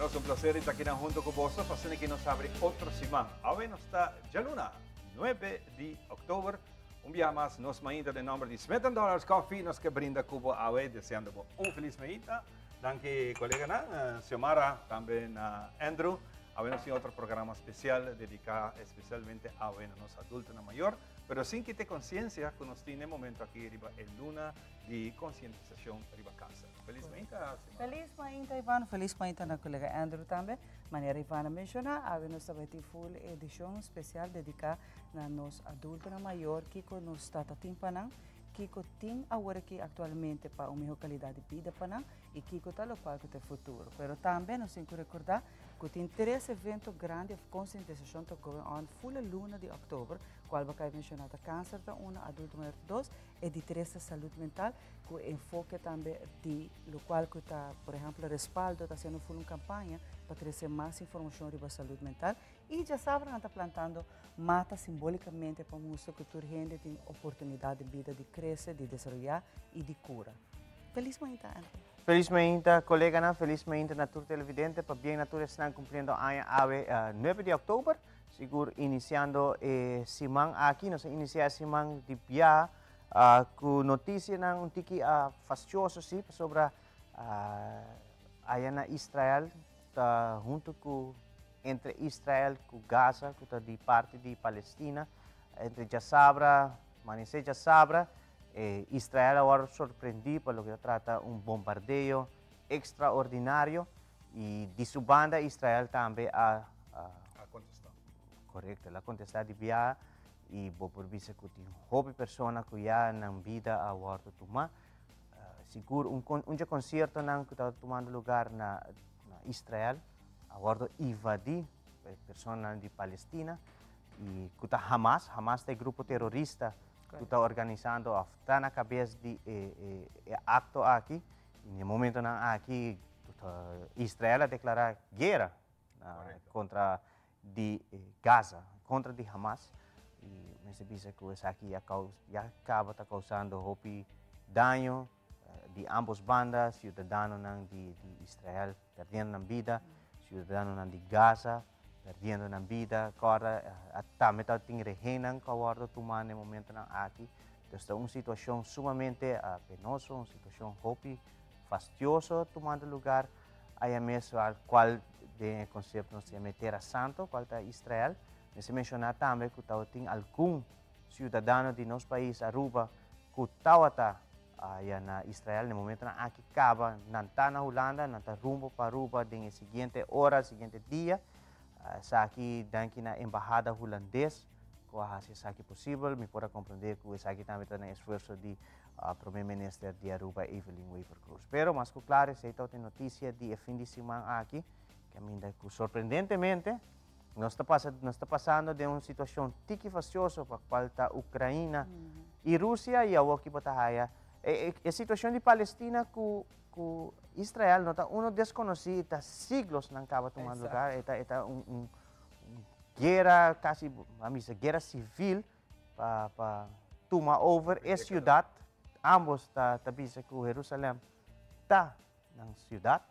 Nos un placer di ta akinan hunto cu boso pa asina ki nos habri otro siman. Awe nos ta djaluna, 9 di october. Un biaha mas nos mainta den nomber di Smith and Dollars Coffee nos ke brinda cu bo awe deseando bo un feliz mainta. Danki coleganan, Xiomara, tambe na Andrew. Awe nos tin otro programa special dedica especialmente awe na nos adultonan mayor, pero sin kita e conciencia cu nos tin na e momento aki riba e luna di concientisacion riba cancer. Feliz mainta, Xiomara. Feliz mainta, Ivan. Feliz mainta na colega Andrew tambe. Manera Ivan a menciona, awe nos ta bay tin full edicion special dedica na nos adultonan mayor, kico nos ta ta tin pa nan, kico tin awor aki actualmente pa un miho calidad di bida pa nan y kico ta locual cu ta e futuro. Pero tambe nos tin cu recorda cu tin tres evento grandi of concientisacion ta going on full e luna di october, cual bo a cay menciona ta cancer ta uno, adulto mayor ta dos, e di tres ta salud mental cu enfoke tambe di locual cu ta por ehemplo Respaldo ta haciendo full un campaña pa trece mas informacion riba salud mental. I djasabra nan ta plantando mata simbolikamente pa mustra ku tur hende tin oportunidat den bida di krese, di desaroyá i di kura. Felis mainta, Anthony. Felis mainta, koleganan. Felis mainta na tur televidente. Pabien na tur esnan kumpliendo aña awe nuebe di òktober. Sigur inisiando e siman aki. Nos a inisiá e siman di biaha ku notisianan un tiki fastioso si, pasobra aya na Israel ta huntu ku entre Israel ku Gaza ku ta di parti di Palestina. Entre djasabra, manesé djasabra, Israel a wòrdu sorprendí pa loke ta trata un bombardeo ekstraordinario i di su banda Israel tambe a A kontestá. Korekto, el a kontestá di biaha i bo por bisa ku tin hopi persona ku ya nan bida a wòrdu tumá. Sigur un un dje konsiertonan ku tabata tumando lugar na Israel a wordo invadi pa e personanan di Palestina y cu ta Hamas, Hamas ta e grupo terorista cu ta organisando of ta na cabes di e e acto aki y na e momentonan aki Israel a declara guera contra di Gaza, contra di Hamas y mester bisa cu esaki ya ya caba ta causando hopi daño di ambos banda, ciudadanonan di Israel perdiendo nan bida, ciudadanonan di Gaza perdiendo nan bida, corda tambe ta tin rehennan cu a wordo tuma na e momentonan aki, dus ta un situacion sumamente penoso, un situacion hopi fastioso tumando lugar aya mes, al cual den e concepto nos ta yama e Tera Santo, cual ta Israel. Mester menciona tambe cu tabatin algun ciudadano di nos pais Aruba cu tawata aya na Israel na e momentonan aki caba, nan ta na Hulanda, nan ta rumbo pa Aruba den e siguiente ora, siguiente dia. Esaki danki na Embahada Hulandes cu a haci esaki posibel. Mi por a comprende cu esaki tambe ta na esfuerzo di Prome Minister di Aruba Evelyn Wever-Croes. Pero mas cu claro esey ta e noticia di e fin di siman aki, caminda cu sorprendentemente Nos ta pasa, nos ta pasando den un situacion tiki fastioso pa cual ta Ucraina y Rusia y awor ki bo ta haya e, e, e situacion di Palestina cu, cu Israel no ta uno desconoci, ta siglos nan caba tuma lugar, e ta, e ta un, un, un guera casi, a misa, guera civil pa, pa tuma over e ciudad, ambos ta, ta bisa cu Jerusalem ta nan ciudad.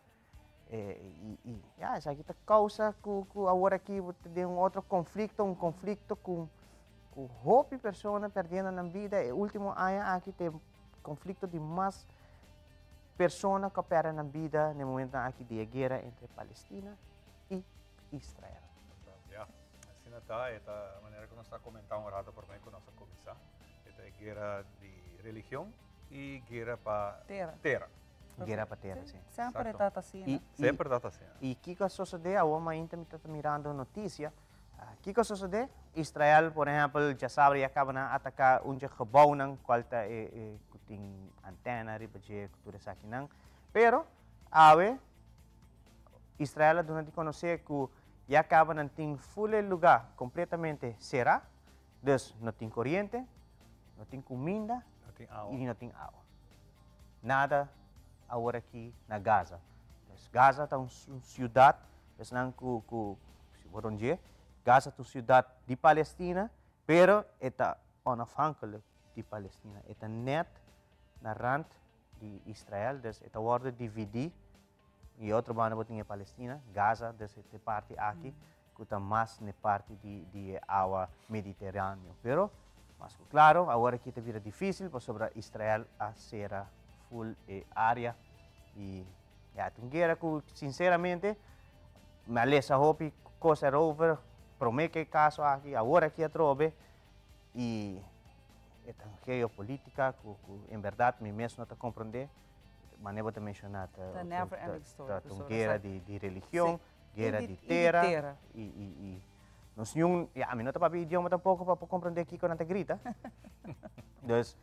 Y, y ya, esaki ta causa cu, cu awor aki bo ta den un otro conflicto, un conflicto cu, cu hopi persona perdiendo nan bida. E ultimo aña aki ta e conflicto di mas persona cu a perde nan bida na e momentonan aki di e guera entre Palestina y Israel. Ya, asina ta, e ta manera cu nos ta comenta un rato prome cu nos a cuminsa, e ta e guera di religion y guera pa Tera. tera. Guera pa tera, si. Semper e tata asina. Y, Semper tata asina. Y kiko a sosode? Awor mainta mi tata mirando noticia. Kiko a sosode? Israel, por ehempel, djasabra ya caba nan ataca un dje gebouwnan cual ta e, e cu tin antena riba dje cu tur esakinan. Pero, awe, Israel a duna di conoce cu ya caba nan tin full e lugar completamente cera. Dus, no tin coriente, no tin cuminda, No tin awa. y no tin awa. Nada awor aki na Gaza. Dus Gaza ta un ciudad, esnan cu, cu, si bo rondje, Gaza ta un ciudad di Palestina, pero e ta onafhankelijk di Palestina. E ta net na rand di Israel, dus e ta wordo dividi. I otro banda bo tin e Palestina, Gaza, dus e parti aki, ku ta mas na e parti di di e awa Mediteraneo. Pero, mas ku klaro, awor aki ta bira difísil pasobra Israel a sera ful e área i ya, ta un guera ku sinseramente mi a lesa hopi kos erover promé ku e kaso aki, awor aki atrobe i e ta un geopolítika ku ku en bèrdat mi mes no ta komprondé. Manera bo ta menshoná ta Ta never ending story, ta un pasobra guera sa di di religion. Guera I di di i di tera tera. i i i nos niun ya ami no ta papia idioma tampoko pa por komprendé kiko nan ta grita. Dus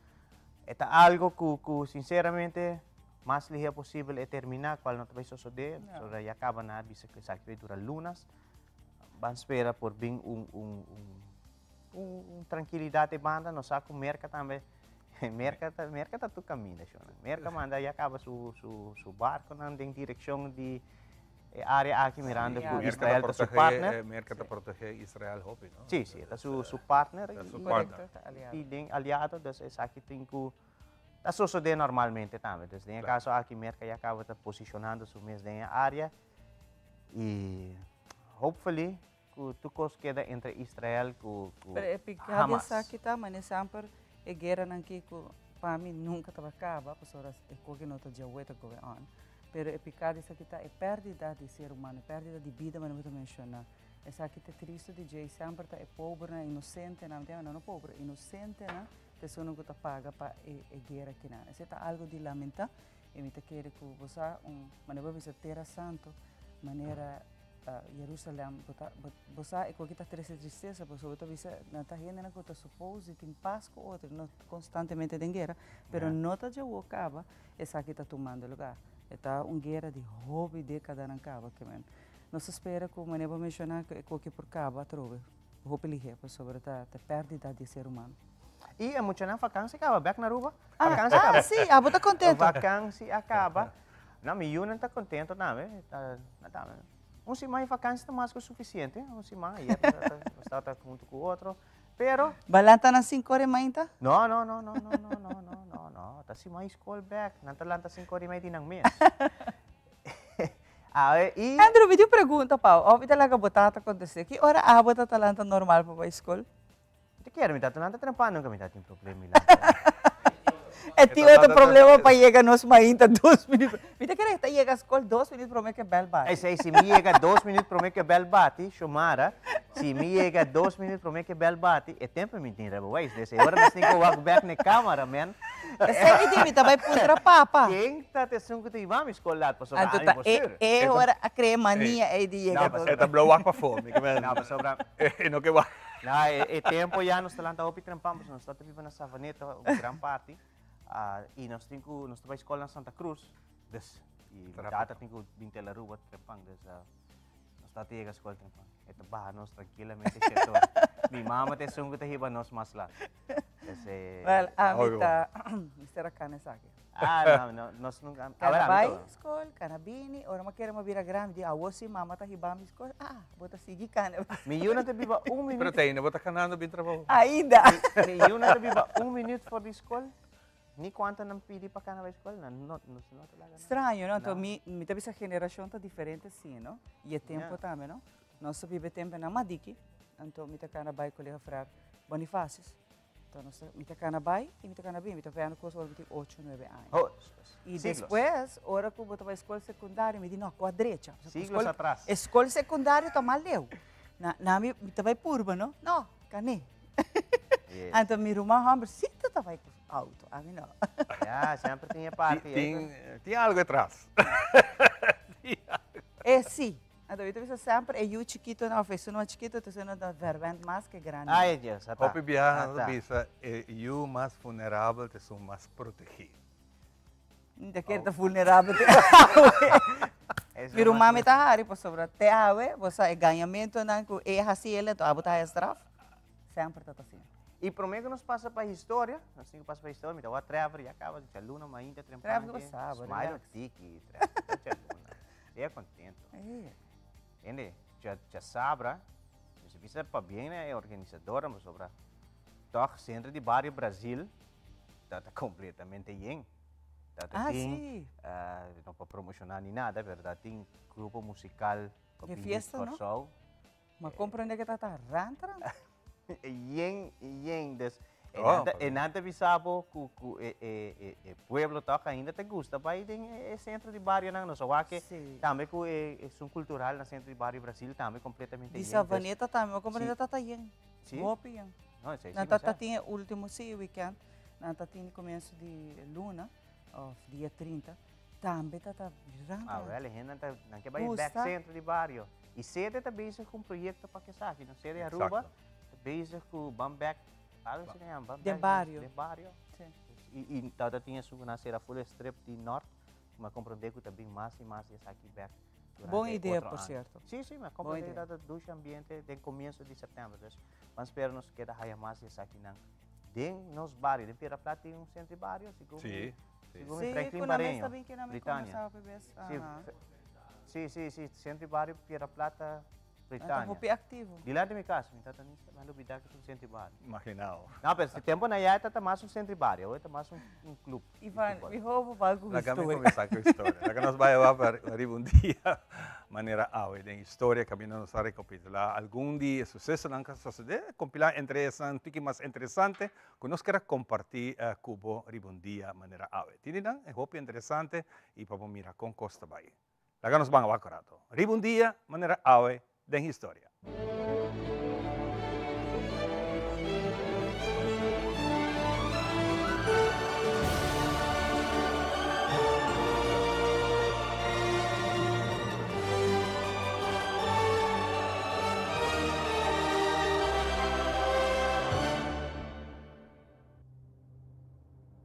e ta algo ku ku sinseramente mas lihé posibel e terminá kual no ta bai sosodé No. pasobra ya kaba nan a bisa ku esaki bai dura lunas. Ban spera por bin un un un un un trankilidat e banda. Nos sa ku Merka tambe Merka ta Merka ta tur kaminda shonnan. Merka manda ya kaba su su su barkonan den direkshon di E área aki mirando ku Israel ta su partner. Merka ta protegé Israel hopi, no? Sí, sí, e ta su su partner. Ta su partner. I den aliado, dus esaki tin ku ta sosodé normalmente tambe. Dus den e kaso aki Merka ya kaba ta posishonando su mes den e área i hopefully ku tur kos keda entre Israel ku ku Pero e pika di Hamas. esaki ta manera semper e gueranan ki ku pa mi nunka tabata kaba pasobra e koki no ta djawe ta going on. Pero e pika di esaki ta e pèrdida di ser humano, e pèrdida di bida manera bo ta menshoná. Esaki ta tristu di dje i semper ta e pobernan, e inosentenan, mi ta yama nan no pober, inosentenan ta esunnan ku ta paga pa e e guera kinan. Esei ta algu di lamentá i mi ta kere ku bo sa un manera bo bisa tera santu manera Jerusalem, bo ta, bo, bo sa e koki ta trese tristesa, pasobra bo ta bisa nan ta hendenan ku ta suppose di tin pas ku otro, no konstantemente den guera, pero no ta djawo kaba esaki ta tumando lugar. E ta un guera di hopi dekadanan kaba ke men. Nos ta spera ku manera bo menshoná ku e koki por kaba atrobe hopi lihé, pasobra ta ta pèrdida di ser humano. I e muchanan vakansi kaba bèk na Aruba. Ah, Vakansi kaba. ah, si, abo ta kontento. Vakansi a kaba. No, mi yunan ta kontento tambe. Ta, na tambe. Un siman di vakansi ta mas ku sufisiente. Un siman, ayer nos tabata huntu ku otro. Pero. Ba lanta na sinku ora i mainta? No, no, no, no, no, no, no, no, no, no. Ta siman di skol bèk. Nan ta lanta sinku ora i mei di nan mes. Awe i. Andrew, mi tin un pregunta pa bo. Of mi ta laga bo tata kontest'é. Ki ora abo ta ta lanta normal pa bai skol? Mi ta kere, mi tata lanta trempan, nunca mi tata tin problema mi lanta. E tin otro problema pa yega nos mainta dos minuut. Mi ta kere ta yega skol dos minuut prome ke bel bati. Esei, si mi yega dos minuut prome ke bel bati, Shomara, si mi yega dos minuut prome ke bel bati, e tempo mi tin rijbewijs, dus e ora mi tin ku wak bek na e kamera, men. Esei mi di, mi ta bai puntra papa. Ken ta ta esun ku ta hiba mi skol lat pasobra Anto ami ta por e stuur. e ora a krea mania ei di yega dos. E ta blow wak pafó, mi ke men. No, pasobra. E no ke wak. No, e tempo ya nos ta lanta hopi trempan pasobra nos ta ta biba na Savaneta un gran parti y nos tin cu nos ta bay school na Santa Cruz dus y mi tata tin cu bin tel Aruba trempan dus nos ta ta yega school trempan e ta baha nos trankilamente sheto mi mama ta esun cu ta hiba nos mas lat dus e Well, ami ta mester a cana esaki. Ah, no, no, nos nunca. Cana bai school, cana bini, ora mi kere mi bira grandi, di awo si mama ta hiba mi school, ah, bo ta sigui cana. Mi yu no ta biba un minuut. Pero te ainda bo ta canando bin trabou. Ainda. Mi yu no ta biba un minuut for di school, ni cuanto nan pidi pa cana bai school, nan no, nos no ta laga nan. Straño, no? Anto mi, mi ta bisa generacion ta diferente si, no? Y e tempo tambe, no? Nos ta biba e temponan mas diki, anto mi ta cana bai Colegio Frère Bonifacius. Enton nos ta, mi ta kana bai i mi ta kana bin. Mi ta vendo kos ora mi tin ocho, nuebe aña. Oh, I siglos. despues, ora ku bo ta bai skol sekundario, mi di no, ku a drecha. Pasobra Siglos skol, atras. e skol sekundario ta mas leu. Na, na mi, mi ta bai purba, no? No, kané. Yes. Anto mi ruman hòmber sí ta ta bai ku outo, ami no. Ya, semper tin e parti ei. Tin, tin algo atras. E sí. Anto mi ta bisa semper e yu chikitonan of esunnan chikito ta esunnan ta verwend mas ke grandi. Ay Dios, ata. Hopi biaha nan ta bisa e yu mas vulnerabel ta esun mas protegí. Mi ta kere ta vulnerabel te awe. Mi ruman mi ta hari pasobra te awe bo sa e gañamentonan ku e hasi el anto abo ta haya straf. Semper ta ta asina. I prome ku nos pasa pa historia, nos tin ku pasa pa historia, mi ta wak Trevor ya kaba djaluna mainta trempan. Trevor ta saba, relax. Smile tiki, Trevor ta djaluna. Sea contento. Hende, djasabra, mester bisa pabien na e organisadornan pasobra tòg Centro di Bario Brazil ta ta completamente yen. Ta ah, tin, sí. No pa promociona ni nada, pero ta tin grupo musical di fiesta, no? Kòrsou. Ma comprende que ta rantran. Yen, yen, dus oh, e nan ta bisa bo ku ku e e e e pueblo toch ainda te gusta bai den e centro di barrio nan. Nos a wak ke tambe ku e esun cultural na centro di barrio Brasil tambe completamente yen. Di Savaneta tambe, ma comprende ta ta yen. Sí. Hopi yen. No, esei sí. Nan ta tin e ultimo sí weekend, nan ta tin comienzo di luna of dia 30, tambe ta ta rantran. Ah, wel, e hende ta nan ke bai bek centro di barrio. Y sede ta bezig cu un proyecto pa esaki, no? Sede Aruba ta bezig cu ban bek, algo asina llama, ban Den bario. Den bario. Sí. Y tawata tin esun cu nan cera full e strip di nort, cu mi a comprende cu ta bin mas y mas di esaki bek durante Bon idea, otro por aña. cierto. Sí, sí, mi a comprende idea. cu ta dushi ambiente den comienzo di september. Dus, ban spera nos keda haya mas di esakinan den nos bario. Den Piedra Plat tin un centro di bario, segun Sí, sí. segun mi Sí, Franklin cu nan mes Bareño, ta bin kina mi Britania. conversa hopi bes. Sí, Aha. Sí, sí, sí, Centro di Bario Piedra Plata, Britania. Nan ta hopi activo. Dilanti mi cas, mi tata ni sa, mi lubida cu ta un centro di bario. Imaginao. No, pero si tempo na ya ta mas un centro di bario, awe ta mas un club di Ivan, futbol. mi hopi bal cu Laga mi historia. cuminsa cu historia. Laga nos bai awa pa riba un dia manera awe den historia caminda nos a recapitula algun di e sucesonan cu a sucede, compila entre esnan un tiki mas interesante cu nos kier a comparti cu bo riba un dia manera awe. Tini nan e hopi interesante y pa bo mira con cos ta bai. Laga nos ban wak un rato. Riba un dia manera awe den historia.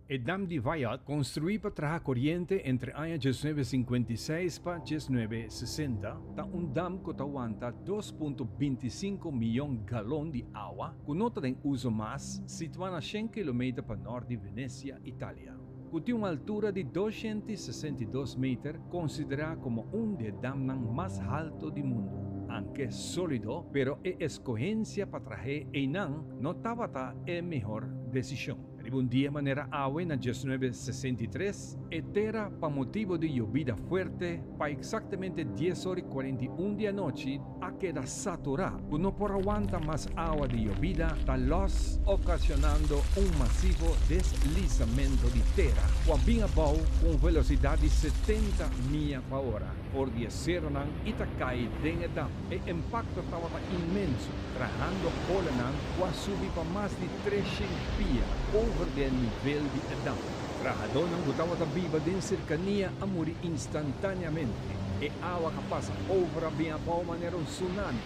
E dam di Vajat, konstruí pa traha koriente entre aña 1956 pa 1960, ta un dam ku ta wanta 2.25 miyon galon di awa ku no ta den uso mas, situá na shen kilometer pa nort di Venecia, Italia. Ku tin un altura di 262 meter, konsiderá komo un di e damnan mas halto di mundu. Anke sólido, pero e eskohensia pa trah'é einan no tabata e mihor desishon. Riba un dia manera awe na 1963, e tera pa motibo di yobida fuerte pa eksaktamente dies ora i 41 di anochi a keda saturá ku no por a wanta mas awa di yobida ta lòs okasionando un masivo deslisamento di tera ku a bin abou ku un velosidat di 70 mia pa ora for di e seronan i ta kai den e dam. E impakto tabata inmenso, trahando olanan ku a subi pa mas di 300 pia over di e nivel di e dam. Trahadónan ku tabata biba den serkania a muri instantáneamente. E awa a pasa over a bin abou manera un tsunami,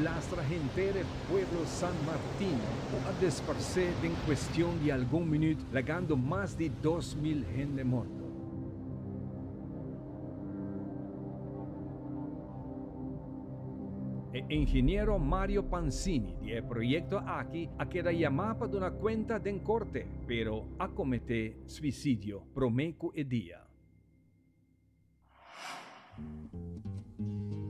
lastra henter e pueblo San Martin ku a desparsé den kuestion di algun minüt, lagando mas di 2000 hende morto. E ingeniero Mario Panzini di e proyekto aki a keda yamá pa duna kuenta den korte, pero a kometé suisidio promé ku e dia.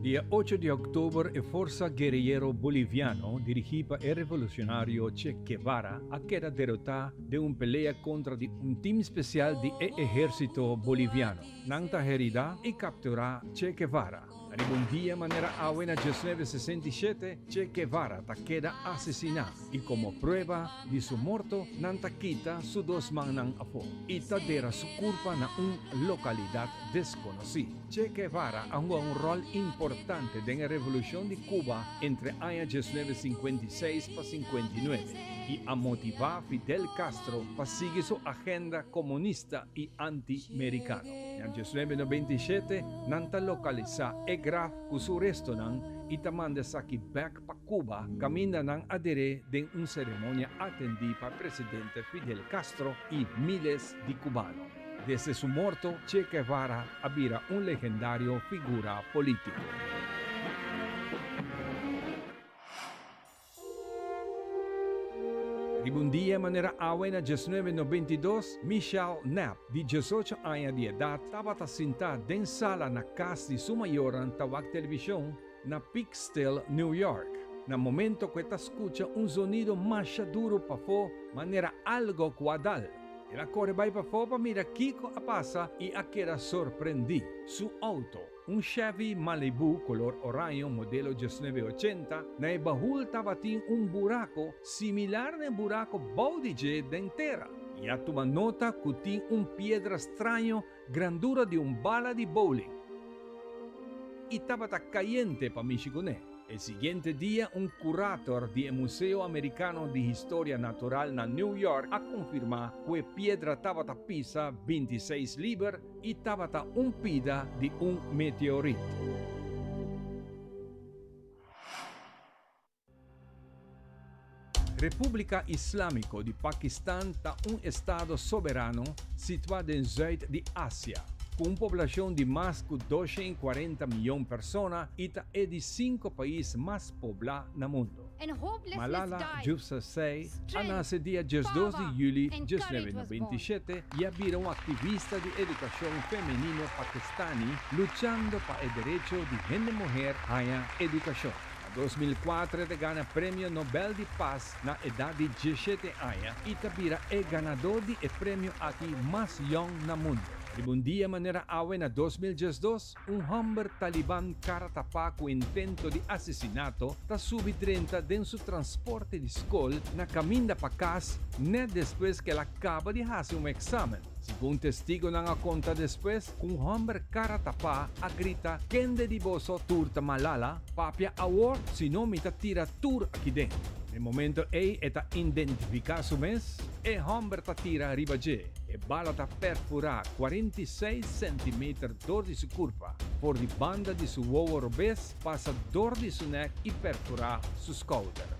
Dia 8 di òktober e forsa guerillero boliviano dirigí pa e revolucionario Che Guevara a keda derotá den un pelea kontra di un tim spesial di e ehérsito boliviano. Nan ta heridá i kapturá Che Guevara. Riba un dia manera awe na 1967, Che Guevara ta keda asesiná i komo prueba di su morto nan ta kita su dos mannan afó i ta dera su kurpa na un lokalidat deskonosí. Che Guevara a hunga un ròl importante den e revolushon di Cuba entre aña 1956 pa 59 i a motivá Fidel Castro pa sigui su agenda komunista i anti-merikano. Na 1997 nan ta lokalisá e graf ku su restonan i ta manda esaki bèk pa Cuba kaminda nan a der'é den un seremonia atendí pa presidente Fidel Castro i miles di cubano. Desde su morto, Che Guevara a bira un legendario figura polítiko. Riba un dia manera awe na 1992, Michelle Knapp, di 18 aña di edat, tabata sintá den sala na kas di su mayornan ta wak televishon na Peekskill, New York, na momento ku e ta skucha un zonido masha duru pafó manera algo ku a dal. El a kore bai pafó pa mira kiko a pasa i a keda sorprendí. Su outo, un Chevy Malibu kolor oraño modelo 1980, na e bahul tabatin un burako similar na e burako bou di dje den tera. I a tuma nota ku tin un piedra straño grandura di un bala di bowling i tabata kayente pa mishi kuné. E siguiente dia un kurator di e Museo Amerikano di Historia Natural na New York a konfirmá ku e piedra tabata pisa 26 liber i tabata un pida di un meteorit. Repúblika Islámiko di Pakistan ta un estado soberano situá den zùit di Asia, ku un poblashon di mas ku 240 mion persona i ta e di sinku pais mas poblá na mundu. Malala Yousafzai a nase dia 12 di yüli 1997 i a bira un aktivista di edukashon femenino pakistani luchando pa e derecho di hende muher haña edukashon. Na 2004 e ta gana Premio Nobel di Pas na edat di 17 aña i ta bira e ganadó di e premio aki mas yòn na mundu. Riba un dia manera awe na 2012, un hòmber taliban kara tapá ku intento di asesinato ta subi drenta den su transporte di skol na kaminda pa kas nèt despues ku el a kaba di hasi un eksamen. Segun testigonan a konta despues ku un hòmber kara tapá a grita, Kende di boso tur ta Malala? Papia awor, sino mi ta tira tur aki den. Na e momento ei e ta identifiká su mes, e hòmber ta tira riba dje. E bala ta perfurá 46 sèntimeter dor di su kurpa, for di banda di su wowo robes pasa dor di su nèk i perfurá su skouder.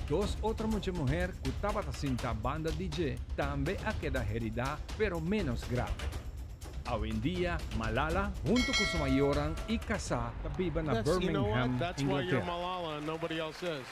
Dos otro mucha muher ku tabata sintá banda di dje tambe a keda heridá pero ménos grave. Awendia Malala huntu ku su mayornan i kasá ta biba na That's, you know what? Birmingham, That's why you're Inglatera. Malala and nobody else is.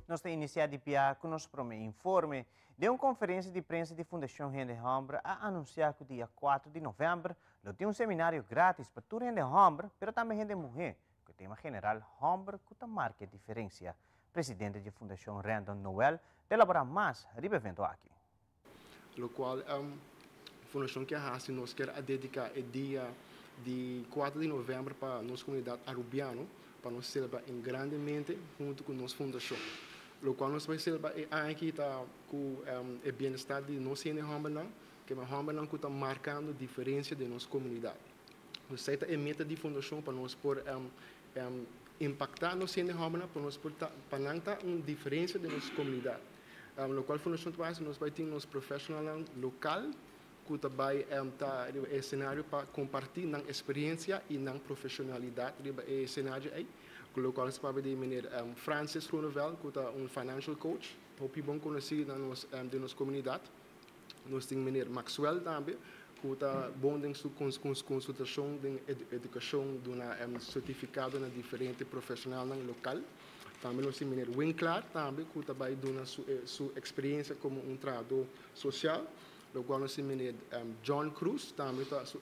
Nos ta inicia di pia cu nos prome informe. Den un conferencia di prensa di Fundacion Hende Homber a anuncia cu dia 4 di november lo tin un seminario gratis pa tur hende homber, pero tambe hende muhe, cu e tema general Homber cu ta marca e diferencia. Presidente di Fundacion Randon Noel ta elabora mas riba evento aki. Locual Fundacion kier haci, nos kier a dedica e dia di 4 di november pa nos comunidad Arubiano, pa nos celebra en grandemente hunto cu nos fundacion. Locual nos bay celebra e aña aki ta cu e bienestar di nos hende hombernan, cu e hombernan cu ta marcando diferencia den nos comunidad. Esey ta e meta di fundacion, pa nos por impacta nos hende hombernan, pa nos por ta, pa nan ta un diferencia den nos comunidad. Locual fundacion ta haci, nos bay tin nos profesionalnan local cu ta bay ta riba e escenario pa comparti nan experiencia y nan profesionalidad riba e escenario ey. Cu locual nos papia di meneer Francis Groeneveld, cu ta un financial coach, hopi bon conoci na nos, den nos comunidad. Nos tin meneer Maxwell tambe, cu ta bon den su consultacion den educacion, duna certificado na diferente profesionalnan local. Tambe nos tin meneer Winklaar tambe, cu ta bay duna su experiencia como un trahador social. Locual nos tin meneer John Cruz, tambe ta su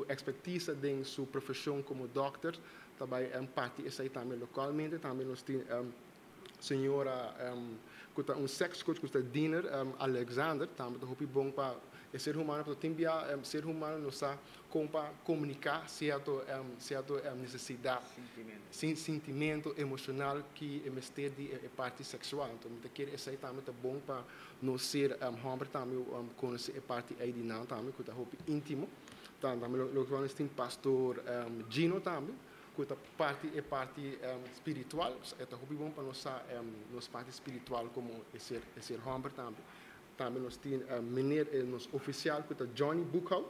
expertise den su profesion como dokter, ta bay parti esey tambe localmente. Tambe nos tin señora cu ta un sex coach, cu ta Diner Alexander, tambe ta hopi bon pa e ser humano, pasobra tin bia ser humano no sa con pa comunica cierto necesidad, sintimento emocional cu e mester di e parti sexual. Entonces mi ta kere esey tambe ta bon pa nos ser homber tambe conoce e parti ey di nan tambe, cu ta hopi intimo. Tambe lo cual nos tin pastor Gino tambe, cu ta parti e parti spiritual. E ta hopi bon pa nos sa nos parti spiritual como e ser homber tambe. Tambe nos tin meneer, nos oficial, cu ta Johnny Boekhout.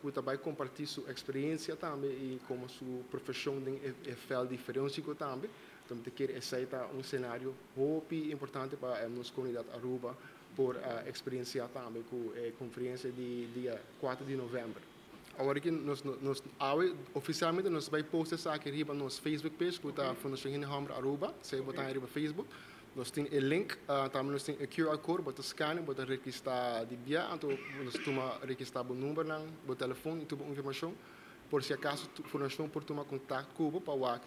Ku ta bai kompartí su eksperensia tambe i komo su profeshon den e veld di forensico tambe. Anto mi ta kere esei ta un senario hopi importante pa nos komunidat Aruba por eksperensiá tambe ku e konferensia di dia 4 di novèmber. Awor aki nos nos awe ofisialmente nos bai post esaki riba nos Facebook page ku ta Fundashon Hende Hòmber Aruba, esei bo ta haña riba Facebook. Nos tin e link, tambe nos tin e QR code, bo ta scan, bo ta registrá di bia, anto nos tuma registrá bo numbernan, bo telefon i tur bo informashon, por si akaso fundashon por tuma kontakt ku bo pa wak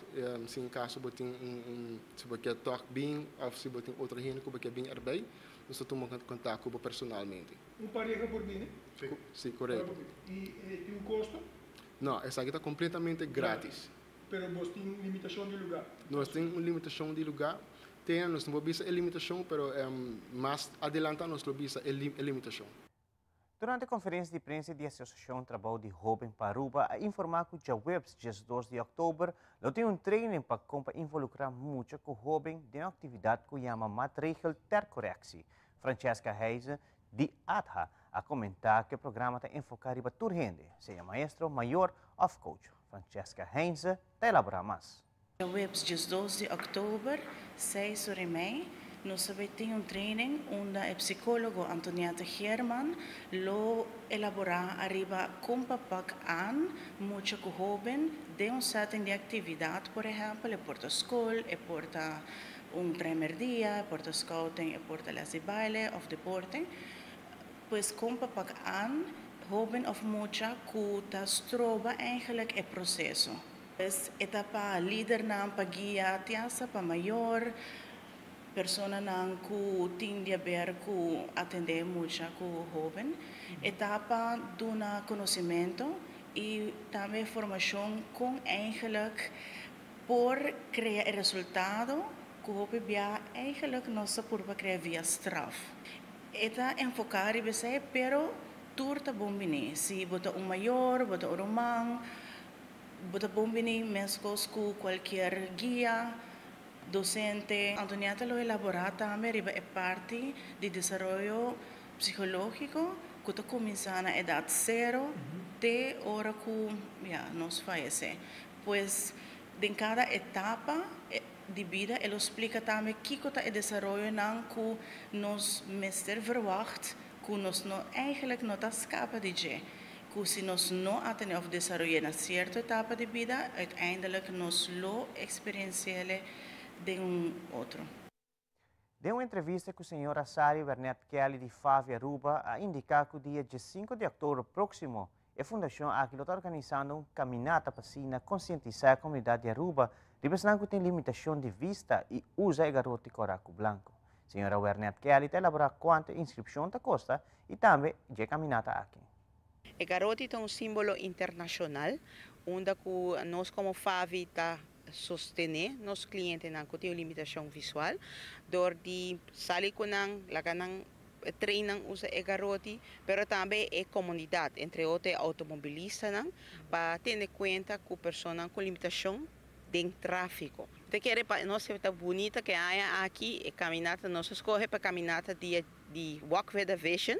si en kaso bo tin un un si bo ke tòg bin òf si bo tin otro hende ku bo ke bin erbei, nos ta tuma kontakt ku bo personalmente. Un pareha por bini? Si, korekto. I e tin un kosto? No, esaki ta kompletamente gratis. Pero bos tin limitashon di lugá? Nos tin un limitashon di lugá. Te nos no por bisa e limitashon, pero mas adelantá nos lo bisa e limitashon. Durante konferensia di prensa di Asosiashon Trabou di Hóben pa Aruba a informá ku djaweps 12 di òktober lo tin un training pa kon pa involukrá mucha ku hóben den un aktividat ku yama Maatregel ter Correctie. Francesca Heijzen di ATHA a komentá ku e programa ta enfoká riba tur hende, sea maestro, mayor òf coach. Francesca Heinze ta elaborá mas. Djaweps 12 di òktober, seis ora i mei, nos ta bai tin un training unda e psikólogo Antoniette Geerman lo elaborá ariba kon pa pak aan mucha ku hóben den un setting di aktividat, por ehèmpel e por ta skol, e por ta un traimerdia, e por ta scouting, e por ta les di baile òf deporte. Pues kon pa pak aan hóben òf mucha ku ta stroba eigenlijk e proseso. Pues e ta pa lidernan, pa guia te hasta pa mayor, personanan ku tin di haber ku atendé mucha ku hóben. E ta pa duna konosementu i tambe formashon kon eigenlijk por krea e resultado ku hopi bia eigenlijk nos ta purba krea via straf. E ta enfoká riba esei, pero tur ta bon bini. Si bo ta un mayor, bo ta un ruman, bo ta bon bini meskos ku kualkier guia, dosente. Antonietta lo elaborá tambe riba e parti di desaroyo psikológiko ku ta kuminsá na edat sero te ora ku ya nos fayesé. Pues den kada etapa di bida e lo splika tambe kiko ta e desaroyonan ku nos mester verwagt ku nos no eigenlijk no ta skapa di dje, ku si nos no a tene òf desaroy'é na sierto etapa di bida uiteindelijk nos lo eksperensi'é den un otro. Den un entrevista ku señora Sari Wernet Kelly di Favi Aruba a indiká ku dia 5 di òktober próksimo e fundashon aki lo ta organisando un kaminata pa asina konsientisá e komunidat di Aruba riba esnan ku tin limitashon di vista i usa e garoti kòrá ku blanku. Señora Wernet Kelly ta elaborá kuantu e inskripshon ta kosta i tambe dje kaminata aki. E garoti ta un símbolo internashonal unda ku nos komo Favi ta sostené nos klientenan ku tin un limitashon visual dor di sali ku nan, laga nan train nan usa e garoti, pero tambe e komunidat, entre otro e outomobilistanan, pa tene kuenta ku personanan ku limitashon den tráfiko. Ta kere pa nos ta bunita ku e aña aki e kaminata, nos a skohe pa kaminata dia di Walk with a Vision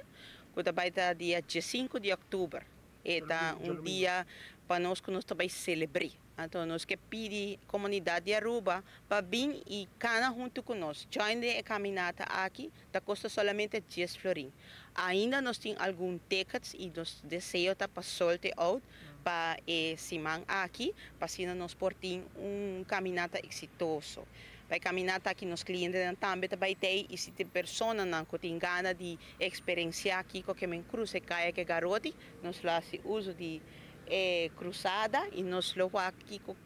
ku ta bai ta dia 5 di òktober. E ta un dia pa nos ku nos ta bai selebr'é. Anto nos ke pidi komunidat di Aruba pa bin i kana huntu ku nos. Join den e kaminata aki ta kosta solamente 10 florin. Ainda nos tin algun tickets i nos deseo ta pa sold e out pa e siman aki pa asina nos por tin un kaminata eksitoso. Pa e kaminata aki nos klientenan tambe ta bai tei i si tin personanan ku tin gana di eksperensiá kiko ke men krusa e kaya ke garoti, nos lo hasi uso di e krusada i nos lo wak kiko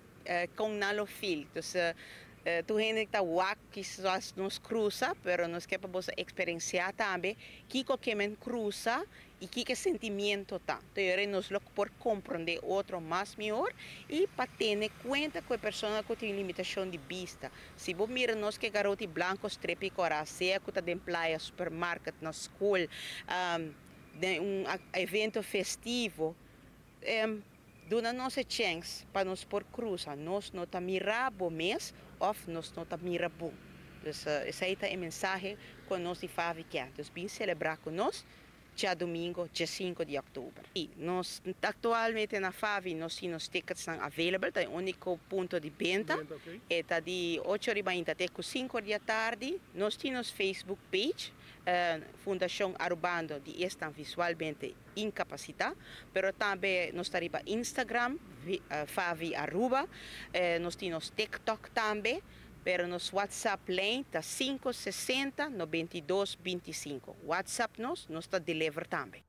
kon nan lo feel. Dus tur hende ta wak kisas nos krusa, pero nos ke pa boso eksperensiá tambe kiko ke men krusa i kiko e sentimiento ta. Enton yora nos lo por komprondé otro mas mihor i pa tene kuenta ku e persona ku tin limitashon di bista. Si bo mira nos ke garoti blanko strepi kòrá, sea ku ta den playa, supermarket, na skol, den un evento festivo, duna nos e chèns pa nos por krusa. Nos no ta mira bo mes òf nos no ta mira bo. Dus esei ta e mensahe ku nos di Favi ke. Dus bin selebrá ku nos. Djadumingo 5 di october. Y nos actualmente na FAVI nos tin tickets available, ta e unico punto di benta. E ta di 8 or di te 5 di atardi. Nos tin Facebook page, Fundacion Arubano di Esnan Visualmente Incapacita, pero tambe nos ta riba Instagram, Favi Aruba, nos tin TikTok tambe, pero nos WhatsApp line ta 560 92 25. WhatsApp nos, nos ta deliver tambe.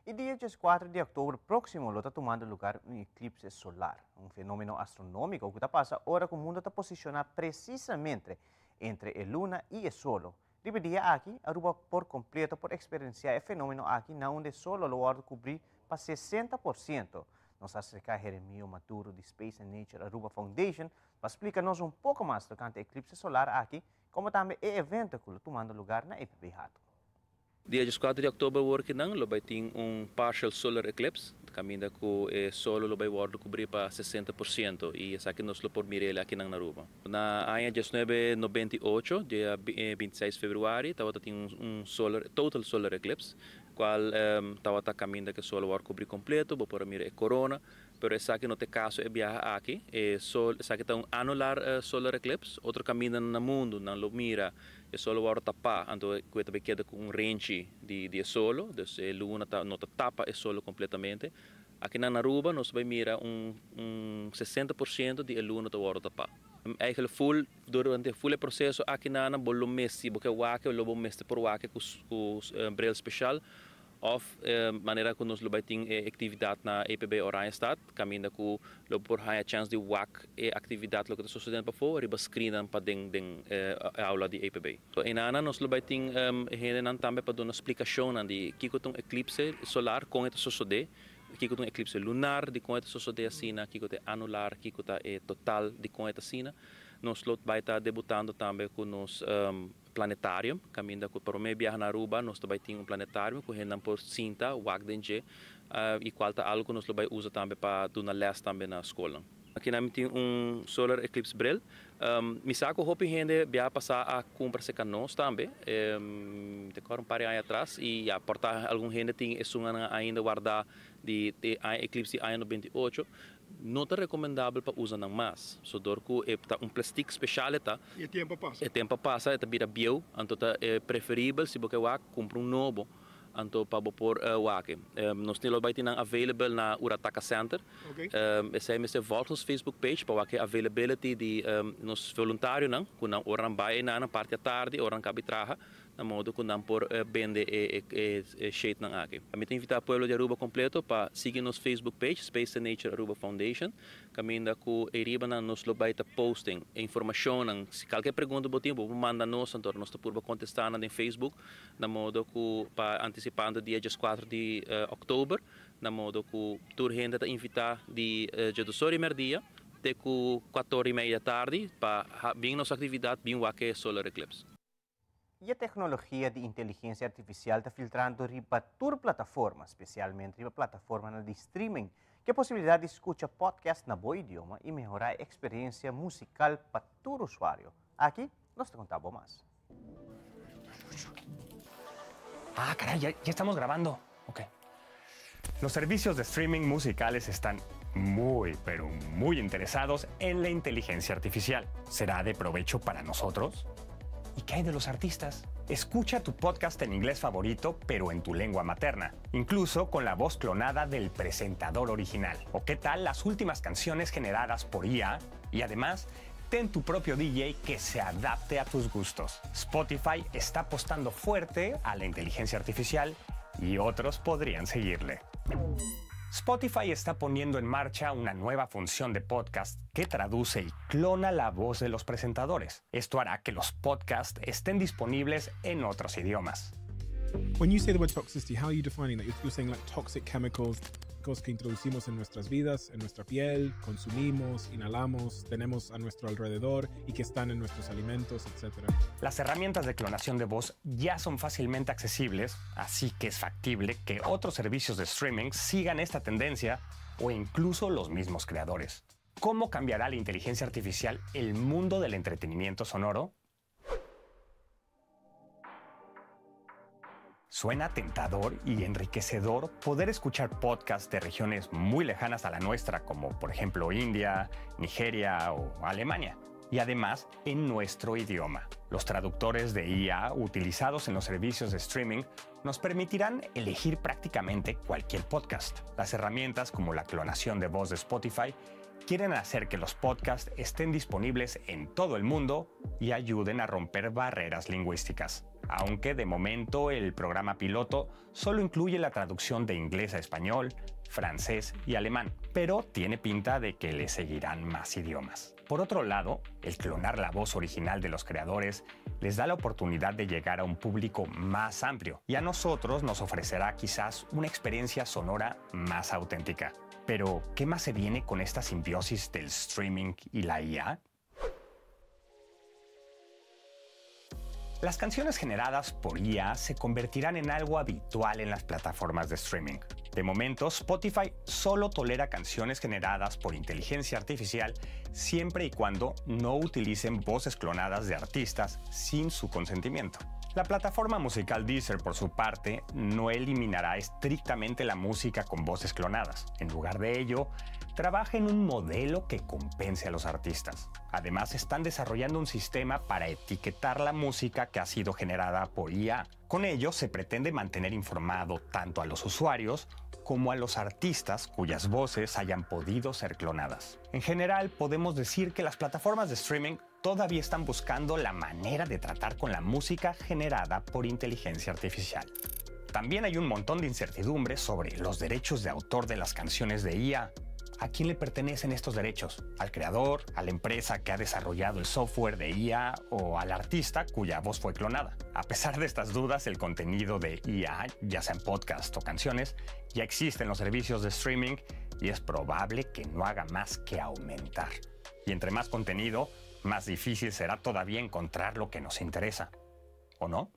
E dia 4 di october proximo ta tumando luga un eclipse solar, un fenomeno astronomico cu ta pasa ora cu e mundo ta posiciona precisamente entre e luna y e solo. E dia aki, Aruba por completo por experiencia e fenomeno aki, na unda solo lo cubri pa 60%. Nos a acerca Jeremio Maduro di Space and Nature Aruba Foundation pa splica nos un poco mas tocante e eclipse solar aki, como tambe e evento cu ta tumando luga na EPB Hato. Dia 4 di october nan lo bay tin un partial solar eclipse, caminda cu e solo lo bay wordo cubri pa 60% y esaki nos lo por mira aki na Aruba. Na aña 1998, dia 26 di februari, tabata tin un total solar eclipse, cual tabata caminda cu solo a cubri completo, bo por mira e corona, pero esaki no ta e caso e biaha aki, e sol, esaki ta un annular solar eclipse, otro caminda na mundo, nan lo mira, e solo wordo tapa, anto cu tambe keda cu un renchi di solo, dus e luna ta, no ta tapa e solo completamente. Aki na Aruba nos ta bay mira un 60% di luna ta wordo tapa. Eigenlijk full durante full e proceso aki na bo lo mester, bo kier wak, lo bo mester por wak cu bril special of manera cu nos lo bay tin actividad na EPB Oranjestad, caminda cu lo por haya chance di wak e actividad loke ta sucediendo pafo, riba screen pa den aula di EPB. So, eynan nos lo bay tin hende nan tambe pa duna explicacion di kico ta un eclipse solar, con e ta sucede, kico ta un eclipse lunar, di con e ta sucede asina, kico ta annular, kico ta e total, di con e ta asina. Nos lo bay ta debutando tambe cu nos planetarium, caminda cu pa mi biaha na Aruba, nos tambe tin un planetarium cu hende por sinta, wak den dje, y cual ta algo cu nos lo bay usa tambe pa duna les tambe na scol. Aki nos tin un solar eclipse bril. Mi sa cu hopi hende biaha pasa a cumpra cerca nos tambe, di un par di aña atras, y a por ta algun hende tin esun ainda warda di eclipse di aña 98. No ta recomendabel pa usa nan mas. So door cu e ta un plastic special ta. E tempo pasa. E tempo pasa, e ta bira bieu, anto ta e preferibel si bo kier wak cumpra un nobo, anto pa bo por wak. Nos tin lo bay tin available na Urataka Center. Esey mester volg nos Facebook page pa wak availability di nos voluntario nan, cu nan ora nan bay na parti atardi, ora nan caba traha, na modo cu nan por bende e shade nan aki. Ami ta invita e pueblo di Aruba completo pa sigui nos Facebook page, Space and Nature Aruba Foundation, caminda cu ariba nan nos lo bay ta posting informacion nan, si cualkier pregunta bo tin, bo manda nos, anto nos ta purba contesta na Facebook, na modo cu pa anticipando dia 4 di october, na modo cu tur hende ta invita di 2:30 te cu 4:30 di atardi pa bin nos actividad, bin wak solar eclipse. E tecnologia di inteligencia artificial ta filtrando riba tur plataforma, especialmente riba plataforma di streaming, cu e posibilidad di scucha podcast na bo idioma y mehora e experiencia musical pa tur usuario. Aki nos ta conta mas. Ah, caray, ya, ya estamos grabando. Ok. Los servicios de streaming musicales están muy, pero muy interesados en la inteligencia artificial. ¿Será de provecho para nosotros? ¿Y qué hay de los artistas? Escucha tu podcast en inglés favorito, pero en tu lengua materna, incluso con la voz clonada del presentador original. ¿O qué tal las últimas canciones generadas por IA? Y además, ten tu propio DJ que se adapte a tus gustos. Spotify está apostando fuerte a la inteligencia artificial y otros podrían seguirle. Spotify está poniendo en marcha una nueva función de podcast que traduce y clona la voz de los presentadores. Esto hará que los podcasts estén disponibles en otros idiomas. When you say the word toxicity, how are you defining that? You're saying like toxic chemicals, cosas que introducimos en nuestras vidas, en nuestra piel, consumimos, inhalamos, tenemos a nuestro alrededor y que están en nuestros alimentos, etc. Las herramientas de clonación de voz ya son fácilmente accesibles, así que es factible que otros servicios de streaming sigan esta tendencia o incluso los mismos creadores. ¿Cómo cambiará la inteligencia artificial el mundo del entretenimiento sonoro? Suena tentador y enriquecedor poder escuchar podcasts de regiones muy lejanas a la nuestra, como por ejemplo India, Nigeria o Alemania, y además en nuestro idioma. Los traductores de IA utilizados en los servicios de streaming nos permitirán elegir prácticamente cualquier podcast. Las herramientas como la clonación de voz de Spotify quieren hacer que los podcasts estén disponibles en todo el mundo y ayuden a romper barreras lingüísticas. Aunque de momento el programa piloto solo incluye la traducción de inglés a español, francés y alemán, pero tiene pinta de que le seguirán más idiomas. Por otro lado, el clonar la voz original de los creadores les da la oportunidad de llegar a un público más amplio y a nosotros nos ofrecerá quizás una experiencia sonora más auténtica. Pero, ¿qué más se viene con esta simbiosis del streaming y la IA? Las canciones generadas por IA se convertirán en algo habitual en las plataformas de streaming. De momento, Spotify solo tolera canciones generadas por inteligencia artificial siempre y cuando no utilicen voces clonadas de artistas sin su consentimiento. La plataforma musical Deezer, por su parte, no eliminará estrictamente la música con voces clonadas. En lugar de ello, trabaja en un modelo que compense a los artistas. Además, están desarrollando un sistema para etiquetar la música que ha sido generada por IA. Con ello, se pretende mantener informado tanto a los usuarios como a los artistas cuyas voces hayan podido ser clonadas. En general, podemos decir que las plataformas de streaming todavía están buscando la manera de tratar con la música generada por inteligencia artificial. También hay un montón de incertidumbres sobre los derechos de autor de las canciones de IA. ¿A quién le pertenecen estos derechos? ¿Al creador? ¿A la empresa que ha desarrollado el software de IA? ¿O al artista cuya voz fue clonada? A pesar de estas dudas, el contenido de IA, ya sea en podcast o canciones, ya existe en los servicios de streaming y es probable que no haga más que aumentar. Y entre más contenido, más difícil será todavía encontrar lo que nos interesa. ¿O no?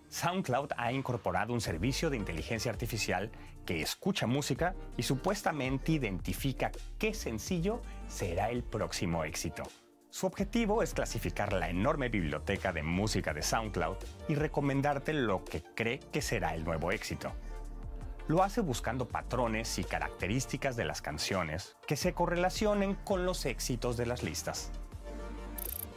SoundCloud ha incorporado un servicio de inteligencia artificial que escucha música y supuestamente identifica qué sencillo será el próximo éxito. Su objetivo es clasificar la enorme biblioteca de música de SoundCloud y recomendarte lo que cree que será el nuevo éxito. Lo hace buscando patrones y características de las canciones que se correlacionen con los éxitos de las listas.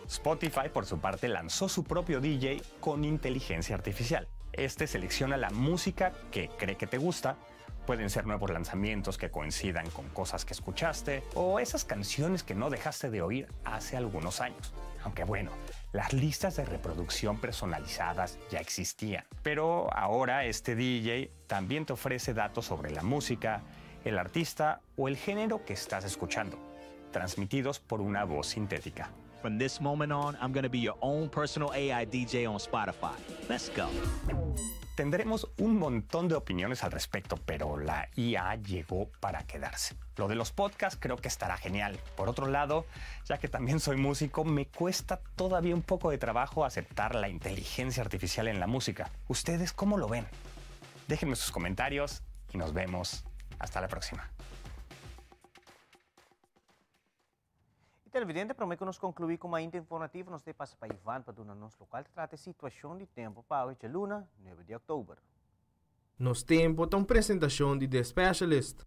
Spotify, por su parte, lanzó su propio DJ con inteligencia artificial. Este selecciona la música que cree que te gusta. Pueden ser nuevos lanzamientos que coincidan con cosas que escuchaste o esas canciones que no dejaste de oír hace algunos años. Aunque bueno, las listas de reproducción personalizadas ya existían. Pero ahora este DJ también te ofrece datos sobre la música, el artista o el género que estás escuchando, transmitidos por una voz sintética. From this moment on, I'm going to be your own personal AI DJ on Spotify. Let's go. Tendremos un montón de opiniones al respecto, pero la IA llegó para quedarse. Lo de los podcasts creo que estará genial. Por otro lado, ya que también soy músico, me cuesta todavía un poco de trabajo aceptar la inteligencia artificial en la música. ¿Ustedes cómo lo ven? Déjenme sus comentarios y nos vemos hasta la próxima. Y televidente, prome cu nos conclui cu Mainta Informativo, nos ta pasa pa Ivan pa duna nos locual ta trata situacion di tempo pa awe djaluna, 9 di october. Nos Tempo ta un presentacion di The Specialist.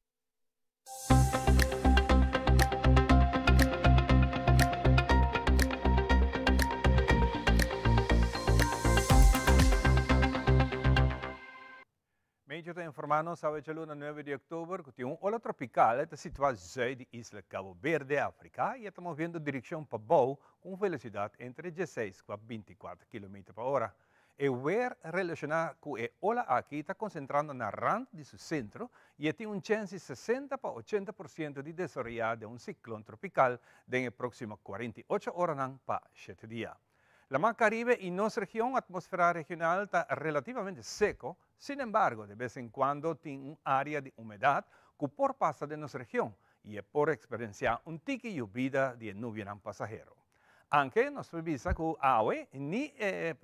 Medio ta informa nos awe djaluna 9 di oktober ku tin un ola tropikal ta situá zuid di isla Cabo Verde, Afrika, i e ta moviendo direkshon pabou ku un velosidat entre dieseis ku a bintikuater kilometer pa ora. E wer relashoná ku e ola aki ta konsentrando na rand di su sentro i e tin un chèns di 60 pa 80% di desaroyá den un siklon tropikal den e próksimo 48 oranan pa shete dia. Laman Caribe i nos region atmosfera regional ta relativamente seco, sin embargo de bes en cuando tin un area di humedad cu por pasa den nos region i e por experiencia un tiki yubida di e nubianan pasahero. Anke nos por bisa cu awe ni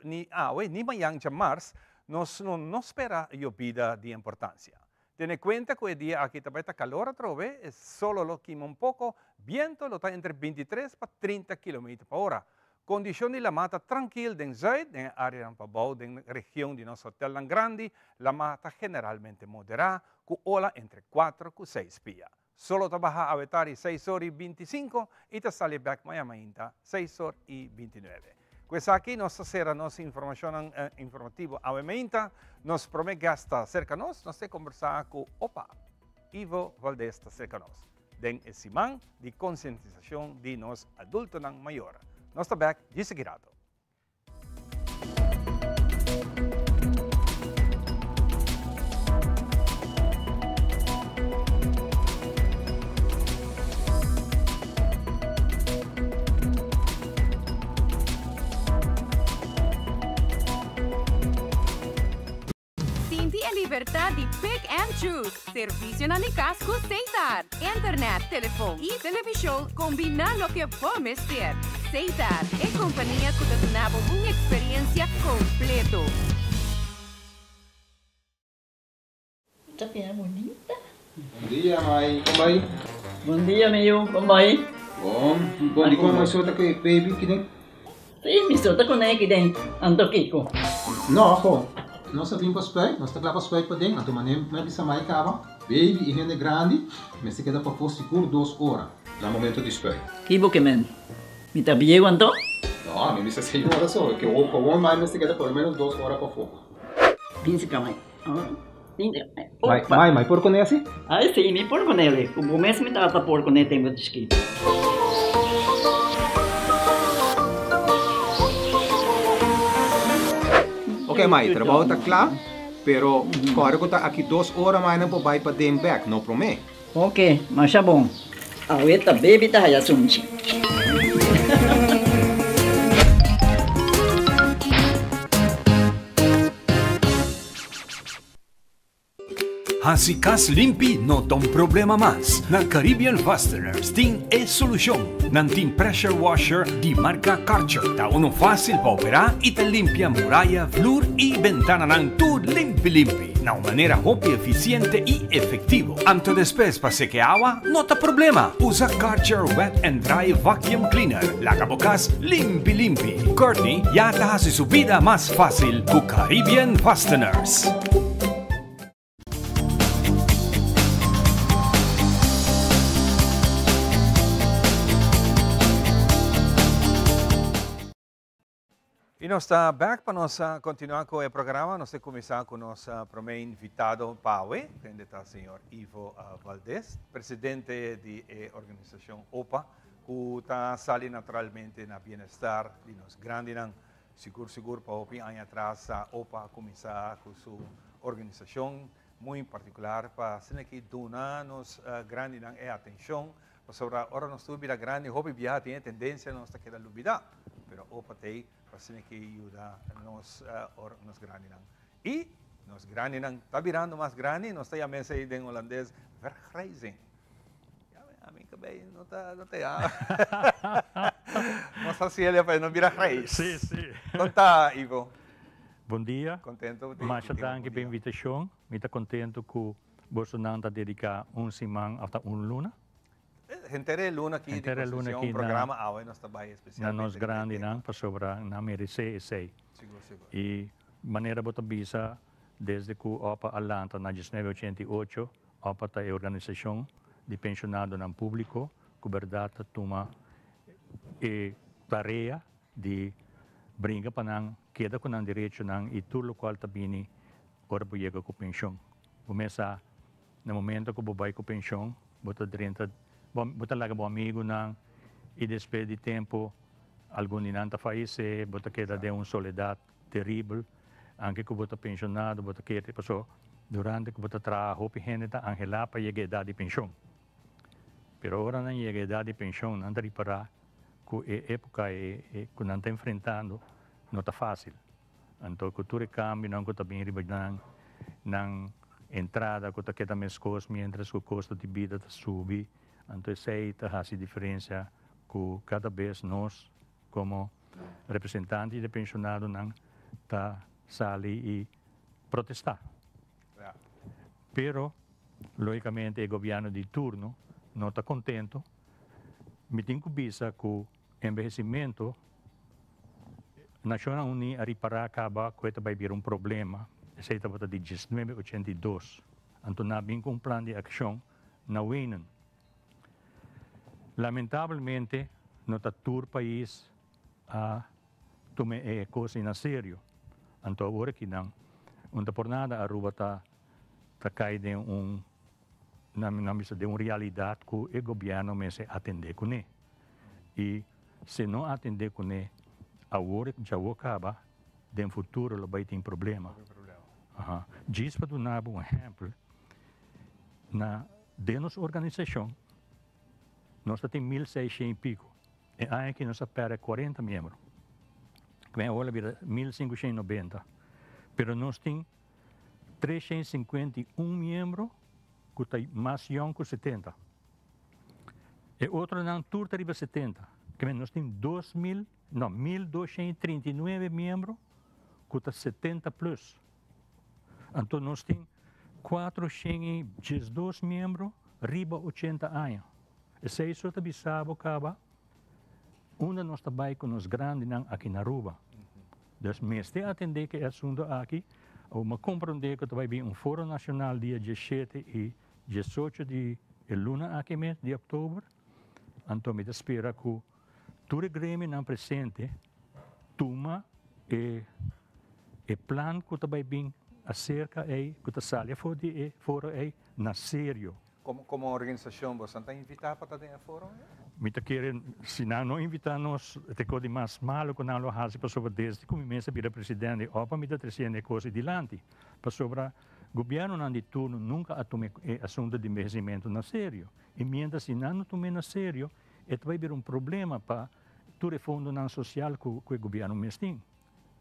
ni awe ni mañan djamars nos no no spera yobida di importancia. Tene cuenta cu e dia aki ta bay ta calor atrobe, e solo lo kima un poco, biento lo ta entre 23 pa 30 kilometer pa ora. Kondishon di lamá ta trankil den zùit, den e áreanan pabou den region di nos hotèlnan grandi, lamá ta generalmente moderá, ku ola entre kuater ku seis pia. Solo ta baha awe tardi seis or i bintisinko i ta sali bèk maña mainta seis or i bintinuebe. Ku esaki nos ta sera nos informashonnan informativo awe mainta. Nos promé guest ta serka nos, nos ta kombersá ku Opa Ivo Valdez ta serka nos. Den e siman di konsientisashon di nos adultonan mayor. Nos ta bèk djis aki rato. Sinti e libertad di pick and choose. Servicionan di cas cu Setar. Internet, telefon y television combina loke bo mester. Setar, e compania cu ta duna bo un experiencia completo. Ta bira bunita. Bon dia mai, kon bai? Bon dia mi yu, kon bai? Bon, bon dikon mai so ta ku e baby kiden? Si, mi so ta kuné kiden, anto kiko? No, ho, nos a bin pa spuit, nos ta kla pa spuit paden, anto manera mi a bisa mai kaba, baby i hende grandi mester keda pafó sigur dos ora na momento di spuit. Ki bo ke men? Mi ta bieu anto? No, ami bisa señora so, ke gewoon mai mester keda por lo menos dos ora pafó. Bin si ka mai. Mai, mai, mai por kuné asi? Ai si, mi por kuné. Ku bo mes mi tata por kuné tempu di chikitu. Ok mai, trabou ta kla, pero kòrda ku ta aki dos ora mai nan por bai paden bèk, no promé. Ok, masha bon. Awe ta baby ta haya sunchi. Hasi kas limpi no ta un problema mas. Na Caribbean Fasteners tin e solushon. Nan tin pressure washer di marka Karcher. Ta uno fásil pa operá i ta limpia muraya, vloer i bentananan tur limpi limpi. Na un manera hopi efisiente i efektivo. Anto despues pa seke awa no ta problema. Usa Karcher Wet and Dry Vacuum Cleaner. Laga bo kas limpi limpi. Courtney ya ta hasi su bida mas fásil ku Caribbean Fasteners. Y nos ta back pa nos continua cu e programa. Nos ta cuminsa cu nos prome invitado pa awe, kende ta señor Ivo Valdez, presidente di e organisacion opa, cu ta sali naturalmente na bienestar di nos grandinan. Sigur sigur pa hopi aña atras opa a cuminsa cu su organisacion, muy particular pa asina ki duna nos grandinan e atencion, pasobra ora nos tur bira grandi hopi biaha tin e tendencia nos ta keda lubida, pero opa t'ey pa asina ki yuda nos ora nos grandinan. Y nos grandinan ta birando mas grandi, nos ta yama esey den holandes vergrijzing. Ya ami cabey no ta no ta ya. Nos haci el pa e no bira grijs. Sí, sí. Con ta Ivo? Bon dia. Contento di Masha danki pa invitacion. Mi ta contento cu bosonan ta dedica un siman of ta un luna. Henter e luna aki di Concepcion programa awe nos ta bay especialmente. Na nos grandinan pasobra nan merece esey. Sigur, sigur. Y manera bo ta bisa desde cu opa a lanta na diesnuebe ochenta i ocho, opa ta e organisacion di pensionadonan publico cu berdad ta tuma e tarea di bringa pa nan keda cu nan derechonan y tur locual ta bini ora bo yega cu pension. Bo mes sa na momento cu bo bay cu pension bo ta drenta bo ta laga bo amigunan y despues di tempo algun di nan ta fayece bo ta keda den un soledad teribel anke cu bo ta pensionado bo ta kere paso durante cu bo ta traha hopi hende ta angela pa yega edad di pension pero ora nan yega edad di pension nan ta ripara cu e epoca e cu nan ta enfrentando no ta facil. Anto cu tur e cambionan cu ta bin riba nan, nan entrada cu ta keda mescos mientras cu costo di bida ta subi, anto esey ta haci diferencia cu cada bes nos como representante di pensionadonan ta sali y protesta. Pero logicamente e gobierno di turno no ta contento. Mi tin cu bisa cu envejecimento. Nashonnan Uní a ripará kaba ku e ta bai bira un problema, esei tabata di 1982. Anto nan a bin ku un plan di akshon na Wenen. Lamentablemente no ta tur pais a tuma e kos ei na serio. Anto awor aki nan un ta por nada Aruba ta ta kai den un nan bisa den un realidat ku e gobièrnu mester atendé kuné. I si no atendé kuné awor djawo kaba den futuro lo bai tin problema. Djis pa duna bo un ehèmpel na den nos organisashon nos ta tin 1600 i piko. E aña aki nos a pèrdè 40 miembro. Ku awor a bira 1590. Pero nos tin 351 miembro ku ta mas yòn ku 70. E otronan tur ta riba 70. Ke men nos tin 2000, no, 1239 miembro ku ta 70 plus. Anto nos tin 412 miembro riba 80 aña. Esei so ta bisa bo kaba unda nos ta bai ku nos grandinan aki na Aruba. Dus mester atendé ku e asuntu aki. Awor mi a komprondé ku ta bai bin un foro nashonal dia 17 i 18 di e luna aki mes, di òktober. Anto mi ta spera ku tur e gremionan presente tuma e e plan ku ta bai bin aserka ei, ku ta sali afó di e foro ei, na serio. Komo komo organisashon boso ta invitá pa ta den e foro ei? Mi ta kere si nan no invitá nos ta e kos di mas malu ku nan lo hasi pasobra desde ku mi mes a bira presidente di opa mi ta tresiendo e kos ei dilanti pasobra gobièrnunan di turno nunka a tuma e asuntu di envehesimentu na serio i mientras si nan no tum'é na serio e ta bai bira un problema pa tur e fondonan sosial ku e gobièrnu mes tin.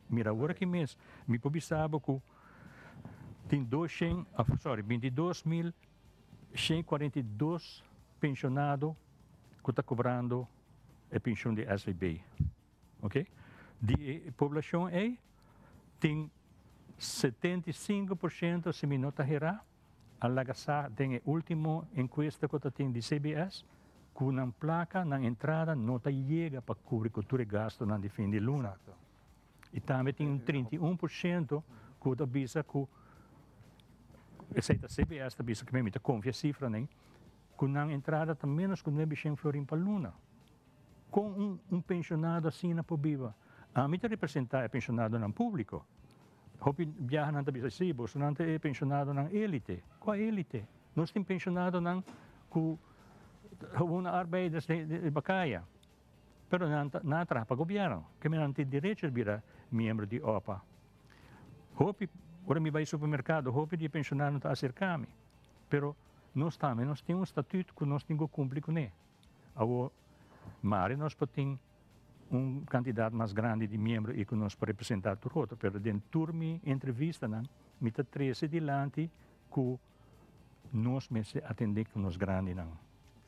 Mira awor aki mes mi por bisa bo ku tin 200, sorry, 22.142 pensionado ku ta kobrando e penshun di SVB. Ok? Di e poblashon ei tin 75% si mi no ta herá a laga sa den e último enkuesta ku ta tin di CBS ku nan plaka, nan entrada no ta yega pa kubri ku tur e gastunan di fin di luna. I tambe tin un 31% ku ta bisa ku, esei ta CBS ta bisa ku mi ta konfia e sifranan, ku nan entrada ta ménos ku 900 florin pa luna. Kon un un penshonado asina por biba? Ami ta representá e penshonadonan públiko. Hopi biaha nan ta bisa, sí, bosonan ta e penshonadonan élite. Kua élite? Nos tin penshonadonan ku gewone arbeiders riba kaya, pero nan ta nan a traha pa gobièrnu, ke nan tin derecho di bira miembro di opa. Hopi, ora mi bai supermerkado, hopi di e penshonadonan ta aserká mi, pero nos tambe nos tin un statüt ku nos tin ku kumpli kuné. Awor, mari nos por tin un kantidat mas grandi di miembro i ku nos por representá tur otro, pero den tur mi entrevistanan mi ta trese dilanti ku nos mester atendé ku nos grandinan.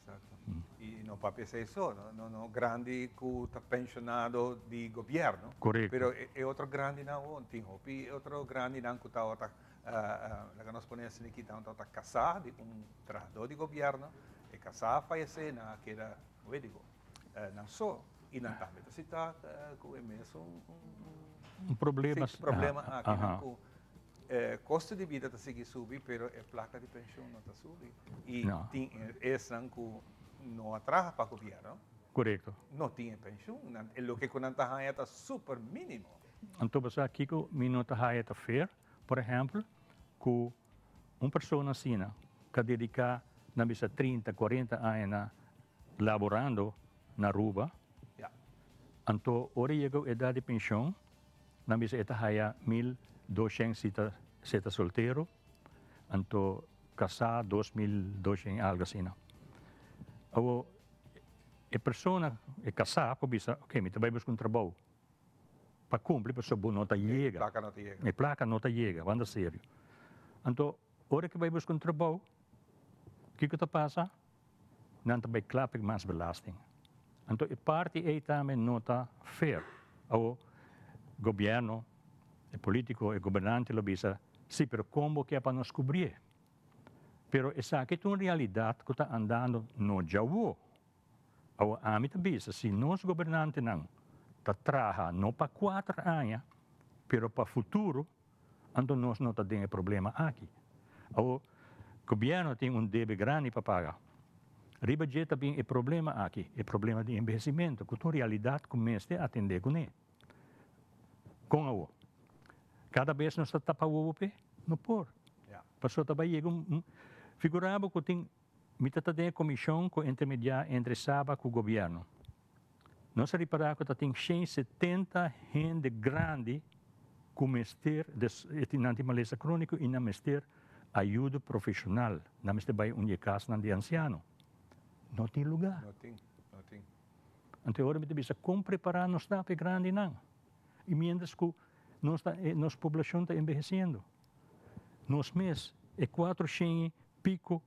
Exacto. I no papia esei so, no, no grandi ku ta penshonado di gobièrnu. Korekto. Pero e otro grandinan awor tin hopi otro grandinan ku tabata, laga nos pone asina aki, tabata kasá di un trahadó di gobièrnu, e kasá a fayesé, nan a keda wedigo. Nan so y nan tambe ta cita cu e mesun un problema, sí, problema aki nan cu costo di bida ta sigui subi pero e placa di pensioen no ta subi y No. tin esnan cu no a traha pa gobierno. Correcto. No tin e pensioen, nan e loke cu nan ta haya ta super minimo. Anto bo sa kico mi no ta haya ta fair? Por ehempel cu un persona asina ca dedica nan bisa 30, 40 aña na laborando na Aruba, anto ora e yega e edad di pension, nan bisa e ta haya 1200 si ta si e ta soltero, anto casá 2200 algo asina. Awor e persona, e casá por bisa, ok mi ta bay busca un trabou pa cumpli pasobra bo no ta yega. E placa no ta yega. E placa no ta yega, banda serio. Anto ora ke bay busca un trabou, kico ta pasa? Nan ta bai kla pa mas belasting. Anto e parti ei tambe no ta fair. Awor gobierno, e politico, e gobernante lo bisa, si pero kon bo ke pa nos kubrié? Pero esaki ta un realidad ku ta andando no djawo. Awor ami ta bisa si nos gobernantenan ta traha no pa kuater aña, pero pa futuro, anto nos no ta den e problema aki. Awor, gobierno tin un debe grandi pa paga. Riba dje ta bin e problema aki, e problema di enbehecimento, cu ta un realidad cu mester atende cune. Con awor? Cada bes nos ta tapa wowo p'e? No por. Pasobra ta bay yega un. Figura bo cu tin, mi ta ta den e comision cu intermedia entre Saba cu gobierno. Nos a ripara cu ta tin 170 hende grandi cu mester, nan tin malesa cronico y nan mester ayudo profesional. Nan mester bay un di e casnan di anciano. No tin lugar. No tin, no tin. Anto e ora mi ta bisa con prepara nos ta pa e grandinan. Y mientras cu nos ta, nos poblacion ta envejeciendo. Nos mes, e cuatro shen y pico,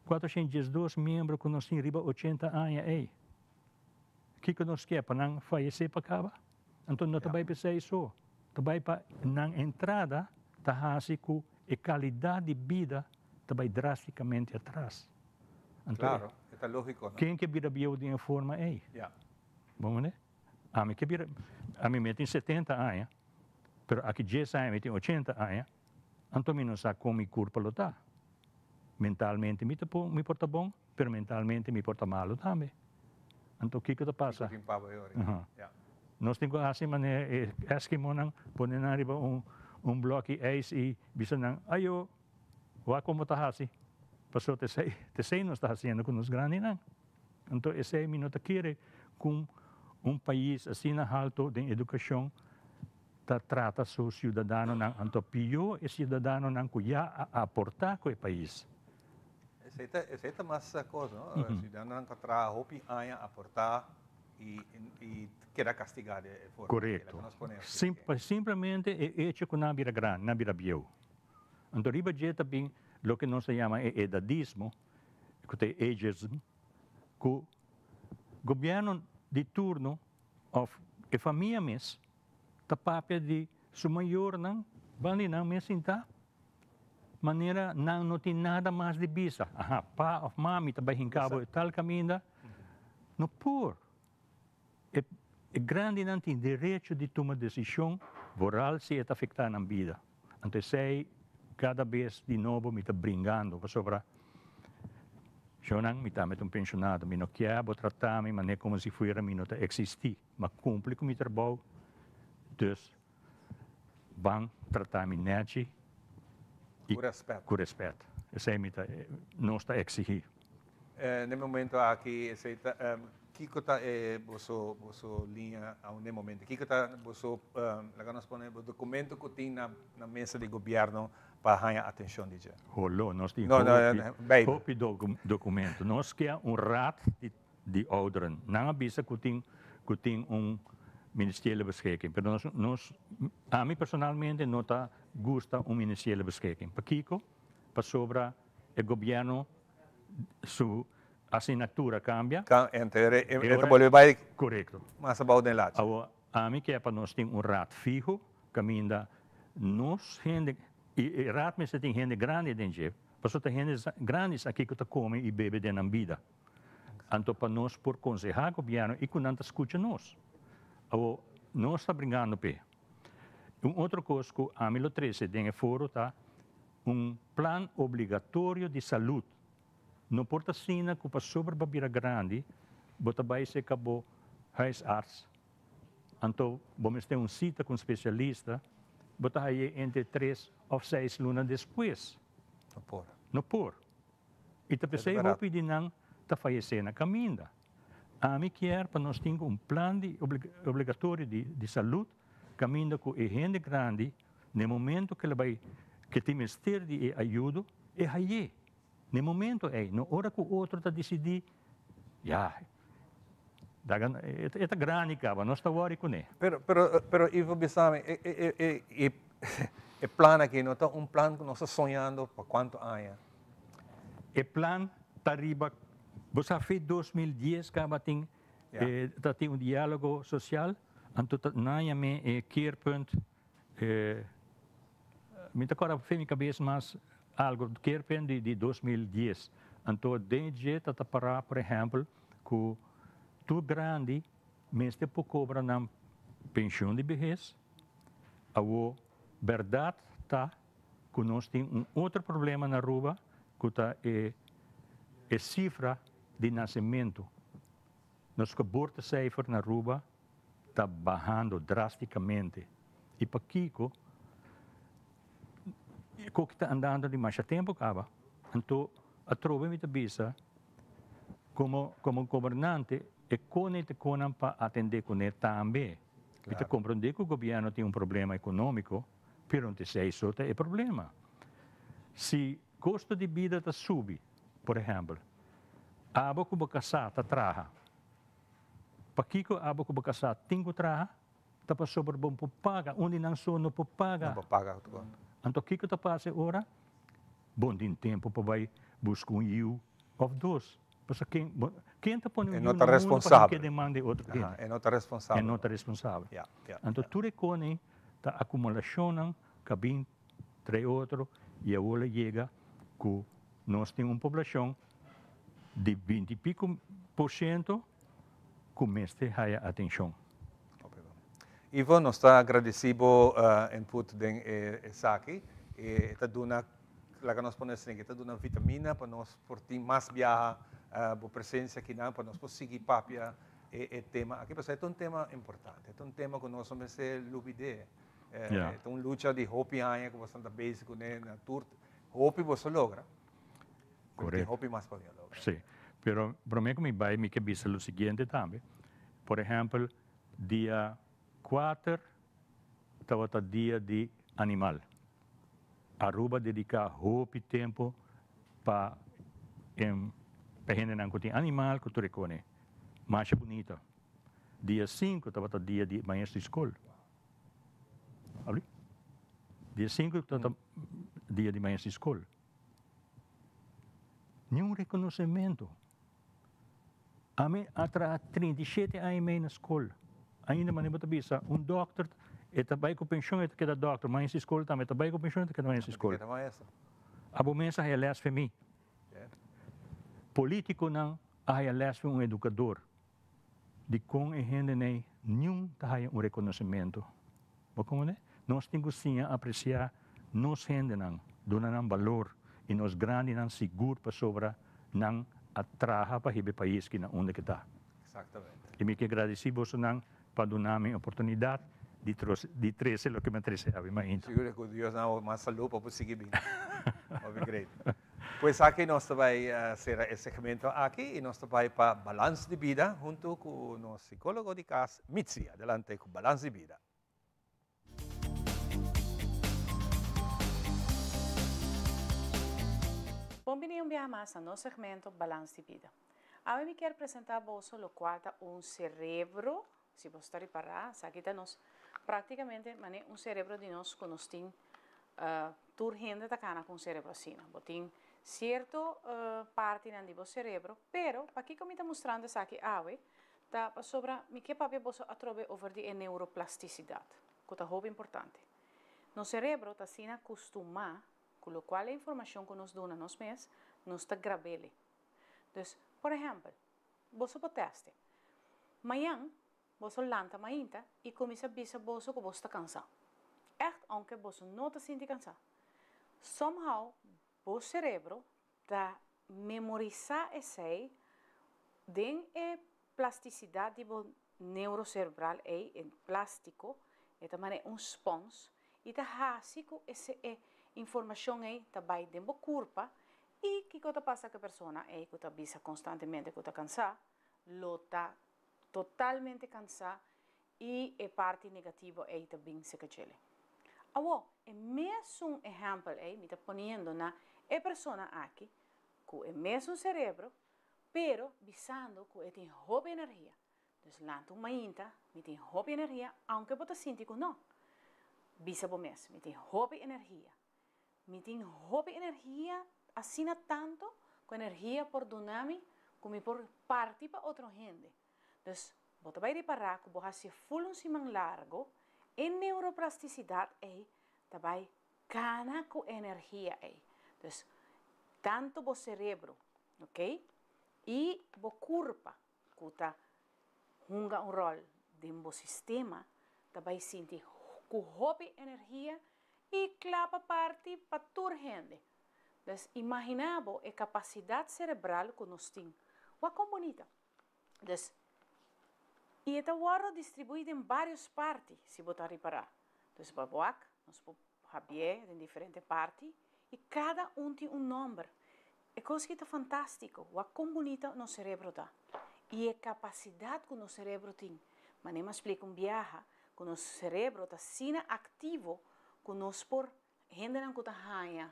412 miembro cu nos tin riba 80 aña ey. Kico nos kier pa nan fayece pa caba? Anto no ta bay p'esey so, ta bay pa nan entrada ta haci cu e calidad di bida ta bay drasticamente atras. Anto, Claro, e ta logico, no? Ken ke bira bieu den e forma ey? Bon mane? Ami ke bira, ami mi tin 70 aña, pero aki 10 aña mi tin 80 aña, anto mi no sa con mi curpa lo ta. Mentalmente mi ta mi por ta bon, pero mentalmente mi por ta malo tambe. Anto kico ta pasa? Kico tin pa bo e ora? Nos tin cu haci manera e Eskimonan pone nan riba un bloki ijs y bisa nan, ayo, wak como ta haci. Pasobra t'esey nos ta haciendo cu nos grandinan. Anto esey mi no ta kere cu un pais asina halto den educacion ta trata su ciudadanonan, anto pio e ciudadanonan cu ya a aporta cu e pais. Esey ta mas cos, no? Ciudadanonan cu a traha hopi aña, aporta y keda castiga de e forma. Corecto. Simplemente e hecho cu nan a bira grandi, nan a bira bieu. Anto riba dje ta bin loke nos ta yama e edadismo, cu ta e ageism, cu gobierno di turno of e famia mes ta papia di su mayornan banda di nan mes sinta manera nan no tin nada mas di bisa. Aha, pa of mami ta bai hinca bo e tal caminda. No por. E grandinan tin derecho di tuma decision vooral si e ta afecta nan bida. Anto esey cada bes di nobo mi ta bringando pasobra shownan mi tambe ta un pensionado, mi no kier bo trata mi manera como si fuera mi no ta existi, mi a cumpli cu mi trabou, dus ban trata mi nechi y Cu respet. Cu respet. Esey mi ta, nos ta exigi. Na e momento aki esey ta, kico ta e boso, boso liña aun na e momento? Kico ta boso, laga nos pone, bo documento cu tin na, na mesa di gobierno pa haña atencion di dje? Holo, nos tin hopi, hopi documento. Nos kia un raad di, di ouderen. Nan a bisa cu tin, cu tin un ministeriële beschikking, pero nos, nos, ami personalmente no ta gusta un ministeriële beschikking. Pakico? Pasobra e gobierno su asignatura cambia. Enter e ta bolbe bay Corecto. mas abao den lachi. Awor, ami ke pa nos tin un raad fiho caminda nos hende, y e raad mester tin hende grandi den dje, pasobra ta hende grandi esaki cu ta come y bebe den nan bida. Anto pa nos por conseha gobierno y cu nan ta scucha nos. Awor, nos ta bringando p'e. Un otro cos cu ami lo trece den e foro ta un plan obligatorio di salud. No por ta asina cu pasobra bo a bira grandi, bo ta bay seca bo huisarts, anto bo mester un cita cu un specialista, bo ta haye entre tres of seis luna despues. No por. No por. Y ta pesey hopi di nan ta fayece na caminda. Ami kier pa nos tin un plan di obligatorio di salud caminda cu e hende grandi Na e momento ku el a bai ke tin mester di e ayudo, e hay'é. Na e momento ei, no ora ku otro ta disidí, ya, daga e ta grandi kaba, nos ta wòri kuné. Pero, pero, pero Ivo bisa mi, e, e, e, e, e plan aki no ta un plan ku nos ta soñando pa kuantu aña? E plan ta riba, bo sa fe 2010 kaba tin, ta tin un diálogo sosial, anto ta nan yam'é e keerpunt. Mi ta kòrda fe mi kabes mas algo keerpunt di 2010. Anto den dje ta ta pará por ehèmpel ku tur grandi mester por kobra nan Pensioen di behes. Awo berdad ta cu nos tin un otro problema na Aruba cu ta e e cifra di nacemento. Nos geboortecijfer na Aruba ta bahando drasticamente y pakico e coki ta andando di masha tempo caba. Anto atrobe mi ta bisa como como gobernante e cone ta conan pa atende cune tambe. Mi ta comprende cu gobierno tin un problema economico pero no ta esey so ta e problema. Si costo di bida ta subi por ehempel abo cu bo casa ta traha Pakiko abo ku bo kasá tin ku traha? Ta pasobra bo por paga. Un di nan so no por paga. No por paga tur. Anto kiko ta pasa e ora? Bo no tin tempu pa bai buska un yiu òf dos. Pasobra ken bo ken ta pone un E yiu no ta na mundu pa nan responsabel. keda den man di otro Aha, hende? e no ta E responsabel. no ta responsabel. Ya, ya, Anto ya. tur e kos ta akumulashonnan ku a bin trae otro i awor lo yega ku nos tin un poblashon di binti i piko por siento ku mester haya atenshon. Ivo, nos ta agradeci bo input den esaki. E ta duna, laga nos pone asina, e ta duna vitamina pa nos por tin mas biaha bo presencia akinan pa nos por sigui papia e tema aki, pasobra e ta un tema importante, e ta un tema ku nos no mester lubid'é. E ta un lucha di hopi aña ku boso ta bezig kuné na tur hopi boso logra. Pero tin hopi mas pa bin a logra. Sí, pero promé ku mi bai mi ke bisa lo siguiente tambe. Por ehèmpel, dia kuater tabata dia di animal. Aruba dediká hopi tempu pa pa hendenan ku tin animal ku tur e kone. Masha bunita. Dia sinku tabata dia di maestro di skol. Abri. Dia sinku tabata dia di maestro di skol. Niun rekonosementu. Ami a traha 37 aña i mei na skol. Ainda manera bo ta bisa, un dòkter e ta bai ku penshon e ta keda dòkter, maestro di skol tambe e ta bai ku penshon e ta keda maestro di skol. Abo mes a haya lès fe mi. Politikonan a haya lès fe un edukador. Dikon e hendenan niun ta haya un rekonosementu? Bo komprendé? Nos tin ku siña apresiá nos hendenan, duna nan balor i nos grandinan sigur pasobra nan a traha pa hiba e pais ki na unda ke ta. I mi ke gradisí bosonan pa duna mi oportunidat di di trese loke mi a trese awe mainta. Sigur ku Dios na bo mas salú pa bo sigui bini. Hopi great. Pues aki nos ta bai sera e segmento aki i nos ta bai pa Balans di Bida huntu ku nos sikólogo di kas Mitzi. Adelante ku Balans di Bida. Bon bini un biaha mas na nos segmento Balans di Bida. Awe mi kier presenta boso locual ta un cerebro, si boso ta ripara, esaki ta nos practicamente mane un cerebro di nos cu nos tin, tur hende ta cana cu un cerebro asina. Bo tin cierto partinan di bo cerebro, pero pakico mi ta mustrando esaki awe ta pasobra mi ke papia boso atrobe over di e neuroplasticidad, cu ta hopi importante. Nos cerebro ta asina custuma cu locual e informacion cu nos duna nos mes, nos ta grabele. Dus, por ehèmpel, boso por tèste. Mañan, boso lanta mainta i kuminsá bisa boso ku boso ta kansá. Ègt, ounke boso no ta sinti kansá. Somehow, bo serebro ta memorisá esei den e plastisidat di bo neuroserebral ei, e plástiko, e ta manera un spons i ta hasi ku ese e informashon ei ta bai den bo kurpa I kiko ta pasa ku e persona ei ku ta bisa konstantemente ku ta kansá? Lo ta totalmente kansá i e parti negativo ei ta bin serka djele. Awor, e mesun ehèmpel ei mi ta poniendo na e persona aki ku e mesun serebro, pero bisando ku e tin hopi energia. Dus lanta un mainta, mi tin hopi energia, aunke bo ta sinti ku no. Bisa bo mes, mi tin hopi energia. Mi tin hopi energia, asina tanto ku energia por duna mi ku mi por parti pa otro hende. Dus, bo ta bai ripará ku bo hasi ful un siman largo, e neuroplastisidat ei ta bai kana ku energia ei. Dus, tanto bo serebro, oké, i bo kurpa ku ta hunga un ròl den bo sistema. ta bai sinti ku hopi energia i kla pa parti pa tur hende. Dus imaginá bo e kapasidat serebral ku nos tin. Wak kon bunita. Dus, i e ta wòrdu distribuí den vários parti, si bo ta ripará. Dus bo wak, nos por habié den diferente parti i kada un tin un nòmber. E kos ki ta fantástiko, wak kon bunita nos serebro ta i e kapasidat ku nos serebro tin. Manera mi a splika un biaha ku nos serebro ta asina aktivo ku nos por hendenan ku ta haña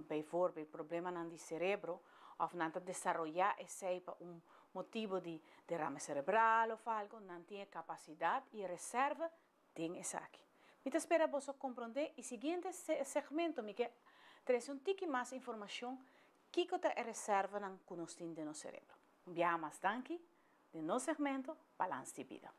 bijvoorbeeld problemanan di serebro òf nan ta desaroyá esei pa un motibu di derame serebral òf algu, nan tin e kapasidat i e reserva den esaki. Mi ta spera boso komprondé i siguiente segmento mi ke trese un tiki mas informashon kiko ta e reservanan ku nos tin den nos serebro. Un biaha mas danki den nos segmento Balans di Bida.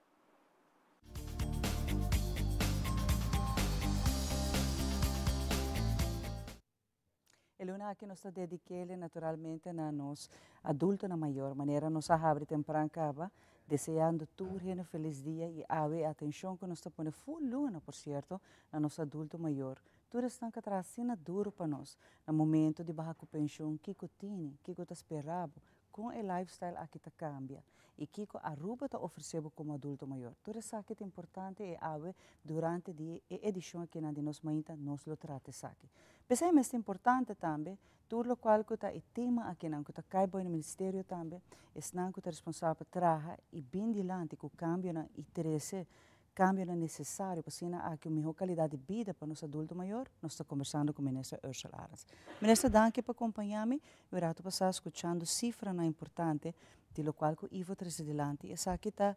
E luna aki nos ta dedik'é naturalmente na nos adultonan mayor, manera nos a habri tempran kaba, deseando tur hende un felis dia i awe e atenshon ku nos ta pone ful luna, por sierto, na nos adulto mayor. Tur esnan ku a traha asina duru pa nos na momento di baha ku penshon, kiko tini, kiko ta spera bo, Kon e lifestyle aki ta kambia i kiko Aruba ta ofresé bo komo adulto mayor? Tur esaki ta importante i awe durante di e edishon akinan di Nos Mainta nos lo trata esaki. P'esei mes ta importante tambe tur lokual ku ta e tema akinan ku ta kai bou e ministerio tambe, esnan ku ta responsabel pa traha i bin dilanti ku kambionan i trese Cambionan necesario pa asina aki un miho calidad di bida pa nos adulto mayor, nos ta conversando cu Minister Ursell Arends. Minister danki pa acompaña mi, mi rato pasa scuchando cifranan importante di locual cu Ivo trece dilanti, esaki ta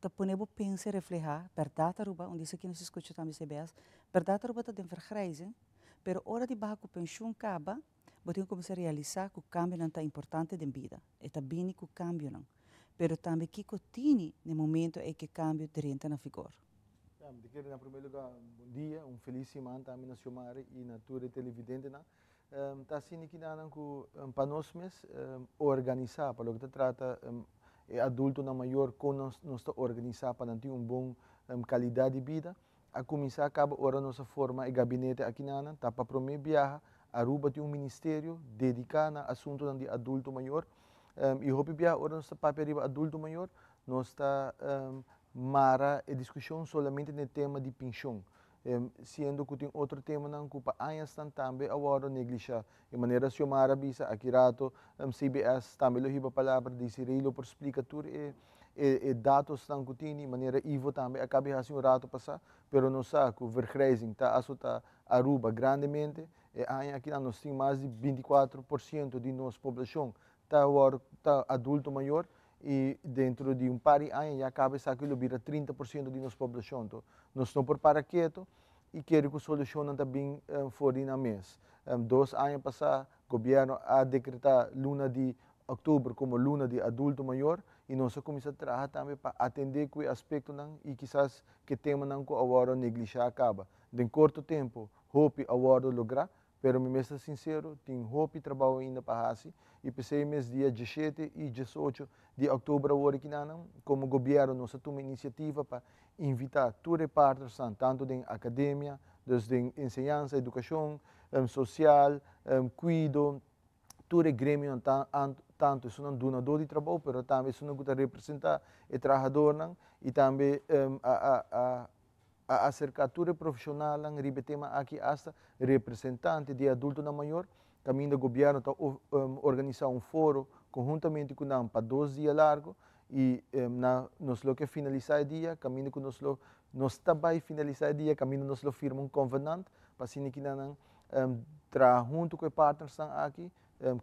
ta pone bo pensa y refleha, berdad Aruba, un dies aki nos a scucha tambe CBS, berdad Aruba ta den vergrijzing, pero ora di baha cu pensioen caba, bo tin cu cuminsa realisa cu cambionan ta importante den bida, e ta bini cu cambionan. Pero tambe kiko tini n'e momento ei k'e kambio drenta na vigor? Ya, mi ta kere na prome luga bon dia, un felis siman tambe na Xiomara i na tur e televidentenan. Ta asina kinanan ku pa nos mes organisá pa loke ta trata e adultonan mayor kon nos nos ta organisá pa nan tin un bon kalidat di bida. A kuminsá kaba ora nos a forma e gabinete akinanan, ta pa prome biaha Aruba tin un ministerio dediká na asuntonan di adulto mayor. I hopi biaha ora nos ta papia riba adulto mayor, nos ta mara e diskushon solamente na e tema di penshon, siendo ku tin otro temanan ku pa añasnan tambe a wòrdu neglishá. E manera Xiomara a bisa aki rato, CBS tambe lo hiba palabra, Desiree lo por splika tur e e datosnan ku tin, i manera Ivo tambe a kabi hasi un rato pasá, pero nos sa ku vergrijzing ta asotá Aruba grandemente. E aña akinan nos tin mas di 24% di nos poblashon ta wòrdu ta adulto mayor i dentro di un par di aña ya kaba esaki lo bira 30% di nos poblashon. Anto nos no por para keto i kere ku solushonnan ta bin for di nan mes. Dos aña pasá gobièrnu a dekretá luna di òktober komo luna di adulto mayor i nos a kuminsá traha tambe pa atendé ku e aspektonan i kisas ku e temanan ku a wòrdu neglishá kaba. Den korto tempu hopi a wòrdu lográ, pero mi mes ta sinsero, tin hopi trabou ainda pa hasi i p'esei mes dia diesshete i diesocho di òktober awor akinanan, komo gobièrnu nos a tuma inisiativa pa invitá tur e partnersnan, tantu den akademia, dus den enseñansa, edukashon, sosial, kuido, tur e gremionan tantu esunnan dunadó di trabou, pero tambe esunnan ku ta representá e trahadornan i tambe a A aserká tur e profeshonalnan riba e tema aki asta representante di e adultonan mayor, kaminda gobièrnu ta organisá un foro konhuntamente ku nan pa dos dia largu i na nos lo ke finalisá e dia kaminda ku nos lo nos ta bai finalisá e dia kaminda nos lo firma un konvenant pa asina ki nan traha huntu ku e partnersnan aki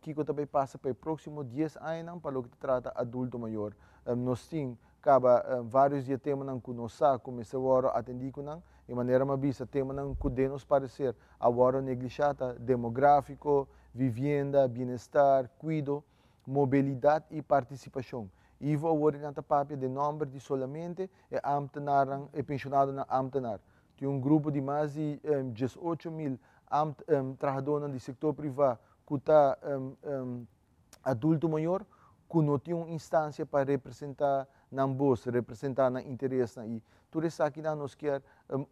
kiko ta bai pasa pa e próksimo dies añanan pa loke ta trata adulto mayor. Nos tin kaba vários di e temanan ku nos sa ku mester wòrdu atendí ku nan. E manera mi a bisa, temanan ku den nos pareser a wòrdu neglishá ta demográfiko, vivienda, bienestar, kuido, mobilidat i partisipashon. Ivo awor nan ta papia den nòmber di solamente e ámtenarnan, e penshonadonan ámtenar. Tin un grupo di mas di 18.000 trahadónan di sektor privá ku ta adulto mayor. ku no tin un instansia pa representá nan bos, representá nan interesnan i tur esakinan nos kier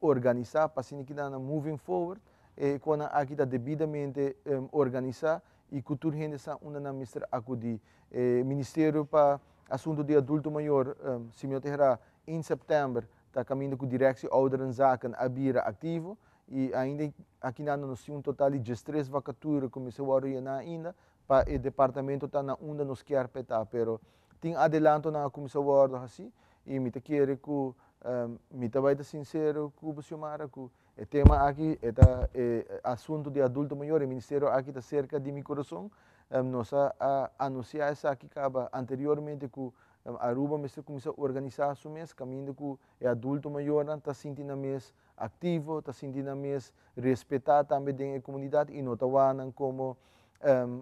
organisá pa asina kinan nan moving forward e konan aki ta debidamente organisá i ku tur hende sa unda nan mester akudí. E Ministerio pa Asuntu di Adulto Mayor, si mi no ta erá, in sèptèmber ta kaminda ku Directie Ouderenzaken a bira aktivo i ainda akinan nos tin un total di diestres vakatura ku mester wòrdu yená ainda pa e departamento ta na unda nos kier pa e ta, pero tin adelantonan a kuminsá wòrdu hasí i mi ta kere ku mi ta bai ta sinsero ku bo Xiomara ku e tema aki e ta e asuntu di adulto mayor, e ministerio aki ta serka di mi kurason, nos a anunsiá esaki kaba anteriormente ku Aruba mester kuminsá organisá su mes kaminda ku e adulto mayornan ta sinti nan mes aktivo, ta sinti nan mes respetá tambe den e komunidat i no ta wak nan komo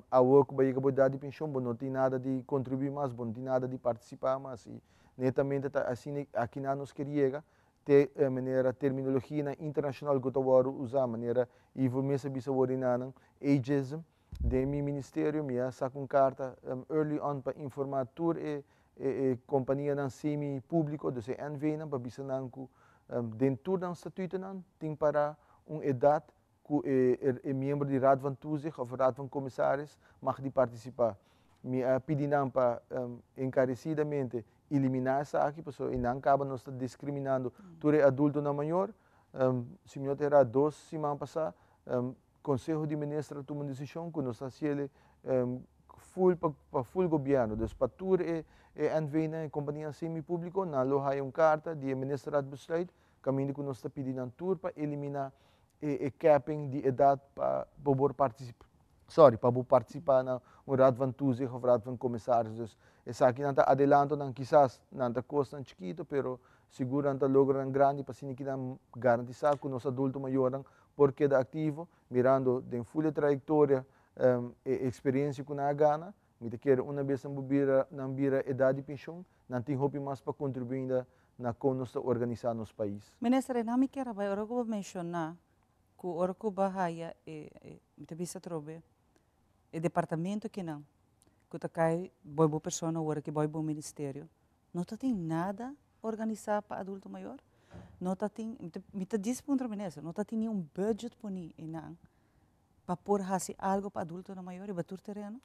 awor ku bo a yega bo edat di penshon bo no tin nada di kontribuí mas, bo no tin nada di partisipá mas i netamente ta asina akinan nos ker yega te manera terminologianan internashonal ku ta wòrdu usá manera Ivo mes a bisa wor enanan, ageism. Den mi ministerio mi a saka un karta early on pa informá tur e e kompanianan semi públiko, dus e NVnan, pa bisa nan ku den tur nan statutonan tin pará un edat ku e e miembro di Raad van Toezicht òf Raad van Commissaris mag di partisipá. Mi a pidi nan pa enkaresidamente eliminá esaki pasobra einan kaba nos ta diskriminando tur e adultonan mayor. Si mi no ta erá dos siman pasá Conseho di Minister a tuma un decision cu nos ta haciele full pa full gobierno, dus pa tur e NVnan, e companianan semi publico, nan lo haya un carta di e Ministerraad Besluit caminda cu nos ta pidi nan tur pa elimina e capping di edad pa bo por participa, sorry, pa bo participa na un Raad van Toezicht of Raad van Commissaris. Dus esakinan ta adelantonan, kisas nan ta cosnan chikito, pero sigur nan ta logronan grandi pa asina kinan garantisa cu nos adulto mayornan por keda aktivo mirando den ful e trayektoria e eksperensia ku nan a gana. Mi ta kere una bes nan bo bira nan bira edat di penshon, nan tin hopi mas pa kontribuí ainda na kon nos ta organisá nos pais. Minister, e nan mi kier a bai ora ku bo menshoná ku ora ku bo a haya e mi ta bisa atrobe e departamento kinan ku ta kai boi bo persona ora ki boi bo ministerio No ta tin nada organisá pa adulto mayor. No ta tin, mi ta djis puntra minister, no ta tin ni un budget poni einan pa por hasi algo pa adultonan mayor riba tur tereno?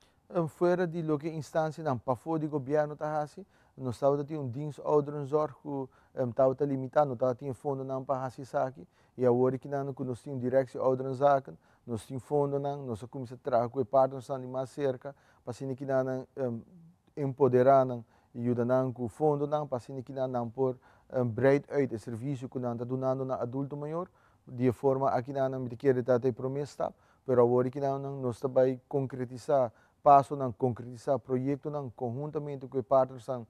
Fuera di loke instansianan pafó di gobièrnu ta hasi, nos tabata tin un dienst ouderenzorg ku tabata limitá, no tabata tin e fondonan pa hasi esaki. I awor kinan ku nos tin un directie ouderenzaken, nos tin fondonan, nos a kuminsá traha ku e partnersnan di mas serka pa asina kinan empoderá nan i yuda nan ku fondonan pa asina kinan nan por breid uit e servisio ku nan ta dunando na adulto mayor. Di e forma aki nan mi ta kere ta ta e promé stap, pero awor kinan nos ta bai konkretisá pasonan, konkretisá proyektonan konhuntamente ku e partnersnan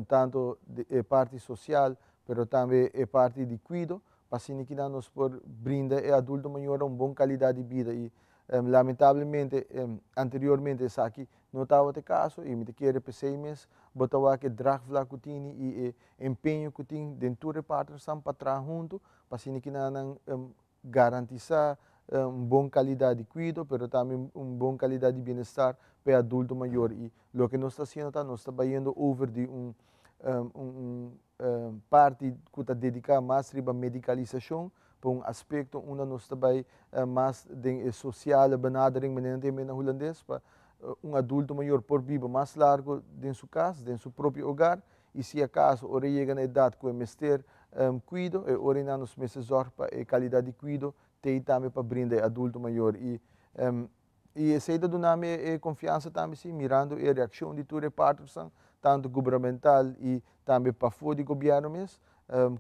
tanto e parti sosial pero tambe e parti di kuido pa asina kinan nos por brinda e adulto mayor un bon kalidat di bida i lamentablemente anteriormente esaki No tabata e kaso i mi ta kere p'esei mes bo ta wak e draagvlak ku tini i e empeño ku tin den tur e partnersnan pa traha huntu pa asina kina nan garantisá un bon kalidat di kuido pero tambe un bon kalidat di bienestar pa e adulto mayor i loke nos ta hasiendo ta nos ta bayendo over di un un parti ku ta dediká mas riba medikalisashon pa un aspekto unda nos ta bai mas den e sosiale benadering manera nan ta yama na hulandes pa un adulto mayor por biba mas largo den su kas, den su propio hogar i si akaso ora e yega na edat ku e mester kuido e ora einan nos mester zòrg pa e kalidat di kuido t'ei tambe pa brinda e adulto mayor i I esei ta duna mi e konfiansa tambe si, mirando e reakshon di tur e partnersnan, tantu gubernamental i tambe pafó di gobièrnu mes,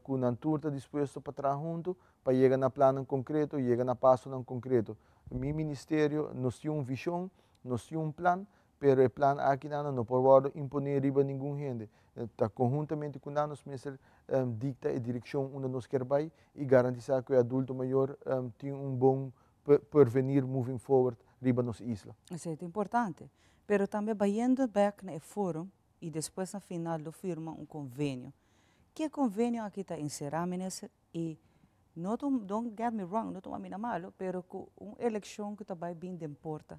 ku nan tur ta dispuesto pa traha huntu pa yega na plannan konkreto, yega na pasonan konkreto. Mi ministerio, nos tin un vishon, nos tin un plan, pero e plan akinan no por wòrdu imponé riba ningun hende. Ta konhuntamente ku nan nos mester dikta e direkshon unda nos kier bai i garantisá ku e adulto mayor tin un bon porvenir moving forward riba nos isla. Esei ta importante. Pero tambe bayendo bek na e forum y despues na final lo firma un convenio. Ki e convenio aki ta encera minister y no don't get me wrong, no tuma mi na malo, pero cu un eleccion cu ta bay bin den porta.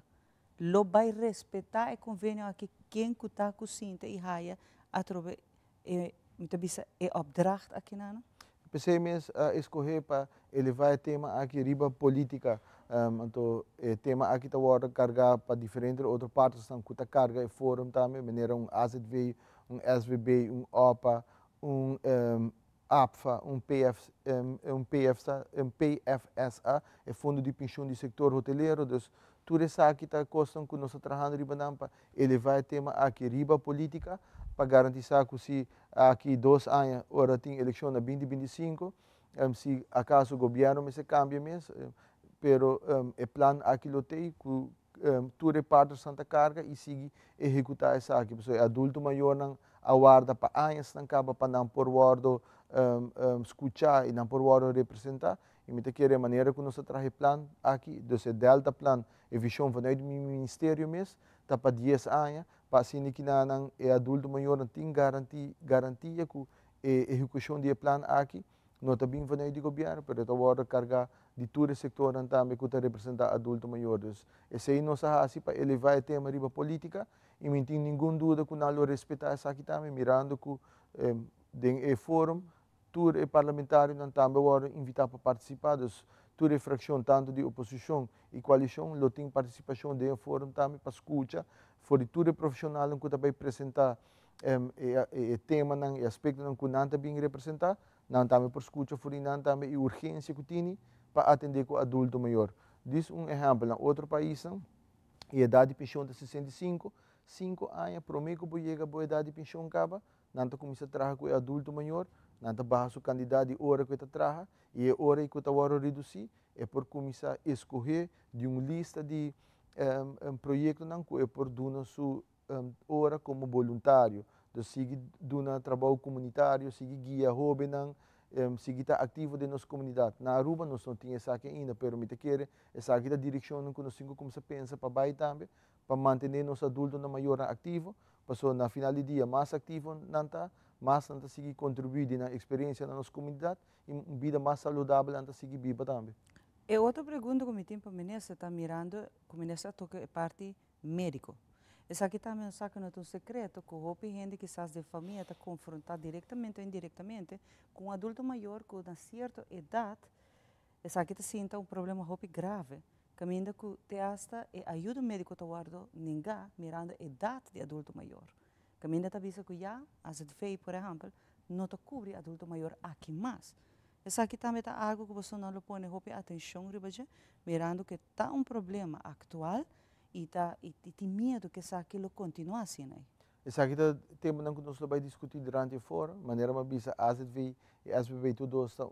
Lo bai respetá e konvenio aki ken ku ta ku sinta i haya atrobe e mi ta bisa e opdracht akinan? P'esei mes a eskohé pa elevá e tema aki riba polítika. Anto e tema aki ta wòrdu kargá pa diferente otro partnersnan ku ta karga e forum tambe, manera un AZV, un SVB, un opa, un APFA, un PF, un PFSA, un PFSA, e fondo di penshun di sektor hotelero. Dus tur esaki ta kosnan ku nos ta trahando riba nan pa elevá e tema aki riba polítika, pa garantisá ku si aki dos aña ora tin elekshon na binti 25, si akaso gobièrnu mester kambia mes, pero e plan aki lo t'ei ku tur e partnersnan ta karga i sigui ehekutá esaki. Pasobra e adulto mayornan a warda pa añasnan kaba pa nan por wòrdu skuchá i nan por wòrdu representá. I mi ta kere e manera ku nos a traha e plan aki, dus e Delta Plan, e vishon vanuit mi ministerio mes, ta pa dies aña, pa asina kinanan e adulto mayornan tin garanti garantia ku e ehekushon di e plan aki no ta bin vanuit di gobièrnu, pero e ta wòrdu kargá di tur e sektornan tambe ku ta representá adulto mayor. Dus esei nos a hasi pa elevá e tema riba polítika i mi tin ningun duda ku nan lo respetá esaki tambe mirando ku den e forum tur e parlamentarionan tambe a wòrdu invitá pa partisipá, dus tur e frakshon tantu di oposishon i koalishon lo tin partisipashon den e forum tambe pa skucha for di tur e profeshonalnan ku ta bai presentá e temanan, e aspektonan ku nan ta bin representá, nan tambe por skucha for di nan tambe e urgensia ku tini pa atendé ku adulto mayor. Dis un ehèmpel, na otro paisnan e edat di penshon ta 65, sinku aña promé ku bo yega bo edat di penshon kaba, nan ta kuminsá traha ku e adulto mayor, nan ta baha su kandidat di ora ku e ta traha i e ora ei ku ta wòrdu redusí e por kuminsá eskohé di un lista di proyektonan ku e por duna su ora komo boluntario. Dus sigui duna trabou komunitario, sigui guia hóbennan, sigui ta aktivo den nos komunidat. Na Aruba nos no tin esaki ainda, pero mi ta kere esaki ta direkshonnan ku nos tin ku kuminsá pensa pa bai tambe, pa mantené nos adultonan mayornan aktivo, pasobra na final di dia mas aktivo nan ta, mas nan ta sigui kontribuí di nan eksperensia na nos komunidat i un bida mas saludabel nan ta sigui biba tambe. E otro pregunta ku mi tin pa minister ta mirando ku minister a toka e parti médiko. Esaki tambe nos sa ku no ta un sekreto ku hopi hende kisas den famia ta konfrontá direktamente o indirektamente ku un adulto mayor ku na sierto edat esaki ta sinta un problema hopi grave kaminda ku te asta e ayudo médiko ta wòrdu nengá mirando edat di adulto mayor. Kaminda ta bisa ku ya AZV por ehèmpel no ta kubri adulto mayor aki mas. Esaki tambe ta algu ku boso no lo pone hopi atenshon riba dje mirando ku e ta un problema aktual i ta i tin miedu ku esaki lo kontinuá asina ei. Esaki ta temanan ku nos lo bai diskutí durante e foro. Manera mi a bisa AZV i SBB tur dos ta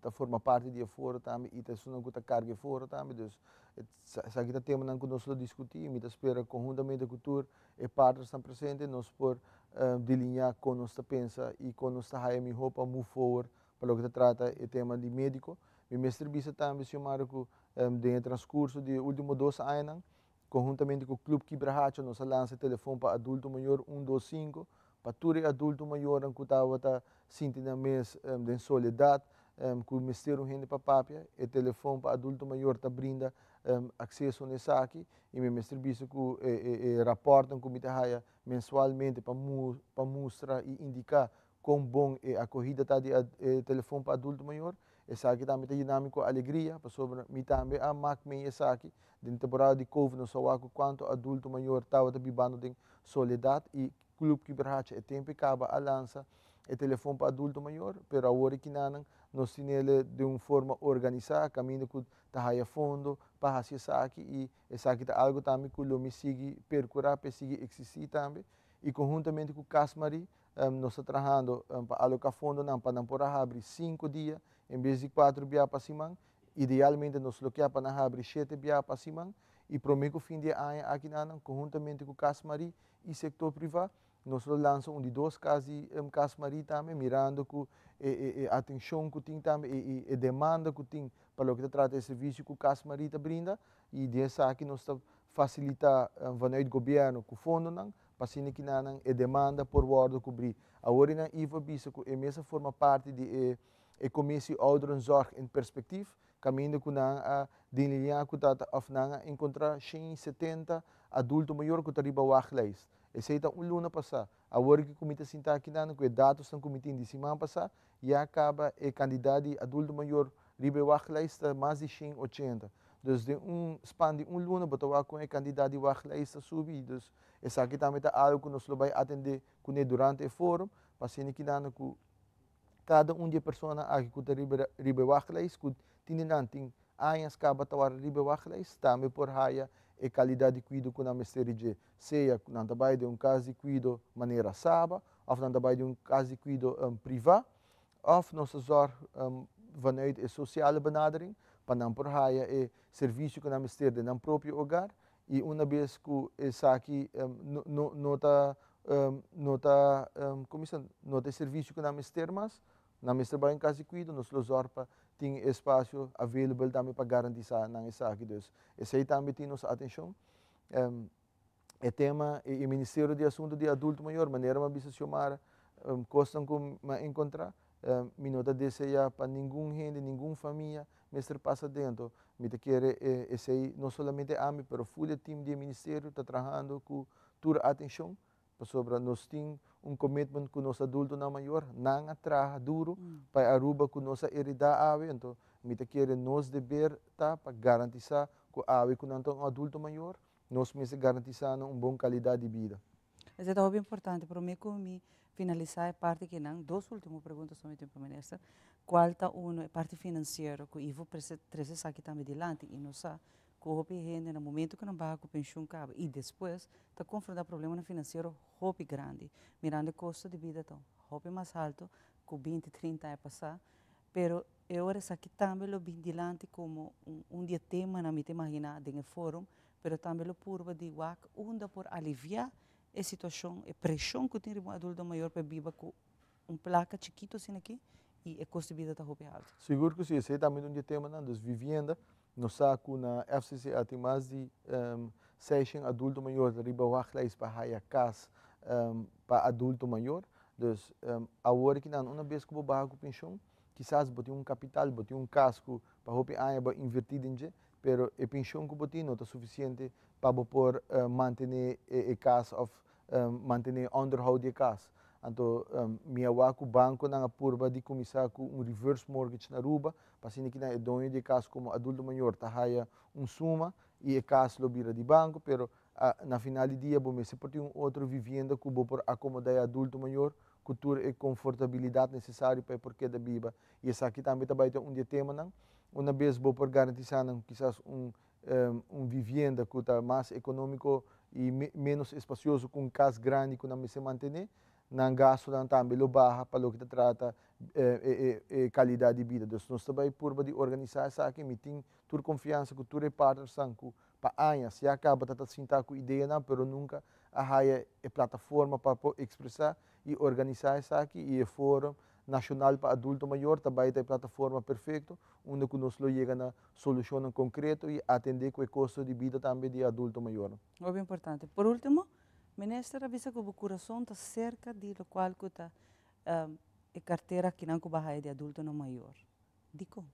ta forma parti di e foro tambe i ta esunnan ku ta karga e foro tambe. Dus esaki ta temanan ku nos lo diskutí i mi ta spera konhuntamente ku tur e partnersnan presente nos por delineá kon nos ta pensa i kon nos ta haya mihó pa move forward pa loke ta trata e tema di médiko. Mi mester bisa tambe, Xiomara, ku den e transkurso di e último dos añanan, konhuntamente ku Club Kibrahacha nos a lansa e telefon pa adulto mayor un dos sinku, pa tur e adulto mayornan ku tabata sinti nan mes den soledat, ku mester un hende pa papia, e telefon pa adulto mayor ta brinda akseso na esaki i mi mester bisa ku e rapòrtnan ku mi ta haya mensualmente pa pa mustra i indiká kon bon e akohida ta di e telefon pa adulto mayor. Esaki tambe ta yena mi ku alegria pasobra mi tambe a mak mei esaki. Den temporada di covid nos a wak ku kuantu adulto mayor tabata bibando den soledat i Club Kiberhacha e tempu e kaba a lansa e telefon pa adulto mayor, pero awor e kinanan nos tinele den un forma organisá kaminda ku ta haya fondo pa hasi esaki i esaki ta algu tambe ku lo mi sigui perkurá pa e sigui eksistí tambe i konhuntamente ku Cas Marie nos ta trahando pa aloká fondonan pa nan por a habri sinku dia en bes di kuater bia pa siman. Idealmente nos lo kia pa nan habri shete bia pa siman i promé ku fin di e aña akinanan konhuntamente ku Cas Marie i sektor privá nos lo lansa un di dos kas di Cas Marie tambe mirando ku e atenshon ku tin tambe i e demanda ku tin pa loke ta trata e servisio ku Cas Marie ta brinda i den esaki nos ta fasilitá vanuit gobièrnu ku fondonan pa asina kinanan e demanda por wòrdu kubrí. Awor e nan Ivo a bisa ku e mes a forma parti di e e Commissie Ouderenzorg in Perspectief. kaminda ku nan a delineá ku ta òf nan a enkontrá 170 adulto mayor ku ta riba wachtlijst. Esei ta un luna pasá. Awor ku mi ta sinta akinan ku e datosnan ku mi tin di siman pasá, ya kaba e kantidat di adulto mayor riba e wachtlijst ta mas di 180. Dus den un span di un luna bo ta wak kon e kantidat di wachtlijst ta subi. Dus esaki tambe ta algu ku nos lo bai atendé kuné durante e forum pa asina kinan ku kada un di e persona aki ku ta riba riba e wachtlijst ku tin di nan tin añas kaba ta wak riba e wachtlijst tambe por haya e kalidat di kuido ku nan mester di dje, sea ku nan ta bai den un kas di kuido manera Saba òf nan ta bai den un kas di kuido privá òf nos ta zòrg vanuit e sosiale benadering pa nan por haya e servisio ku nan mester den nan propio hogar i una bes ku esaki no no ta no ta komo bisa no ta e servisio ku nan mester mas, nan mester bai un kas di kuido, nos lo zòrg pa tin e espasio available tambe pa garantisá nan esaki. Dus esei tambe tin nos atenshon. E tema e Ministerio di Asunto di Adulto Mayor, manera mi a bisa Xiomara, kosnan ku mi a enkontrá, mi no ta deseá pa ningun hende, ningun famia mester pasa dentro. Mi ta kere esei no solamente ami, pero ful e team di e ministerio ta trahando ku tur atenshon, pasobra nos tin un commitment ku nos adultonan mayor, nan a traha duru pa e Aruba ku nos a heredá awe, anto mi ta kere nos deber ta pa garantisá ku awe ku nan ta un adulto mayor, nos mester garantisá nan un bon kalidat di bida. Esei ta hopi importante. Promé ku mi finalisá e parti kinan, dos último pregunta so mi tin pa minister. Kual ta uno, e parti finansiero ku Ivo trese esaki tambe dilanti i nos sa ku hopi hende na momento ku nan baha ku penshun kaba i despues ta konfrontá problemanan finansiero hopi grandi, mirando e kosto di bida ta hopi mas haltu ku binti, trinta aña pasá. Pero e ora esaki tambe lo bin dilanti komo un di e temanan mi ta imaginá den e forum, pero tambe lo purba di wak unda por aliviá e situashon, e preshon ku tin riba un adulto mayor pa e biba ku un plaka chikito asina aki i e kosto di bida ta hopi haltu. Sigur ku si, esei tambe ta un di e temanan. Dus vivienda, nos sa ku na FCCA tin mas di 600 adulto mayor ta riba wachtlijst pa haya kas pa adulto mayor. Dus awor kinan una bes ku bo baha ku penshon, kisas bo tin un kapital, bo tin un kas ku pa hopi aña bo a invertí den dje, pero e penshon ku bo tin no ta sufisiente pa bo por mantené e kas òf mantené e ònderhou di e kas. Anto mi a wak ku bankonan a purba di kuminsá ku un reverse mortgage na Aruba, pa asina kinan e doño di e kas komo adulto mayor ta haya un suma i e kas lo bira di banko, pero na final di dia bo mester por tin un otro vivienda ku bo por akomodá e adulto mayor ku tur e konfortabilidat nesesario pa e por keda biba. I esaki tambe ta bai ta un di e temanan. Una bes bo por garantisá nan kisas un un vivienda ku ta mas ekonómiko i ménos espasioso ku un kas grandi ku nan mester mantené, nan gastunan tambe lo baha pa loke ta trata e kalidat di bida. Dus nos ta bai purba di organisá esaki. Mi tin tur konfiansa ku tur e partnersnan ku pa añas ya kaba ta ta sinta ku ideanan pero nunka a haya e plataforma pa por ekspresá i organisá esaki i e Forum Nashonal pa Adulto Mayor ta bai ta e plataforma perfekto unda ku nos lo yega na solushonnan konkreto i atendé ku e kosto di bida tambe di e adulto mayornan. Hopi importante. Por ultimo, Minister a bisa ku bo kurason ta serka di lokual ku ta e kartera akinan ku bo a haya di adultonan mayor. Dikon?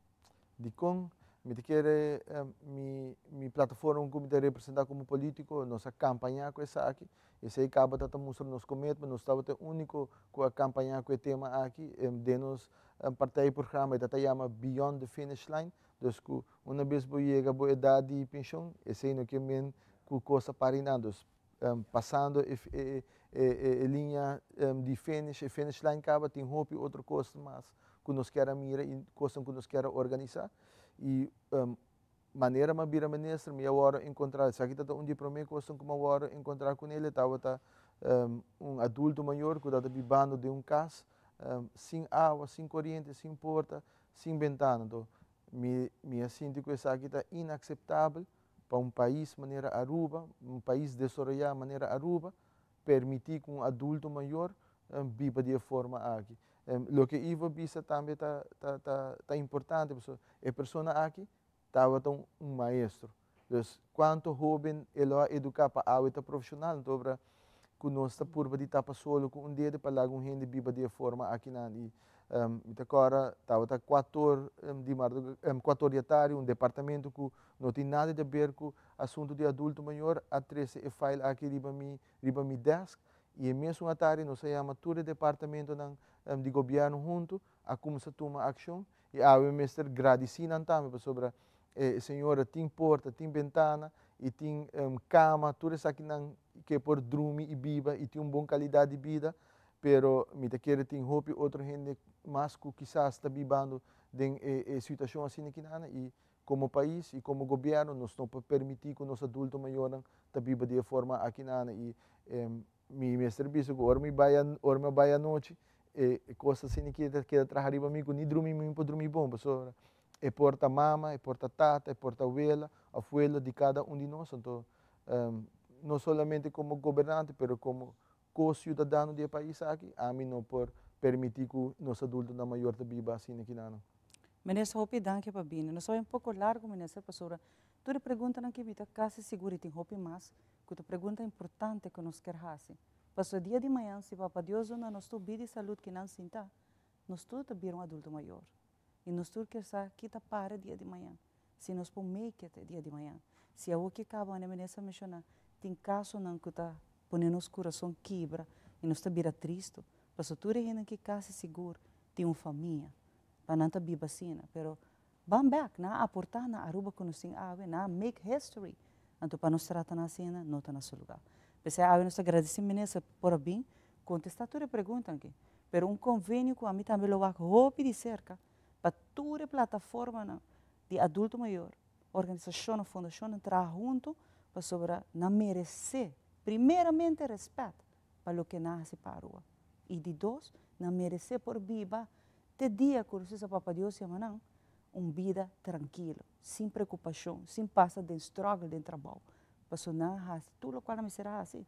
Dikon? Mi ta kere mi mi plataforma ku mi ta representá komo polítiko, nos a kampañá ku esaki. Esei kaba ta ta mustra nos commitment, nos tabata e úniko ku a kampañá ku e tema aki. Den nos partijprogramma e ta ta yama Beyond the Finish Line, dus ku una bes bo yega bo edat di penshon, esei no ke men ku kos a para einan. Dus pasando e e liña di finish, e finish line kaba tin hopi otro kos mas ku nos kier a mira i kosnan ku nos kier a organisá. I manera mi a bira minister mi a wòrdu enkontrá, esaki ta un di e promé kosnan ku mi a wòrdu enkontrá kuné, e tabata un adulto mayor ku tabata bibando den un kas sin awa, sin koriente, sin porta, sin bentana. Anto mi mi a sinti ku esaki ta inakseptabel pa un pais manera Aruba, un pais desaroyá manera Aruba, permití ku un adulto mayor biba di e forma aki. Loke Ivo a bisa tambe ta ta ta ta importante pasobra e persona aki tabata un un maestro. Dus kuantu hóben e lo a eduká pa awe ta profeshonal anto obra ku nos ta purba di tapa solo ku un dede pa laga un hende biba di e forma akinan. I Mi ta kòrda tabata kuator di kuator di atardi un departamento ku no tin nada di aber ku asuntu di adulto mayor a trese e file aki riba mi riba mi desk i e mesun atardi nos a yama tur e departamentonan di gobièrnu huntu a kuminsá tuma akshon i awe mester gradisí nan tambe pasobra e señora tin porta, tin bentana i tin kama, tur esakinan ke por drumi i biba i tin un bon kalidat di bida, pero mi ta kere tin hopi otro hende mas ku kisas ta bibando den e situashon asina kinana i komo pais i komo gobièrnu nos no por permití ku nos adulto mayornan ta biba di e forma akinana i mi mester bisa ku ora mi bai ora mi a bai anochi e kos asina ki ta keda traha riba mi ku ni drumi mi por drumi bon pasobra e por ta mama, e por ta tata, e por ta wela of welo di kada un di nos anto no solamente komo gobernante pero komo ko-siudadano di e pais aki ami no por permití ku nos adultonan mayor ta biba asina kinanan. Minister hopi danki pa bini. Nos a bai un poko largu minister pasobra tur e preguntanan ki mi ta kasi sigur i tin hopi mas ku ta pregunta importante ku nos kier hasi. Pasobra dia di mañan si Papa Dios duna nos tur bida i salud ki nan sinta, nos tur ta bira un adulto mayor. I nos tur kier sa ki ta para dia di mañan, si nos por make it e dia di mañan. Si awor ki kaba manera minister a menshoná, tin kasonan ku ta pone nos kurason kibra i nos ta bira tristu, pasobra tur e hendenan ki kasi sigur tin un famia pa nan ta biba asina, pero ban bek, nan a aportá na Aruba ku nos tin awe, nan a make history, anto pa nos trata nan asina no ta na su lugá. P'esei awe nos ta gradisí minister por a bin kontestá tur e preguntanan aki, pero un konvenio ku ami tambe lo wak hopi di serka pa tur e plataformanan di adulto mayor, organisashonnan, fundashonnan traha huntu pasobra nan meresé primeramente rèspèt pa loke nan hasi pa Aruba i di dos nan meresé por biba te dia ku nos bisa Papa Dios yama nan un bida trankilo, sin preokupashon, sin pasa den struggle den trabou, pasobra nan a hasi tur lokual nan mester a hasi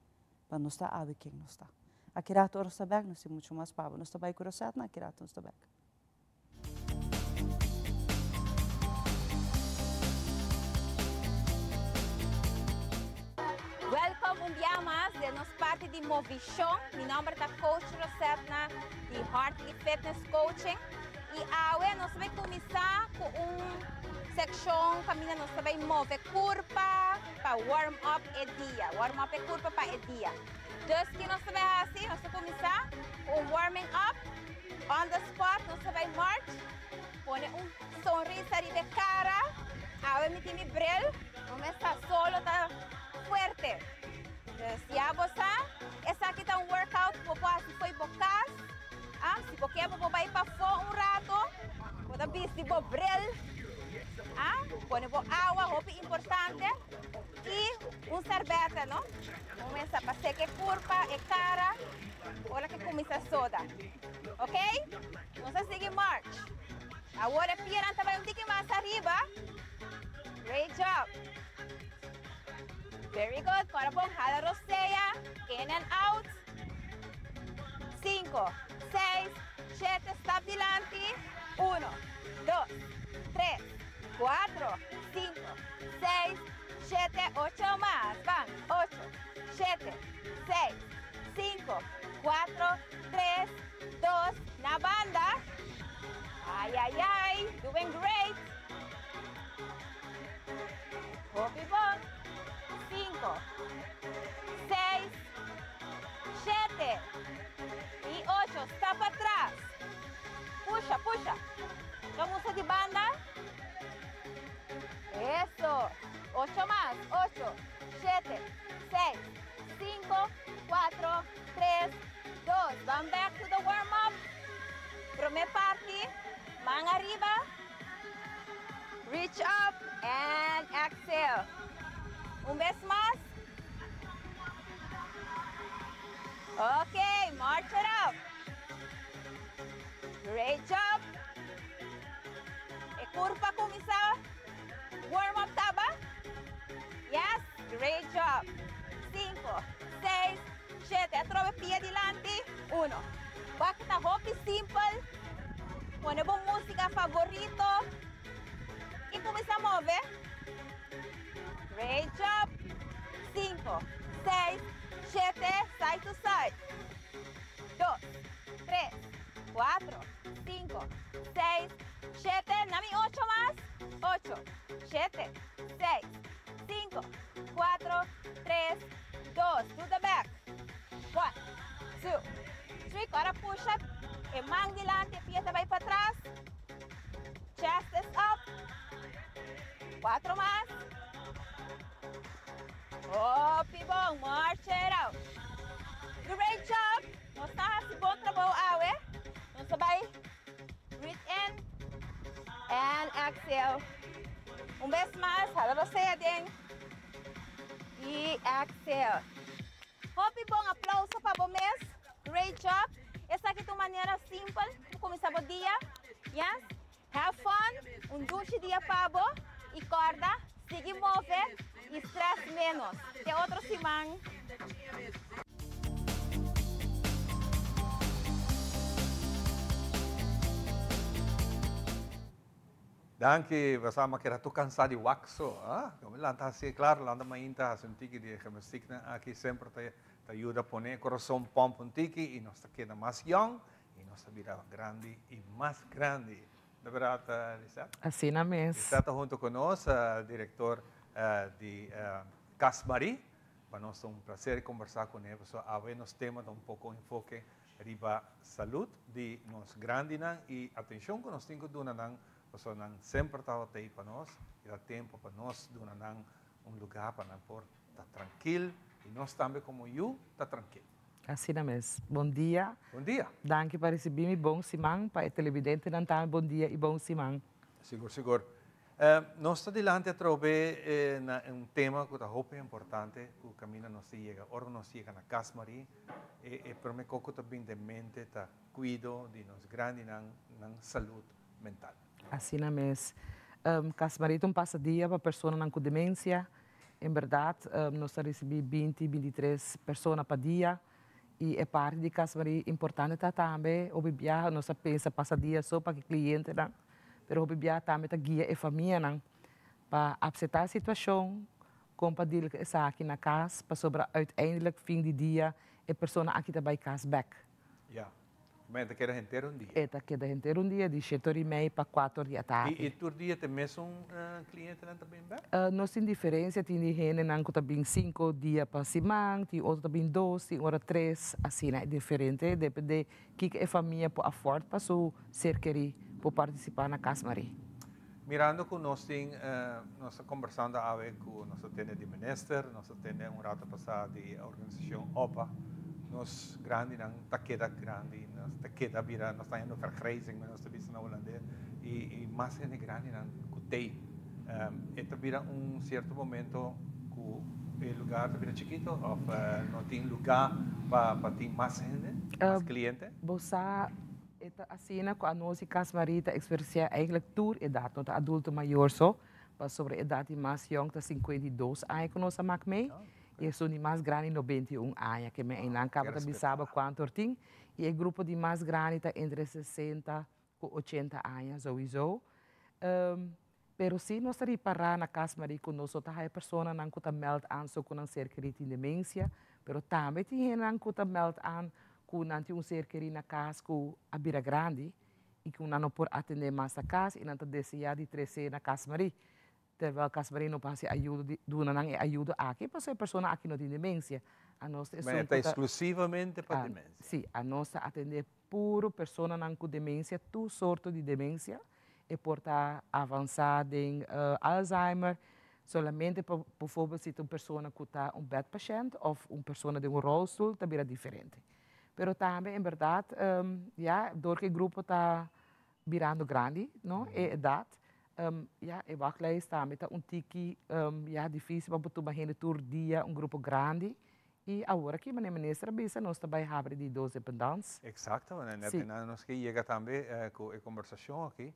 pa nos ta awe ken nos ta. Aki rato ora nos ta bek nos tin muchu mas pabo. Nos ta bai ku Rosetna, aki rato nos ta bek. Welkom un bia mas den nos parti di Movishon. Mi nomber ta Coach Rosetna di Hartley Fitness Coaching. I awe nos ta bai kuminsá ku un sekshon kaminda nos ta bai move kurpa pa warm up e dia. Warm up e kurpa pa e dia. Dus ki nos ta bai hasi? Nos ta kuminsá ku un warming up. On the spot nos ta bai march. Pone un sonrisa riba e kara. Awe mi tin mi bril. No mester solo ta fuerte. Dus ya bo sa, esaki ta un workout ku bo por hasi fo'i bo kas. Ah, si bo ke bo por bai pafó un rato. Bo ta bisti bo bril. Ah, pone bo awa, hopi importante. I un serbete, no? Un mesa pa seka e kurpa, e kara, ora ke kuminsá soda. Ok? Nos a sigui march. Awor e pianan ta bai un tiki mas ariba. Great job. Very good. Kora bon hala rosea. In and out. Sinku, seis, shete, stap dilanti. Uno, dos, tres, kuatro, sinku, seis, shete, ocho mas. Ban, ocho, shete, seis, sinku, kuatro, tres, dos, na banda. Ay, ay, ay, doing great. Hopi bon. Sinku, seis, shete i ocho. Stap atras. Pusha, pusha. Ban usa di banda. Eso. Ocho mas. Ocho, shete, seis, sinku, kuatro, tres, dos. Ban back to the warm up. Prome parti. Man ariba. Reach up and exhale. Un bes mas. Ok, march it up. Great job. E kurpa kuminsá warm up taba? Yes, great job. Sinku, seis, shete. Atrobe pia dilanti. Uno. Wak ta hopi simpel. Pone bo músika favorito i kuminsá move. Great job. Sinku, seis, shete, side to side. Dos, tres, kuatro, sinku. Ocho, shete, seis, sinku, kuatro, tres, dos. To the back. One, two, three. Ora pusha e man dilanti, e pia ta bai patras. Chest is up. Cuatro mas. Hopi bon. March it out. Great job. Nos ta hasi bon trabou awe. Nos ta bai breathe in and exhale. Un bes mas. Hala rosea den. Y exhale. Hopi bon aplauso pa bo mes. Great job. Esaki ta un manera simpel pa cuminsa bo dia. Yes. Have fun. Un dushi dia pa bo. Y corda, sigui move y stress menos. Te otro siman. Danki, pasá mi a keda tur cansá di wak so. Ah, mi lanta hacié, claro, lanta mainta haci un tiki di e gymnastieknan aki semper ta Ta yuda pone e corazon pomp un tiki y nos ta keda mas young y nos ta bira grandi y mas grandi. No berdad, Lisette? Asina mes. Lisette ta hunto cu nos, director di Cas Marie. Pa nos ta un placer conversa cu ne, pasobra awe nos tema ta un poco enfoke riba salud di nos grandinan y atencion cu nos tin cu duna nan, pasobra nan semper tabata ey pa nos y ta tempo pa nos duna nan un lugar pa nan por ta trankil y nos tambe como yu ta trankil. Asina mes. Bon dia. Bon dia. Danki pa ricibi mi. Bon siman. Pa e televidentenan tambe bon dia y bon siman. Sigur, sigur. Nos ta dilanti atrobe na un tema cu ta hopi importante cu caminda nos ta yega. Ora nos yega na Cas Marie, e prome co cu ta bin den mente ta cuido di nos grandinan, nan salud mental. Asina mes. Cas Marie ta un pasadia pa personanan cu demencia. En berdad nos ta ricibi binti, bintitres persona pa dia y e parti di Cas Marie importante ta tambe hopi biaha nos ta pensa pasa dia so pa ki clientenan pero hopi biaha tambe ta guia e famianan pa acepta e situacion con pa deal cu esaki na cas pasobra uiteindelijk fin di dia e persona aki ta bay cas bek. Ya. Ma e ta keda henter un dia? E ta keda henter un dia, di shete ora i mei pa kuater di atardi. I tur dia ta e mesun klientenan ta bin bek? Nos tin diferensia, tin di hendenan ku ta bin sinku dia pa siman, tin otro ta bin dos, tin ora tres, asina e diferente, depende kiko e famia por afòrt pa su ser kerí por partisipá na Cas Marie. Mirando ku nos tin, nos ta kombersando awe ku nos ta tende di minister, nos ta tende un rato pasá di organisashon opa, nos grandinan ta keda grandi, nos ta keda bira, nos ta hañando vergrijzing, manera nos ta bisa na hulandes, i mas hende grandinan ku tei. E ta bira un sierto momento ku e lugar ta bira chikito òf no tin lugá pa tin mas hende, mas kliente? Bo sa E ta asina ku anos di Cas Marie ta eksperensiá eigentlik tur edat, no ta adulto mayor so, pasobra e edat di mas yòn ta 52 aña ku nos a mak mei, i esun di mas grandi 91 aña, ke men einan kaba ta bisa bo kuantu or tin, i e grupo di mas grandi ta entre 60 ku 80 aña souiso. Pero si nos ta ripará na Cas Marie ku nos no ta haya personanan ku ta mèld aan so ku nan ser kerí tin demensia, pero tambe tin hendenan ku ta mèld aan ku nan tin un ser kerí na kas ku a bira grandi i ku nan no por atendé mas na kas i nan ta deseá di tres'é na Cas Marie. Terwèl Cas Marie no por hasi ayudo di duna nan e ayudo aki pasobra e persona aki no tin demensia. Anos ta esun ku ta. Eksklusivamente pa demensia. Si, anos ta atendé puro personanan ku demensia, tur sorto di demensia. E por ta avansá den Alzheimer, solamente pa bijvoorbeeld si ta un persona ku ta un bèdpashènt òf un persona den un ròlstul ta bira diferente. Pero tambe en bèrdat ya dor ku e grupo ta birando grandi no e edat ya e wachtlijst tambe ta un tiki ya difísil pa bo tuma hende tur dia un grupo grandi I awor aki manera minister a bisa nos ta bai habri di dos dependans. Exacto, en net na nos ke yega tambe ku e kombersashon aki,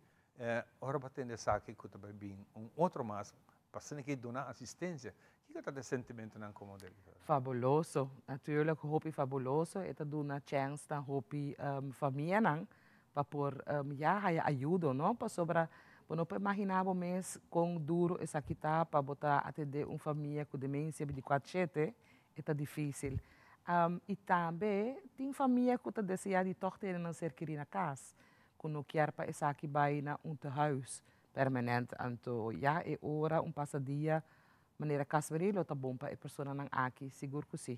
ora bo tende esaki ku ta bai bin un otro mas pa asina ke duna asistensia, kiko ta de sentimentonan komo director? Fabuloso, natuurlijk hopi fabuloso, e ta duna chèns na hopi famianan pa por ya haya ayudo no, pasobra bo no por imaginá bo mes kon duro esaki ta pa bo ta atendé un famia ku demensia binticuatro shete, e ta difísil. I tambe tin famia ku ta deseá di tòg tene nan ser kerí na kas, ku no kier pa esaki bai na un tehuis. Permanent. Anto ya e ora un pasadia manera Casmarie lo ta bon pa e personanan aki, sigur ku si.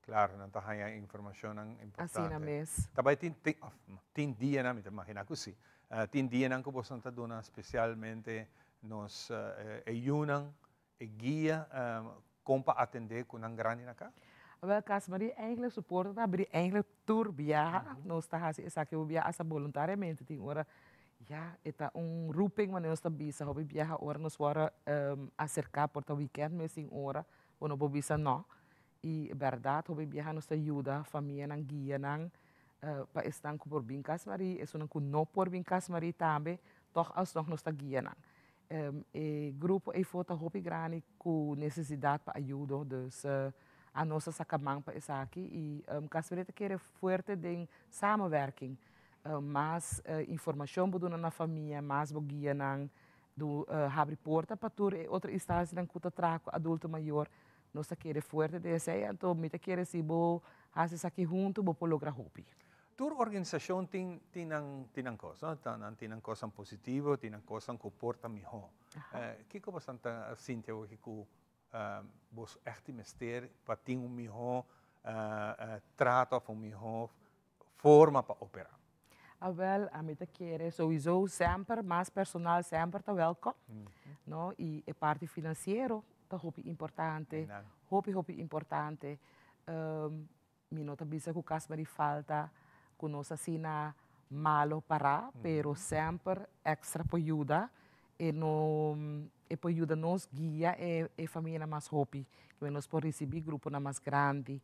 Claro, nan ta haña informacionnan importante. Asina mes. Ta bai tin, tin, of, tin dianan, mi ta imagina cu si, tin dianan cu boso ta duna specialmente nos e yunan e guia con pa atende cu nan grandi na cas? Wel, Casmarie, eigenlijk su porta ta abri eigenlijk tur biaha. Nos ta haci esaki hopi biaha hasta boluntariamente. Tin ora, ya, e ta un roeping wanneer nos ta bisa hopi biaha ora nos worde acerca por ta weekend mes tin ora bo no por bisa no. I bèrdat hopi biaha nos ta yuda famianan, guia nan pa esnan ku por bin Kas Marie, esunnan ku no por bin Kas Marie tambe, tòg alsnog nos ta guia nan. E grupo eifó ta hopi grandi ku nesesidat pa ayudo, dus anos ta saka man pa esaki i Kas Marie ta kere fuerte den samenwerking. Mas informashon bo duna na famia, mas bo guia nan, habri porta pa tur e otro instansianan ku ta traha ku adulto mayor. Nos ta kere fuerte den esei, anto mi ta kere si bo hasi esaki huntu bo por logra hopi. Tur organisashon tin tin nan tin nan kos, no? Nan tin nan kosnan positivo, tin nan kosnan ku por ta mihó. Kiko boso ta sinti awoki ku boso ègt tin mester pa tin un mihó trato òf un mihó forma pa operá? Awel, ami ta kere souiso semper mas personal semper ta welkom, no? I e parti finansiero ta hopi importante, hopi hopi importante. Mi no ta bisa ku Cas Marie falta ku nos asina malo pará, pero semper extra por yuda, e no e por yuda nos guia e e famianan mas hopi, ku nos por risibí gruponan mas grandi.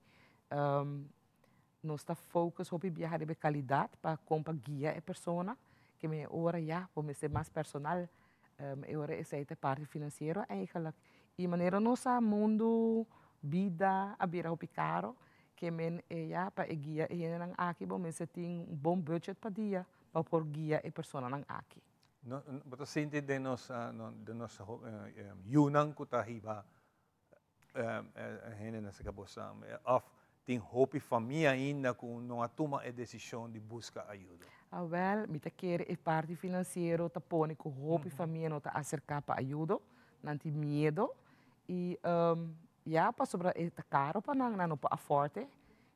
Nos ta focus hopi biaha riba e calidad pa con pa guia e persona, ke men e ora ya bo mester mas personal, e ora esey ta e parti financiero eigenlijk. Y manera nos sa mundo, bida a bira hopi caro, ke men e ya pa e guia e hendenan aki bo mester tin un bon budget pa dia pa por guia e personanan aki. No, bo ta sinti den nos, den nos yunan cu ta hiba hende na saka bosan of tin hopi famia ainda ku no a tuma e desishon di buska ayudo? Awel, mi ta kere e parti finansiero ta pone ku hopi famia no ta aserká pa ayudo, nan tin miedo i ya pasobra e ta karo pa nan, nan no por afòrt e.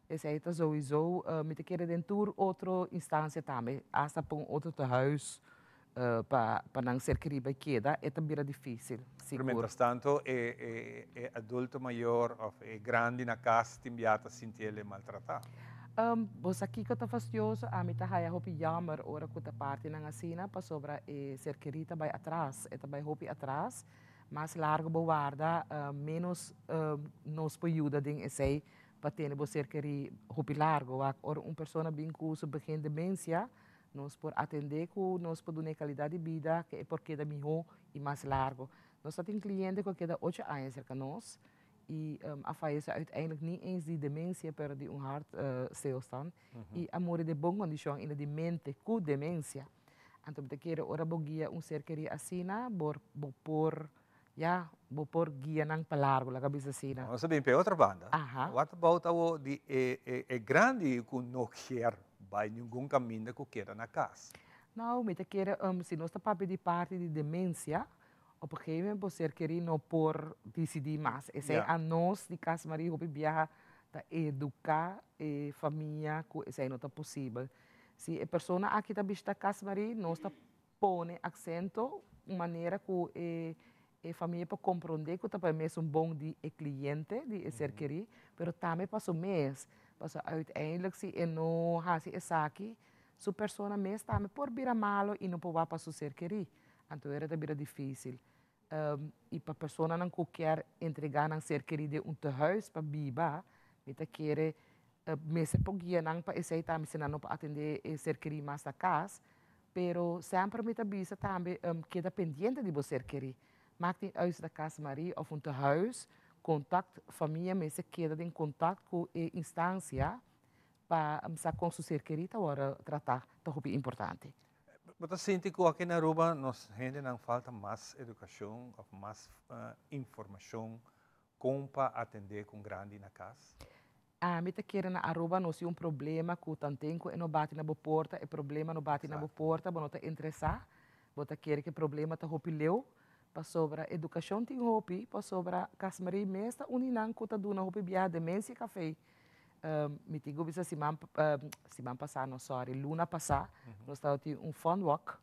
Esei ta souiso, mi ta kere den tur otro instansia tambe, asta pa un otro tehuis pa pa nan ser kerí bai keda, e ta bira difísil, Pero sigur. mientras tanto e e e adulto mayor of e grandi na kas tin bia ta sinti el e maltratá. Bo sa kiko ta fastioso? Ami ta haya hopi jammer ora ku ta partinan asina, pasobra e ser kerí ta bai atras, e ta bai hopi atras. Mas largo bo warda, ménos nos por yuda den esei pa tene bo ser kerí hopi largo. Wak ora un persona bin ku su begin demensia, nos por atendé ku nos por duna e kalidat di bida ku e por keda mihó i mas largo. Nos ta tin kliente ku a keda ocho aña serka nos i a fayesé uiteindelijk ni eens di demensia pero di un hart stilstand i a muri den bon kondishon ainda di mente ku demensia. Anto mi ta kere ora bo guia un ser kerí asina bo por Ya, bo por guia nan pa largo, laga bisa asina. Nos a bin p'e otro banda. What about awo di e e grandi ku no kier bai ningun kaminda ku keda na kas? Nou, mi ta kere, si nos ta papia di parti di demensia, op een gegeven moment bo ser kerí no por disidí mas. Esei a nos di Cas Maria hopi biaha ta eduká e famia ku esei no ta posibel. Si e persona aki ta bishita Cas Maria, nos ta pone aksento un manera ku e e famia por komprondé ku ta pa e mesun bon di e kliente, di e ser kerí, pero tambe pa su mes, pasobra uiteindelijk si e no hasi esaki, su persona mes tambe por bira malo i no por wak pa su ser kerí, anto era ta bira difísil. I pa personanan ku kier entregá nan ser kerí den un tehuis pa biba, mi ta kere mester por guia nan pa esei tambe si nan no por atendé e ser kerí mas na kas, Pero semper mi ta bisa tambe, keda pendiente di bo ser kerí. Maakt niet uit si ta Cas Marie of un tehuis, contact, famia mester keda den contact cu e instancia pa sa con su ser kerí ta worde trata, ta hopi importante. Bo ta sinti cu aki na Aruba nos hendenan falta mas educacion of mas informacion con pa atende cu un grandi na cas? Ami ta kere na Aruba nos tin un problema cu tanten cu e no bati na bo porta, e problema no bati na bo porta, bo no ta interesa. Bo ta kere ku e problema ta hopi leu, pasobra edukashon tin hopi, pasobra Casmarie mes ta un di nan ku ta duna hopi biaha demensia café. Mi tin ku bisa siman siman pasá no sorry luna pasá nos tabatin un fun walk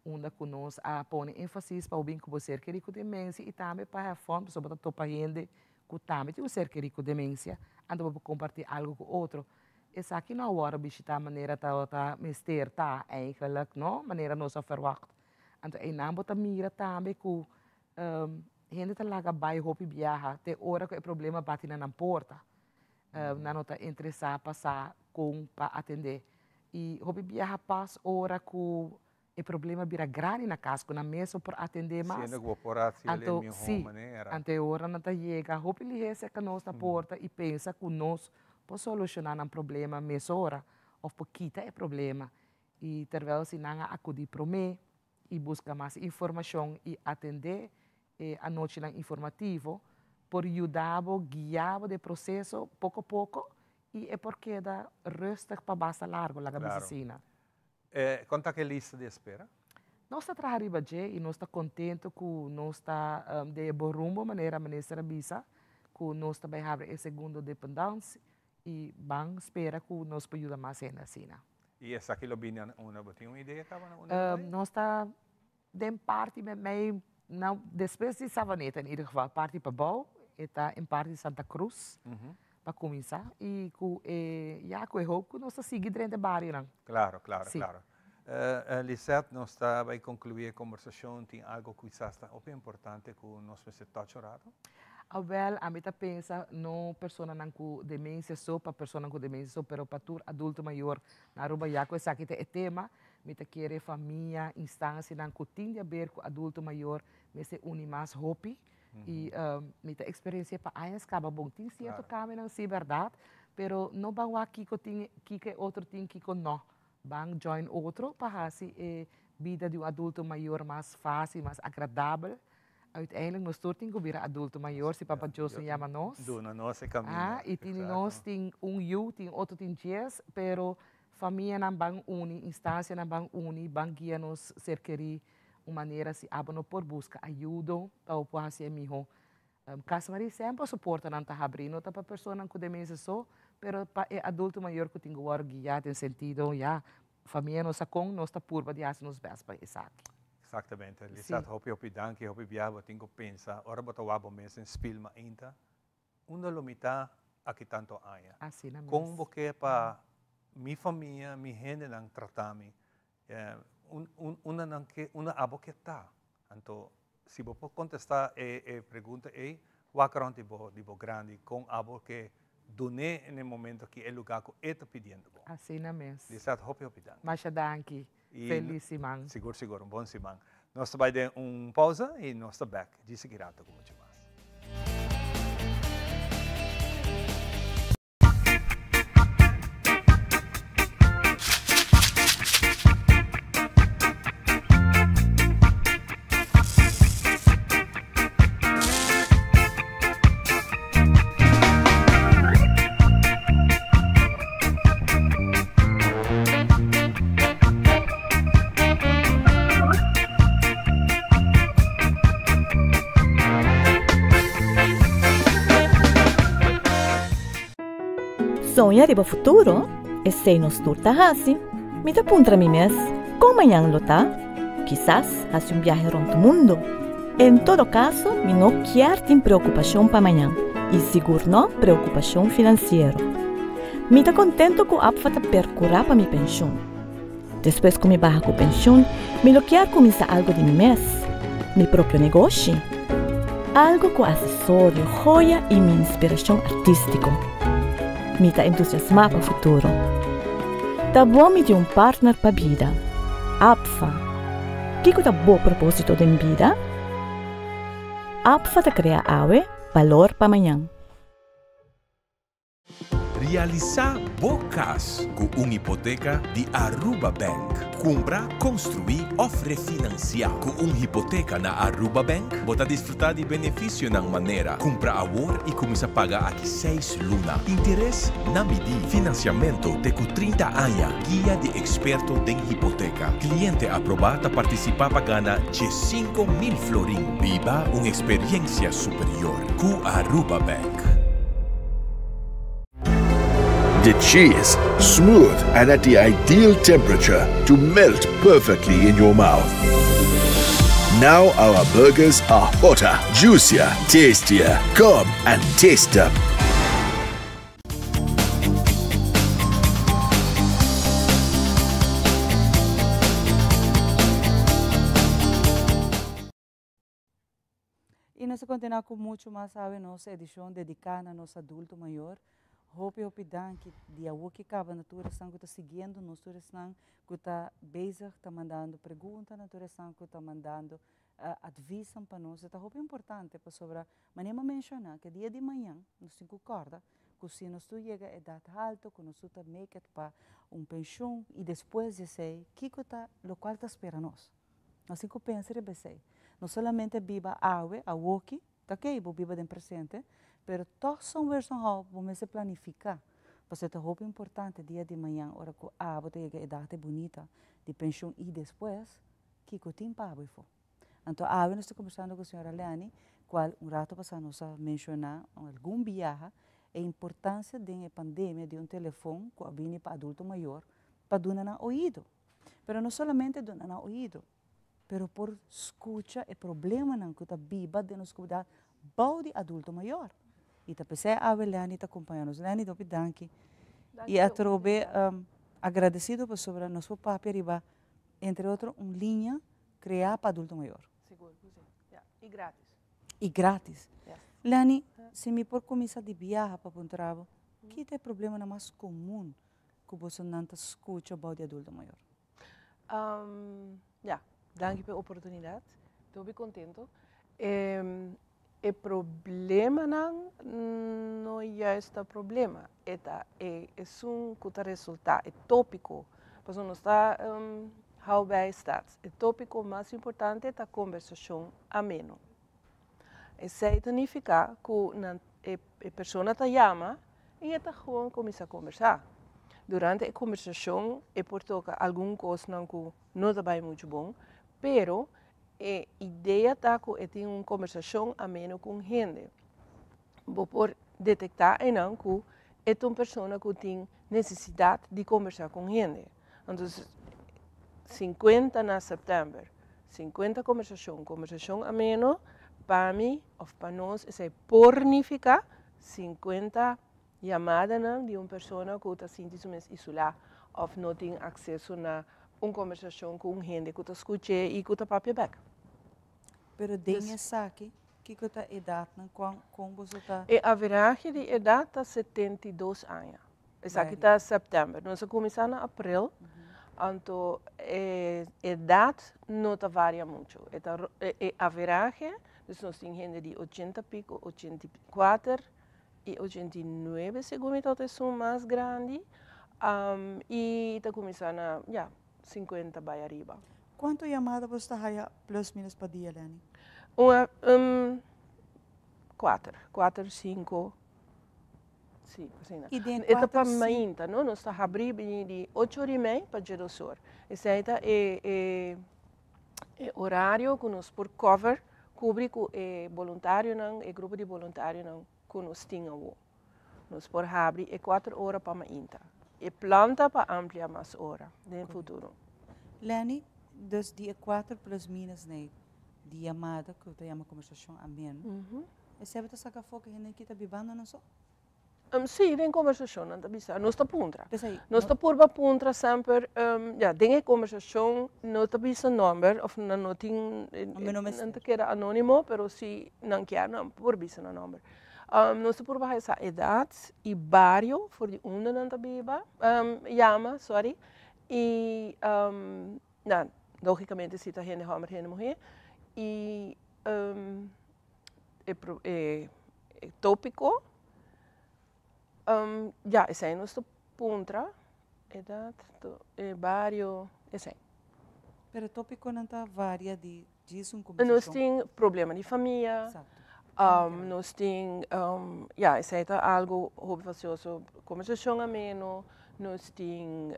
unda ku nos a pone énfasis pa bo bin ku bo ser kerí ku demensia i tambe pa have fun pasobra bo ta topa hende ku tambe tin un ser kerí ku demensia anto bo por kompartí algu ku otro. Esaki no a wòrdu bishitá manera tabata mester ta eigenlijk no, manera nos a verwagt. Anto einan bo ta mira tambe ku hende ta laga bai hopi biaha te ora ku e problema bati na nan porta. Nan no ta interesá pa sa kon pa atendé. I hopi biaha pas ora ku e problema bira grandi na kas ku nan mes no por atendé mas. Siendo ku bo por hasi el Anto, mihó sí, manera. anto e ora nan ta yega hopi lihé serka nos na porta i pensa ku nos por solushoná nan problema mesora òf por kita e problema. I terwèl si nan a akudí promé i buska mas informashon i atendé e anochinan informativo por yuda bo, guia bo den e proseso poko poko i e por keda rustig pa basta largo, laga bisa Claro. asina. Kon ta ku e lista di espera? Nos ta traha riba dje i nos ta kontentu ku nos ta den e bon rumbo, manera minister a bisa, ku nos ta bai habri e segundo dependance i ban spera ku nos por yuda mas hende asina. I esaki lo bini na unda? Bo tin un idea kaba na unda lo bai? Nos ta den parti mei, nou despues di Savaneta in ieder geval, parti pabou, e ta en parti Santa Cruz pa cuminsa y cu e ya cu e hoop cu nos ta sigui drenta e barionan. Claro, claro, Sí. claro. Lisette, nos ta bay conclui e conversacion, tin algo cu quizas ta hopi importante cu nos mester touch un rato? Awel, ami ta pensa no personanan cu demencia so, pa personanan cu demencia so, pero pa tur adulto mayor na Aruba ya cu esaki ta e tema, mi ta kere famia, instancianan cu tin di haber cu adulto mayor mester uni mas hopi y mi ta experiencia pa añas caba bon tin cierto cambionan si berdad, pero no ban wak kico tin, kico e otro tin, kico no, ban join otro pa haci e bida di un adulto mayor mas facil, mas agradabel. Uiteindelijk nos tur tin cu bira adulto mayor si Papa Dios no yama nos. Duna nos e caminda. Ah, y tin di nos tin un yu, tin otro tin dies, pero famianan ban uni, instancianan ban uni, ban guia nos ser keri un manera si abo no por busca ayudo pa bo por haci e miho. Casa Maria semper su portanan ta habri, no ta pa personanan cu demencia so, pero pa e adulto mayor cu tin cu worde guia den sentido ya, famia no sa con, nos ta purba di haci nos best pa esaki. Exactamente. Lisette, hopi hopi danki, hopi biaha bo tin cu pensa, ora bo ta wak bo mes den spiel mainta, unda lo mi ta aki tanto aña? Asina mes. Con bo ke pa mi famia, mi hendenan trata mi? Unda nan ke, unda abo ke ta? Anto, si bo por contesta e pregunta ey, wak rond di bo, di bo grandi, con abo ke dun'é n'e momento aki e lugar cu e ta pidiendo bo. Asina mes. Lisette, hopi hopi danki. Masha danki. Feliz siman. Sigur sigur, un bon siman. Nos ta bai den un pausa y nos ta bek djis aki rato cu mucho mas. Soña riba futuro? Esei nos tur ta hasi. Mi ta puntra mi mes, kon mañan lo ta? Kisas hasi un biahe rònt mundu. En todo kaso, mi no kier tin preokupashon pa mañan, i sigur no preokupashon finansiero. Mi ta kontentu ku APFA ta perkurá pa mi penshun. Despues ku mi baha ku penshun, mi lo kier kuminsá algu di mi mes, mi propio negoshi. Algu ku asesorio, joya i mi inspirashon artístiko. Mi ta entusiasmá pa futuro. Ta bon mi tin un partner pa bida. APFA. Kiko ta bo propósito den bida? APFA ta krea awe balor pa mañan. Realisa bo cas cu un hipoteca di Aruba Bank. Cumpra, construi of refinancia cu un hipoteca na Aruba Bank, bo ta disfruta di beneficionan manera, cumpra awor y cuminsa paga aki seis luna, interes na midi, financiamento te cu 30 aña, guia di experto den hipoteca. Cliente aproba ta participa pa gana 15,000 florin. Biba un experiencia superior cu Aruba Bank. The cheese, smooth and at the ideal temperature to melt perfectly in your mouth. Now our burgers are hotter, juicier, tastier. Come and taste them. Y nos ta continua cu mucho mas awe nos edicion dedica na nos adulto mayor. Hopi hopi danki di awo ki caba na tur esnan cu ta siguiendo nos, tur esnan cu ta bezig ta mandando pregunta, na tur esnan cu ta mandando adviesnan pa nos. E ta hopi importante pasobra manera mi a menciona cu e dia di mañan nos tin cu corda cu si nos tur yega edad halto cu nos tur ta make it pa un pensioen y despues di esey kico ta locual ta spera nos. Nos tin ku pensa riba esei. No solamente biba awe, awoki, ta okey bo biba den presente, pero tòg somewhere somehow bo mester planifiká. Pasobra ta hopi importante dia di mañan ora ku abo ta yega e data bunita di penshun i despues, kiko tin pa abo efo. Anto awe nos ta kombersando ku señora Leni, kual un rato pasá nos a menshoná algun biaha e importansia den e pandemia di un telefon ku a bini pa adulto mayor pa duna nan oido. Pero no solamente duna nan oido, pero por scucha e problemanan cu ta biba den nos comunidad bou di adulto mayor. Y ta pesey awe Lenny ta acompaña nos. Lenny, hopi danki. Y atrobe agradecido pasobra nos por papia riba, entre otro, un linea crea pa adulto mayor. Sigur cu si. Ya. Y gratis. Y gratis. Yes. Lenny, si mi por cuminsa di biaha pa puntra bo, ki ta e problemanan mas comun ku bosonan ta skucha bou di adulto mayor? Ya, danki pa e oportunidat. Ta hopi kontento. E problemanan no juist ta problema, e ta e esun ku ta resultá, e tópiko. Pasobra nos ta hou bij staat. E tópiko mas importante ta kombersashon ameno. Esei ta nifiká ku nan e persona ta yama i e ta gewoon kuminsá kombersá. Durante e kombersashon e por toka algun kosnan ku no ta bai muchu bon, pero e idea ta ku e tin un kombersashon ameno ku un hende. Bo por detektá einan ku e ta un persona ku tin nesesidat di kombersá ku un hende. Entonces, 50 na sèptèmber, 50 kombersashon, kombersashon ameno, pa mi òf pa nos esei por nifiká 50 yamadanan di un persona ku ta sinti su mes isolá òf no tin akseso na un kombersashon ku un hende ku ta skuch'é i ku ta papia bèk. Pero den esaki, kiko ta edatnan? Kon boso ta? E averahe di edat ta 72 aña. Esaki ta sèptèmber. Nos a kuminsá na aprel, anto e edat no ta varia muchu. E ta e averahe, dus nos tin hende di ochenta piko, 84 i 89 segun mi tabata esun mas grandi, i ta kuminsá na, ya, 50 bai ariba. Kuantu yamada boso ta haya plus minus pa dia, Lenny? Un, kuater, kuater, sinku. Sí, asina. I den E ta pa kuater si. mainta, no? Nos ta habrí bini di ocho ora i mei pa djedos or. Esei ta e e e orario ku nos por cover, kubri ku e boluntarionan, e grupo di boluntarionan ku nos tin awo. Nos por habri e kuater ora pa mainta. E plan ta pa amplia mas ora den futuro. Lenny, dus di e kuater plus minus nei di yamada ku ta yama kombersashon ameno, Esei bo ta saka afó ku hende ki ta bibando nan so? Sí, den kombersashon nan ta bisa. Nos ta puntra. P'esei, Nos ta purba puntra semper, ya, den e kombersashon no ta bisa nòmber òf nan no tin, nan ta keda anónimo, pero si nan kier nan por bisa nan nòmber. Nos ta purba haña sa edat i bario for di unda nan ta biba, yama, sòri, i nan, lógikamente si ta hende hòmber, hende muhé, i e tópiko. Ya, esei nos ta puntra, edat, e bario, esei. Pero e tópikonan ta varia di djis un kombersashon. Nos tin problema di famia, nos tin, ya, esei ta algu hopi fasioso, kombersashon ameno, nos tin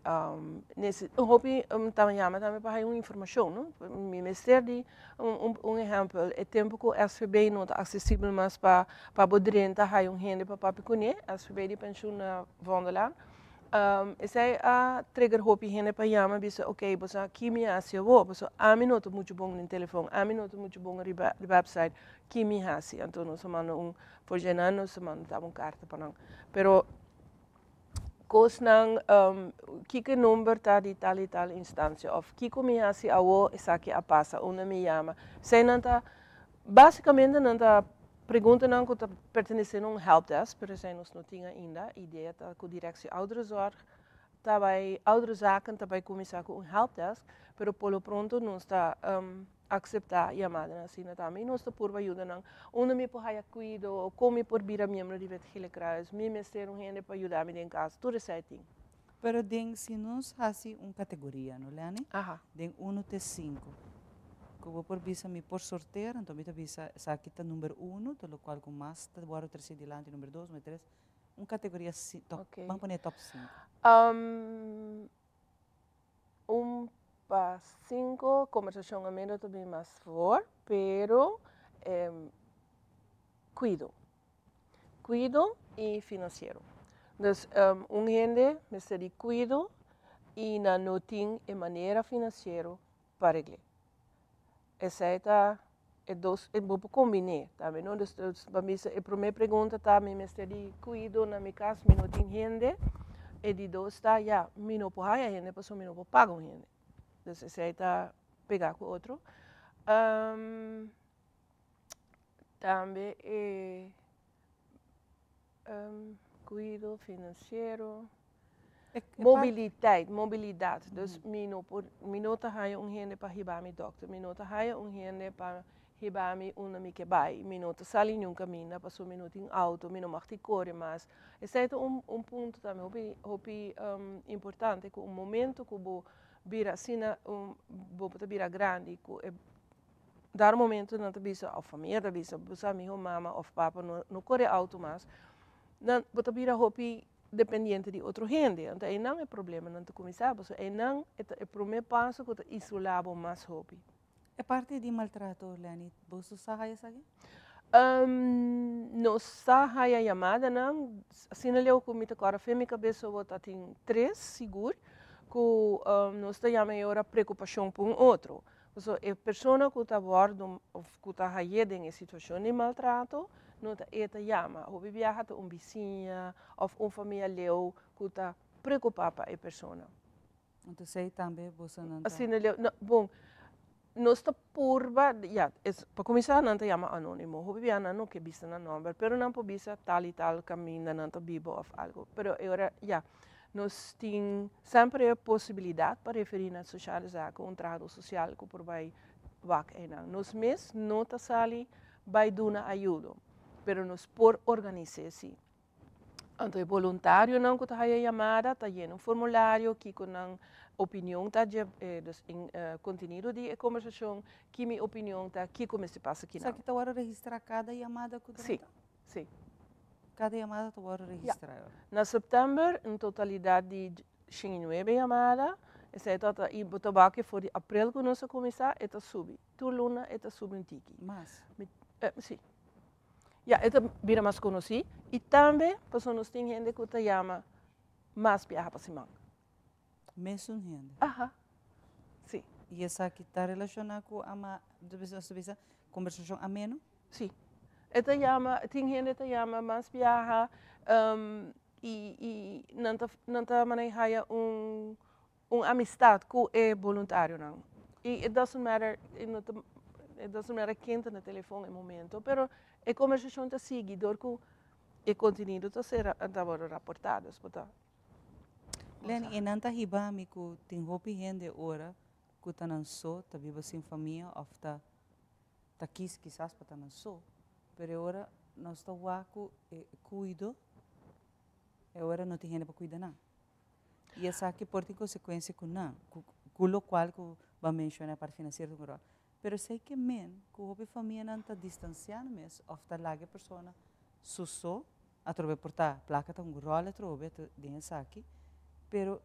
hopi ta yama tambe pa haña un informashon, no? Mi mester di un ehèmpel, e tempu ku SVB no ta aksesibel mas pa pa bo drenta haña un hende pa papia kuné, SVB di penshun na Vondellaan, esei a trigger hopi hende pa yama bisa ok bo sa ki mi hasi awor, pasobra ami no ta muchu bon den telefòn, ami no ta muchu bon riba website, ki mi hasi? Anto nos a manda un, for dje nan nos a manda un karta pa nan. Pero kosnan, kiko e number ta di tal i tal instansia òf kiko mi hasi awor esaki a pasa, unda mi yama. Esei nan ta, básikamente nan ta preguntanan ku ta pertenesé na un helpdesk, pero esei nos no tin ainda. Idea ta ku Directie Ouderenzorg ta bai, Ouderenzaken ta bai kuminsá ku un helpdesk, pero por lo pronto nos ta akseptá yamadanan asina tambe i nos ta purba yuda nan. Unda mi por haya kuido, kon mi por bira miembro di Wit Gele Kruis, mi mester un hende pa yuda mi den kas, tur esei tin. Pero den si nos hasi un kategoria, no Lenny? Den uno te sinku, ku bo por bisa mi por sortera, anto mi ta bisa esaki ta number uno, ta lokual ku mas ta wòrdu trese dilanti, number dos, number tres, un kategoria top, ban pone top sinku. Un pa cinco conversacion ameno ta bin mas for, pero cuido. Cuido y financiero. Dus un hende mester di cuido y nan no tin e manera financiero pa regl'é. Esei ta e dos, e bo por kombiné tambe, no? Dus, pa mi e promé pregunta ta mi mester di kuido na mi kas, mi no tin hende. E di dos ta, ya, mi no por haña hende pasobra mi no por paga un hende. Dus esei ta pegá ku otro. Tambe e Kuido finansiero, mobiliteit, mobilidat. Dus mi no por, mi no ta haña un hende pa hiba mi dòkter, mi no ta haña un hende pa hiba mi unda mi ke bai, mi no ta sali niun kaminda pasobra mi no tin outo, mi no mag di kore mas. Esei ta un un punto tambe hopi hopi importante ku un momento ku bo bira asina bo ta bira grandi ku e Dar momento nan ta bisa of famia ta bisa bo sa miho mama of papa no no kore auto mas nan bo ta bira hopi dependiente di otro hende anto einan e problemanan ta kuminsá pasobra einan e ta e prome paso ku ta isolá bo mas hopi. E parti di maltrato Lenny boso sa haya esaki? Nos sa haya yamadanan asina leu ku mi ta kòrda fen mi kabes bo ta tin tres sigur ku nos ta yama e ora prekupashon pa un otro. Pasobra e persona ku ta wòrdu òf ku ta haye den e situashon di maltrato, no ta e ta yama. Hopi biaha ta un bisiña òf un famia leu ku ta preokupá pa e persona. Anto esei tambe bosonan ta. Asina leu, no, bon, nos ta purba, ya, pa kuminsá nan ta yama anónimo. Hopi biaha nan no ke bisa nan nòmber, pero nan por bisa tal i tal kaminda nan ta biba òf algu. Pero e ora, ya. Nos tin semper e posibilidad pa referi na Sociale Zaken, un trahador social cu por bay wak eynan. Nos mes no ta sali bay duna ayudo, pero nos por organise si. Anto e boluntarionan cu ta haya yamada ta yena un formulario kico nan opinion ta dje, dus in contenido di e conversacion, ki mi opinion ta, kico mester pasa kinan. Esaki ta worde registra cada yamada cu drenta? Si, si. Kada yamada ta wòrdu registrá ora. Na sèptèmber un totalidat di 109 yamada, esei ta ta i bo ta wak for di aprel ku nos a kuminsá e ta subi, tur luna e ta subi un tiki. Mas? Si. Ya, e ta bira mas konosí i tambe pasobra nos tin hende ku ta yama mas biaha pa siman. Mesun hende? Aha, si. I esaki ta relashoná ku ama, nos ta bisa, kombersashon ameno? Si. E ta yama, tin hende ta yama mas biaha i i nan ta nan ta manera haya un un amistat ku e boluntarionan. I it doesn't matter, e no ta, it doesn't matter ken ta na telefon e momento, pero e kombersashon ta sigui dor ku e kontenido ta ser ta wòrdu raportá, dus bo ta. Lenny, e nan ta hiba mi ku tin hopi hende ora ku ta nan so, ta biba sin famia òf ta ta kis kisas pa ta nan so, pero e ora nos ta wak ku e kuido E ora no tin hende pa cuida nan. Y esaki por tin consecuencia cu nan, cu locual cu bo a menciona e parti financiero ta un rol. Pero esey ke men cu hopi famianan ta distancia nan mes of ta laga e persona su so, atrobe por ta placa ta un rol atrobe den esaki, pero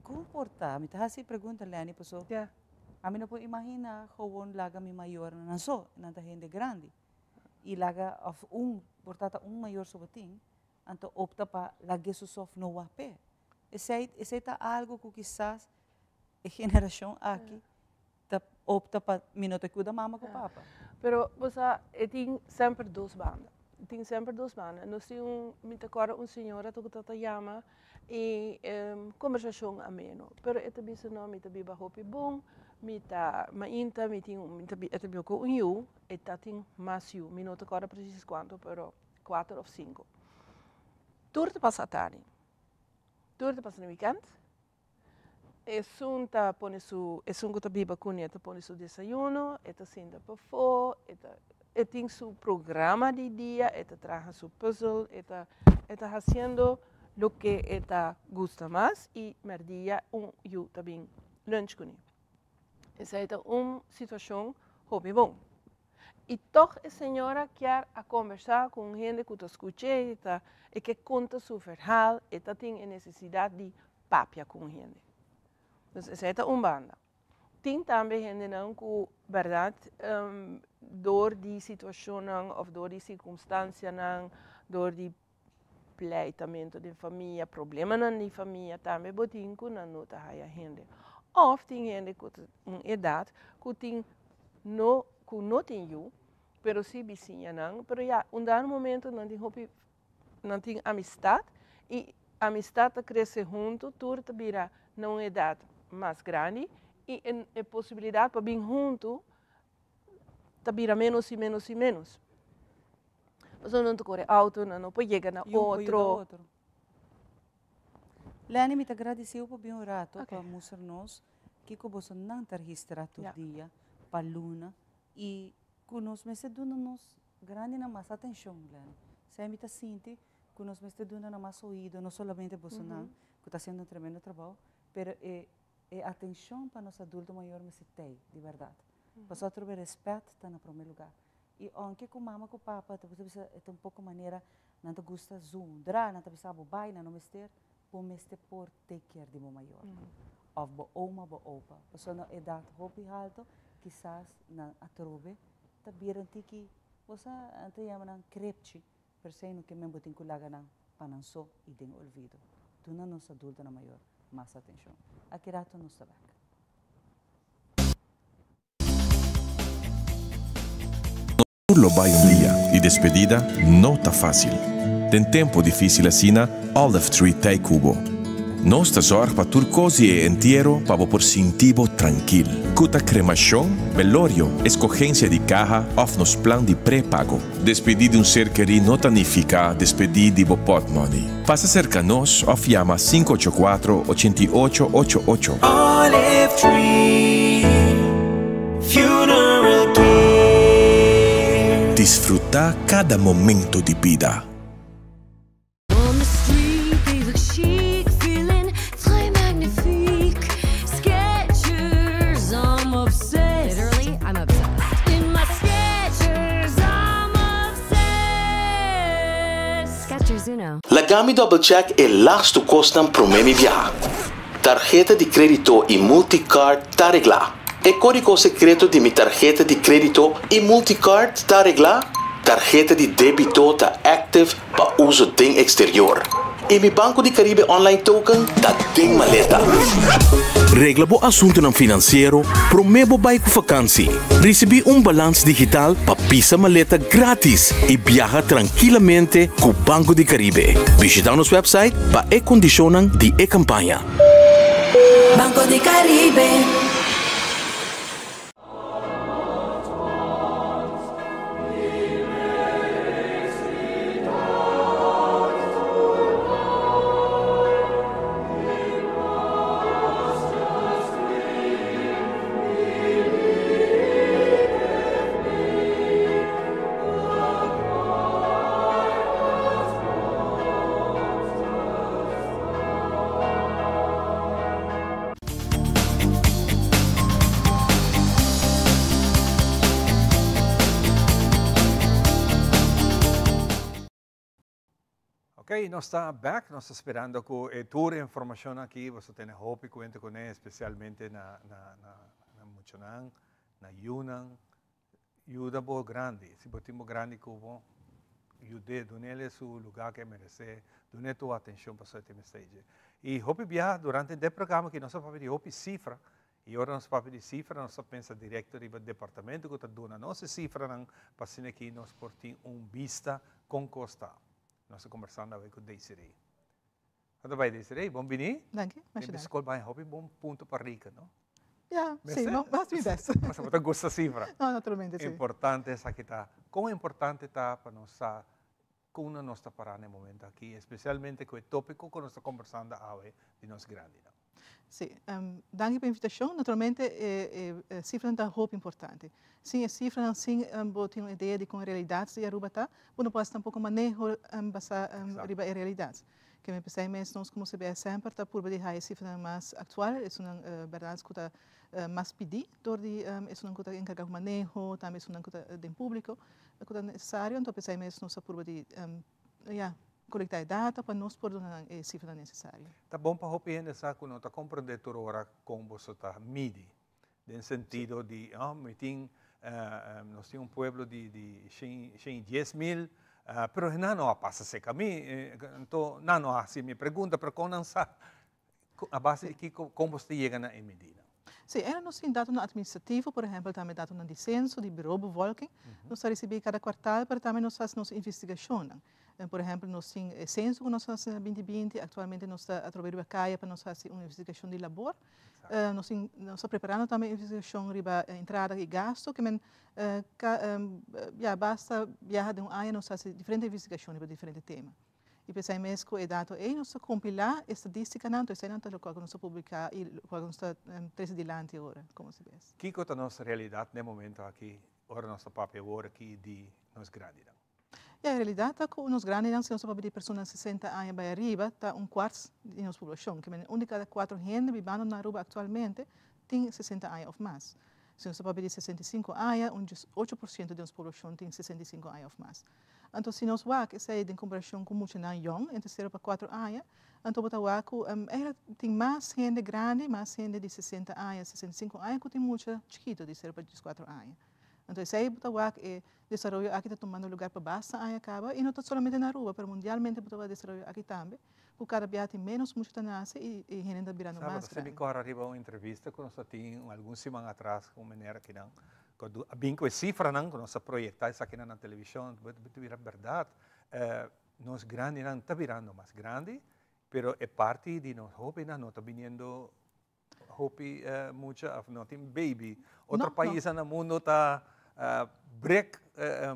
con por ta? Mi ta haci e pregunta Lenny paso ami no por imagina gewoon laga mi mayornan nan so, nan ta hende grandi y laga of un por ta ta un mayor so bo tin, anto opta pa lag'é su sof no wak p'e. Esei, esei ta algo ku kisas e generashon aki ta opta pa mi no ta kuda mama ku papa. Pero bo sa, e tin semper dos banda. E tin semper dos banda. Nos tin un, mi ta kòrda un señora ku ta ta yama i kombersashon ameno. Pero e ta bisa no, mi ta biba hopi bon, mi ta mainta, mi tin, mi ta, e ta biba ku un yu, e ta tin mas yu. Mi no ta kòrda presis kuantu, pero kuater of sinku. Tur ta pasa atardi. Tur ta pasa na wikènt. Esun ta pone su, esun ku ta biba kuné ta pone su desayuno, e ta sinta pafó, e ta e tin su programa di dia, e ta traha su pùzel, e ta e ta hasiendo loke e ta gusta mas i mèrdia un yu ta bin lunch kuné. Esei ta un situashon hopi bon. I tòg e señora kier a kombersá ku un hende ku ta skuch'é i ta e ke konta su verhaal, e ta tin e nesesidat di papia ku un hende. Dus esei ta un banda. Tin tambe hendenan ku bèrdat dor di situashonnan òf dor di sirkumstansianan, dor di pleitamento den famia, problemanan di famia tambe bo tin ku nan no ta haya hende. Òf tin hende ku ta un edat ku tin no ku no tin yu, pero si bisiñanan, pero ya un dado momento nan tin hopi nan tin amistat i amistat ta krese huntu, tur ta bira na un edat mas grandi i e posibilidat pa bin huntu ta bira menos i menos i menos. Pasobra nan ta kore auto, nan no por yega na otro. Lenny, mi ta gradisí bo pa bin un rato pa mustra nos kiko boso nan ta registrá tur dia pa luna i ku nos mester duna nos grandinan mas atenshon, Lenny. Esei mi ta sinti ku nos mester duna nan mas oido, no solamente bosonan ku ta hasiendo un tremendo trabou, pero e E atencion pa nos adulto mayor mester tey, di berdad. Pasobra atrobe respet ta na prome lugar. Y aunke cu mama cu papa ta bisa e ta un poco manera nan ta gusta zundra, nan ta bisa bo bay, nan no mester, bo mester por take care di bo mayornan. Of bo oma, bo opa. Pasobra na edad hopi halto kisas nan atrobe ta bira un tiki, bo sa nan ta yama nan krepchi, Pero esei no ke men bo tin ku laga nan pa nan so i den olvido. Duna nos adultonan mayor mas atenshon. Aki rato nos ta bek. Tur lo bai un dia i despedida no ta fácil. Den tempo difícil asina, Olive Tree t'ei ku bo. Nos ta zòrg pa tur kos di e entiero pa bo por sinti bo trankil. Ku ta kremashon, belorio, eskogensia di kaha òf nos plan di prepago. Despedí di un ser kerí no ta nifiká despedí di bo pòtmòni. Pasa serka nos òf yama 584 88 88. Olive Tree Funeral Care. Disfrutá kada momento di bida. On the street they look chic, feeling très magnifique. Skechers, I'm obsessed. Literally, I'm obsessed. In my Skechers, I'm obsessed. Skechers Uno. Laga mi double check e lastu kosnan promé mi biaha. Tarheta di krédito i multicard ta reglá. E kódigo sekreto di mi tarheta di krédito i multicard ta reglá. Tarheta di débito ta active pa uso den eksterior. I mi Banco di Caribe Online Token ta den maleta. Regla bo asuntunan finansiero promé bo bai ku fakansi. Risibí un balans digital pa pisa maleta grátis i biaha trankilamente ku Banco di Caribe. Bishitá nos wèpsait pa e kondishonnan di e kampaña. Banco di Caribe. nos ta back, nos ta sperando cu e tur informacion aki, boso tene hopi cuenta cu ne, especialmente na, na, na, na muchanan, na yunan, yuda bo grandi, si bo tin bo grandi cu bo, yud'é, dun'el su lugar cu e merece, dun'é tur atencion pasobra e tin mester dje. Y hopi biaha durante de programa aki nos a papia di hopi cifra, y ora nos papia di cifra nos ta pensa directo riba departamento cu ta duna nos e cifranan pa asina aki nos por tin un bista con cos ta. Nos ta combersando awe cu Desiree. Con ta bay Desiree? Bon bini. Danki, masha Den danki. scol bay hopi bon punto pa rica, no? Ja, si, Mester? no, haci mi best. Pasobra bo ta gusta cifra. No, naturalmente, si. Importante esaki ta. Con importante ta pa nos sa con nos ta para na e momento aki, especialmente cu e topico cu nos ta combersando awe di nos grandinan. Si, danki pa e invitacion. Naturalmente e cifranan ta hopi importante. Sin e cifranan, sin bo tin un idea di con e realidad di Aruba ta, bo no por haci tampoco maneho basa riba e realidad. Ke mi pensai mes nos como CBS semper ta purba di haya e cifranan mas actual, esunnan berdad cu ta mas pidi door di esunnan cu ta encarga cu maneho, tambe esunnan cu ta den publico cu ta necesario. Anto pensai mes nos ta purba di ya, colecta e data pa nos por duna nan e cifranan necesario. Ta bon pa hopi hende sa cu no ta comprende tur ora con boso ta midi, den sentido di, oh, mi tin, nos tin un pueblo di di shen shen y dies mil, pero nan no a pasa cerca mi, anto nan no a haci mi pregunta, pero con nan sa a base di kico, con boso ta yega na e medida? Si, era nos tin datonan administrativo, por ehempel tambe datonan di censo, di Bureau Bevolking, nos ta ricibi cada kwartaal, pero tambe nos ta haci nos investigacionnan. Por ehempel nos tin e censo cu nos a haci na binti binti, actualmente nos ta atrobe riba caya pa nos haci un investigacion di labor. Nos tin, nos ta preparando tambe un investigacion riba entrada y gasto, ke men ya basta biaha den un aña nos ta haci diferente investigacion riba diferente tema. Y p'esei mes cu e dato ei nos ta compila e statisticanan, entonces eseinan ta locual cu nos ta publica y locual cu nos ta trece dilanti ora, como CBS. Kico ta nos realidad n'e momento aki, ora nos ta papia awor aki di nos grandinan? Ya, e realidad ta cu nos grandinan, si nos ta papia di personanan 60 aña bay ariba, ta un cuart di nos poblacion. Ke mende un di cada cuatro hende bibando na Aruba actualmente tin 60 aña of mas. Si nos ta papia di 65 aña, un 18% di nos poblacion tin 65 aña of mas. Anto si nos wak esei den komparashon ku muchanan yòn, entre sero pa kuatro aña, anto bo ta wak ku eigenlijk tin mas hende grandi, mas hende di 60 aña, 65 aña ku tin mucha chikitu di sero pa dieskuatro aña. Anto esei bo ta wak e desaroyo aki ta tumando lugar pa basta aña kaba i no ta solamente na Aruba, pero mundialmente bo ta wak desaroyo aki tambe, ku kada bia tin ménos mucha ta nase i e hende ta birando Sa, bo mas ta sibi grandi. kòrda riba un entrevista ku nos a tin algun siman atras ku un meneer akinan Cu a bin cu e cifranan cu nos a proyecta esakinan na television, ta bira berdad. Nos grandinan ta birando mas grandi, pero e parti di nos hobennan no ta biniendo hopi mucha of no tin baby. Otro paisnan na mundo ta break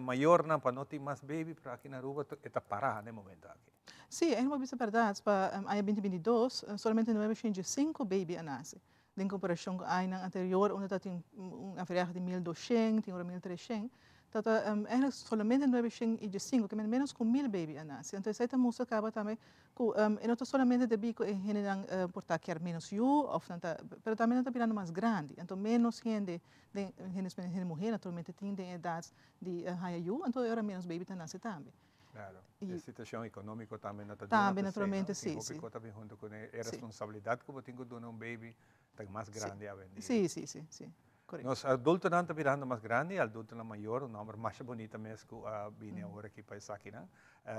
mayornan pa no tin mas baby, pero aki na Aruba e ta para na e momento aki. Si, e no bisa berdad, pa aña 2022 solamente 905 baby a nace. Den komparashon ku añanan anterior unda ta tin un averahe di 1200, tin ora 1300, ta ta eigenlijk solamente 915, ke men ménos ku 1000 baby a nase. Anto esei ta mustra kaba tambe ku e no ta solamente debí ku e hendenan por ta kier ménos yu òf nan ta, pero tambe nan ta birando mas grandi. Anto ménos hende den, hende hende muhé naturalmente tin den edat di haña yu, anto e ora ménos baby ta nase tambe. Claro. Y E situacion economico tambe no ta duna Tambe, p'esei, no? naturalmente, Tin si, hopi si. cu ta bin hunto cu e responsabilidad cu bo tin cu duna un baby ta mas grandi awendia. Si, si, si, si. Correcto. Nos adultonan ta birando mas grandi, adultonan mayor, un nomber masha bonita mes cu a bini awor aki pa esakinan.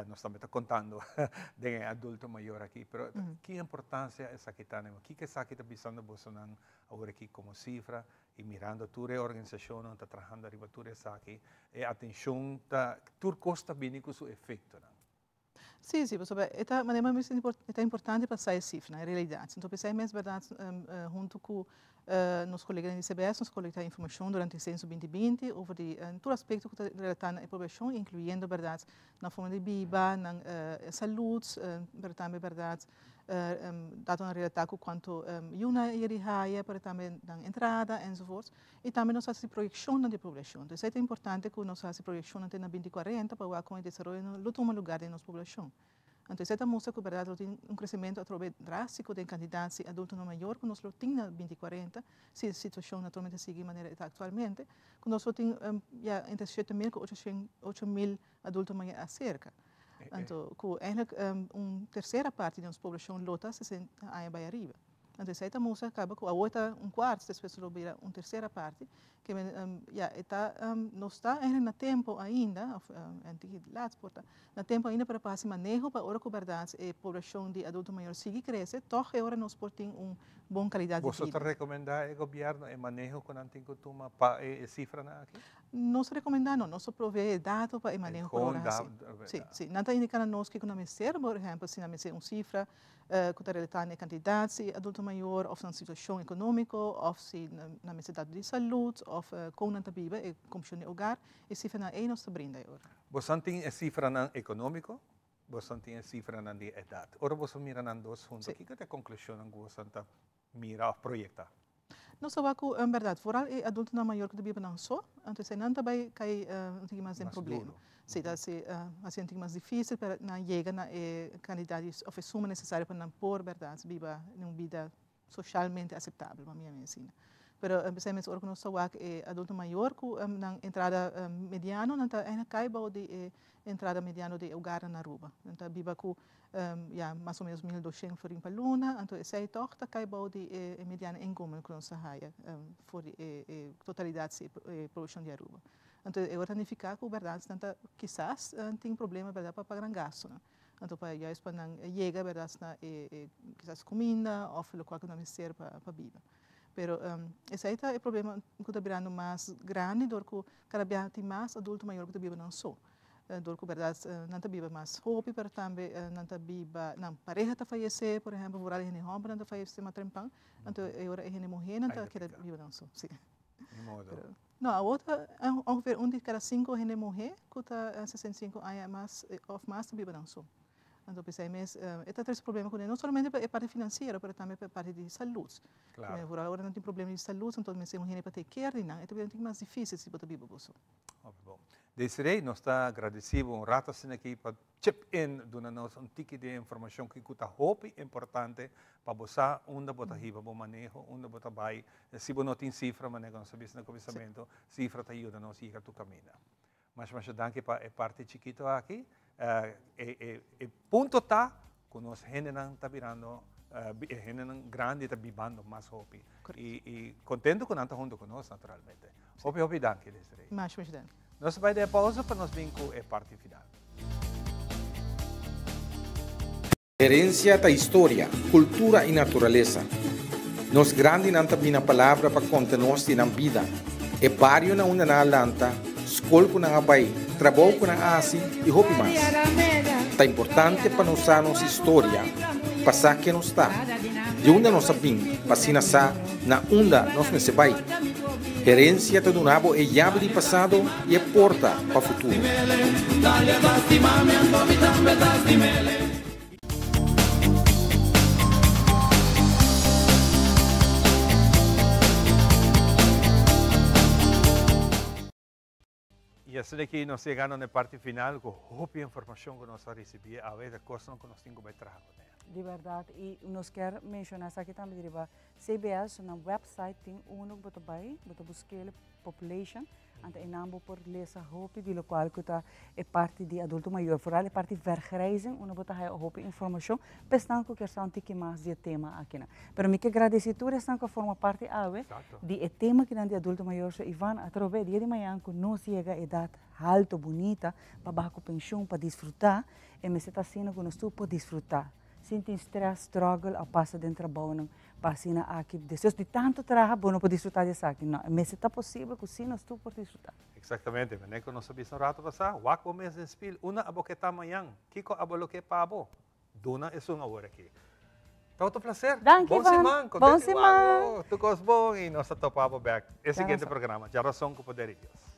Nos tambe ta contando den e adulto mayor aki, pero ki importancia esaki ta? Kiko esaki ta bisando bosonan awor aki como cifra? Y mirando tur e organisacionnan ta trahando ariba tur esaki, e atencion ta, tur cos ta bini cu su efectonan. Sí, sí, pasobra e ta, manera mi bisa, e ta importante pa sa e cifranan, e realidad. Enton p'esei mes berdad hunto cu nos coleganan di CBS nos colecta informacion durante e censo 2020 over di tur aspecto cu ta relata na e poblacion, incluyendo berdad nan forma di biba, nan salud, pero tambe berdad Datonan relatá ku kuantu yu nan a yega di haya, pero tambe nan entrada enzovoorts. I tambe nos hasi proyekshonnan di poblashon. Entonces esei ta importante ku nos hasi proyekshonnan te na binti kuarenta pa wak kon e desaroyonan lo tuma lugar den nos poblashon. Anto esei ta mustra ku bèrdat lo tin un kresementu atrobe drástiko den kantidat si adultonan mayor ku nos lo tin na binti kuarenta, si e situashon naturalmente sigui manera e ta aktualmente, ku nos lo tin ya entre 7000 ku 8000 adulto mayor aserka. Anto, ku eigenlijk un tersera parti di nos poblashon lo ta 60 aña bai ariba. Anto esei ta mustra kaba ku awor ta un kuart, despues lo bira un tersera parti. Ke men, ya, e ta, nos ta eigenlijk na tempo ainda, of en laat por ta, na tempo ainda para pa hasi maneho pa ora ku bèrdat e poblashon di adulto mayor sigui krese, tòg e ora nos por tin un bon kalidat di Boso ta bida. rekomendá e gobièrnu e maneho ku nan tin ku tuma pa e sifranan aki? Nos rekomendá no, nos ta proveé e dato pa e maneho ku ora hasi. Sí, sí. Nan ta indiká na nos kiko nan mester, por ehèmpel si nan mester un sifra ku ta relatá na e kantidat si adulto mayor òf nan situashon ekonómiko òf si nan mester dato di salud òf kon nan ta biba, e komishon di hogar, e sifranan ei nos ta brinda e ora. Boso tin e sifranan ekonómiko, boso tin e sifranan di edat. Ora boso mira nan dos hunto, kiko ta e konklushonnan ku boso ta mira òf proyektá? Nos ta wak ku en bèrdat vooral e adultonan mayor ku ta biba nan so, anto esei nan ta bai kai un tiki mas den problema. Si ta hasi hasi un tiki mas difísil pa nan yega na e kantidat di òf e suma nesesario pa nan por bèrdat biba un bida soshalmente aseptabel, pa mi a asina. Pero p'esei mes ora ku nos ta wak e adulto mayor ku nan entrada mediano nan ta eindelijk kai bou di e entrada mediano di e hogarnan na Aruba. Nan ta biba ku ya mas o menos 1200 florin pa luna, anto esei tòg ta kai bou di e mediano inkomen ku nos ta haya for di e totalidat di e poblashon di Aruba. Anto e ora ta nifiká ku bèrdat nan ta kisas tin problema bèrdat pa paga nan gastunan. Anto pa juist pa nan yega bèrdat na e kisas kuminda òf lokual ku nan mester pa biba. Pero esei ta e problema ku ta birando mas grandi dor ku kada biaha tin mas adulto mayor ku ta biba nan so. Dor ku bèrdat nan ta biba mas hopi pero tambe nan ta biba, nan pareha ta fayesé por ehèmpel vooral e hende hòmbernan ta fayesé mas trempan, anto e ora e hende muhénan ta keda biba nan so, si. Ni modo. No, awor ta ongeveer un di kada sinku hende muhé ku ta 65 aña mas òf mas ta biba nan so. Anto p'esei mes e ta trese problema kuné, no solamente pa e parti finansiero pero tambe pa e parti di salud. Claro. Vooral ora nan tin problema di salud anto mester un hende pa take care di nan, e ta bira un tiki mas dificil si bo ta biba bo so. Hopi bon. Desiree, nos ta gradeci bo un rato asina aki pa chip in duna nos un tiki di informacion ki ku ta hopi importante pa bo sa unda bo ta hiba bo maneho, unda bo ta bai. Si bo no tin cifra, manera ku nos a bisa na kuminsamentu, cifra ta yuda nos yega tur kaminda. Masha masha danki pa e parti chikito aki. E punto ta ku nos hendenan ta birando, e hendenan grandi ta bibando mas hopi. I kontento ku nan ta hunto ku nos naturalmente. Hopi hopi danki Desiree. Masha masha danki. Nos ta bai den e pausa pa nos bin ku e parti final. Herencia ta historia, cultura y naturalesa. Nos grandinan ta bina palabra pa conta nos di nan bida, e bario na unda nan a lanta, scol cu nan a bay, trabou cu nan a haci y hopi mas. Ta importante pa nos sa nos historia, pa sa ken nos ta, di unda nos a bin pa asina sa na unda nos mester bay. Herencia ta duna bo e yabi di pasado y e porta pa futuro. Y asina aki nos yegando na e parti final cu hopi informacion cu nos a ricibi awe, ta cosnan cu nos tin cu bay traha cu ne. Di berdad, y nos kier menciona esaki tambe di riba CBS, nan website tin uno cu bo ta bay, bo ta busquele population, Anto einan bo por lesa hopi di lokual ku ta e parti di adulto mayor, vooral e parti vergrijzing, unda bo ta haya hopi informashon pa esnan ku kier sa un tiki mas di e tema akinan. Pero mi ke gradisí tur esnan ku a forma parti awe di e tema kinan di adulto mayor. So Ivan, atrobe dia di mañan ku nos yega edat halto, bunita, pa baha ku penshun, pa disfrutá, e mester ta asina ku nos tur por disfrutá. Sin tin stress, struggle a pasa den trabounan pa asina aki despues di tanto traha bo no por disfruta di esaki. No, e mester ta posibel cu si nos tur por disfruta. Exactamente, mene cu nos a bisa un rato pasa, wak bo mes den spiel, unda abo ke ta mañan, kico abo lo ke pa bo? Duna esun awor aki. Tabata un placer. Danki, Bon Ivan. siman, Bon contento di siman. wak bo, tur cos bon y nos ta topa bo bek e Djarazon. siguiente programa, Djarazon cu Poder di Dios.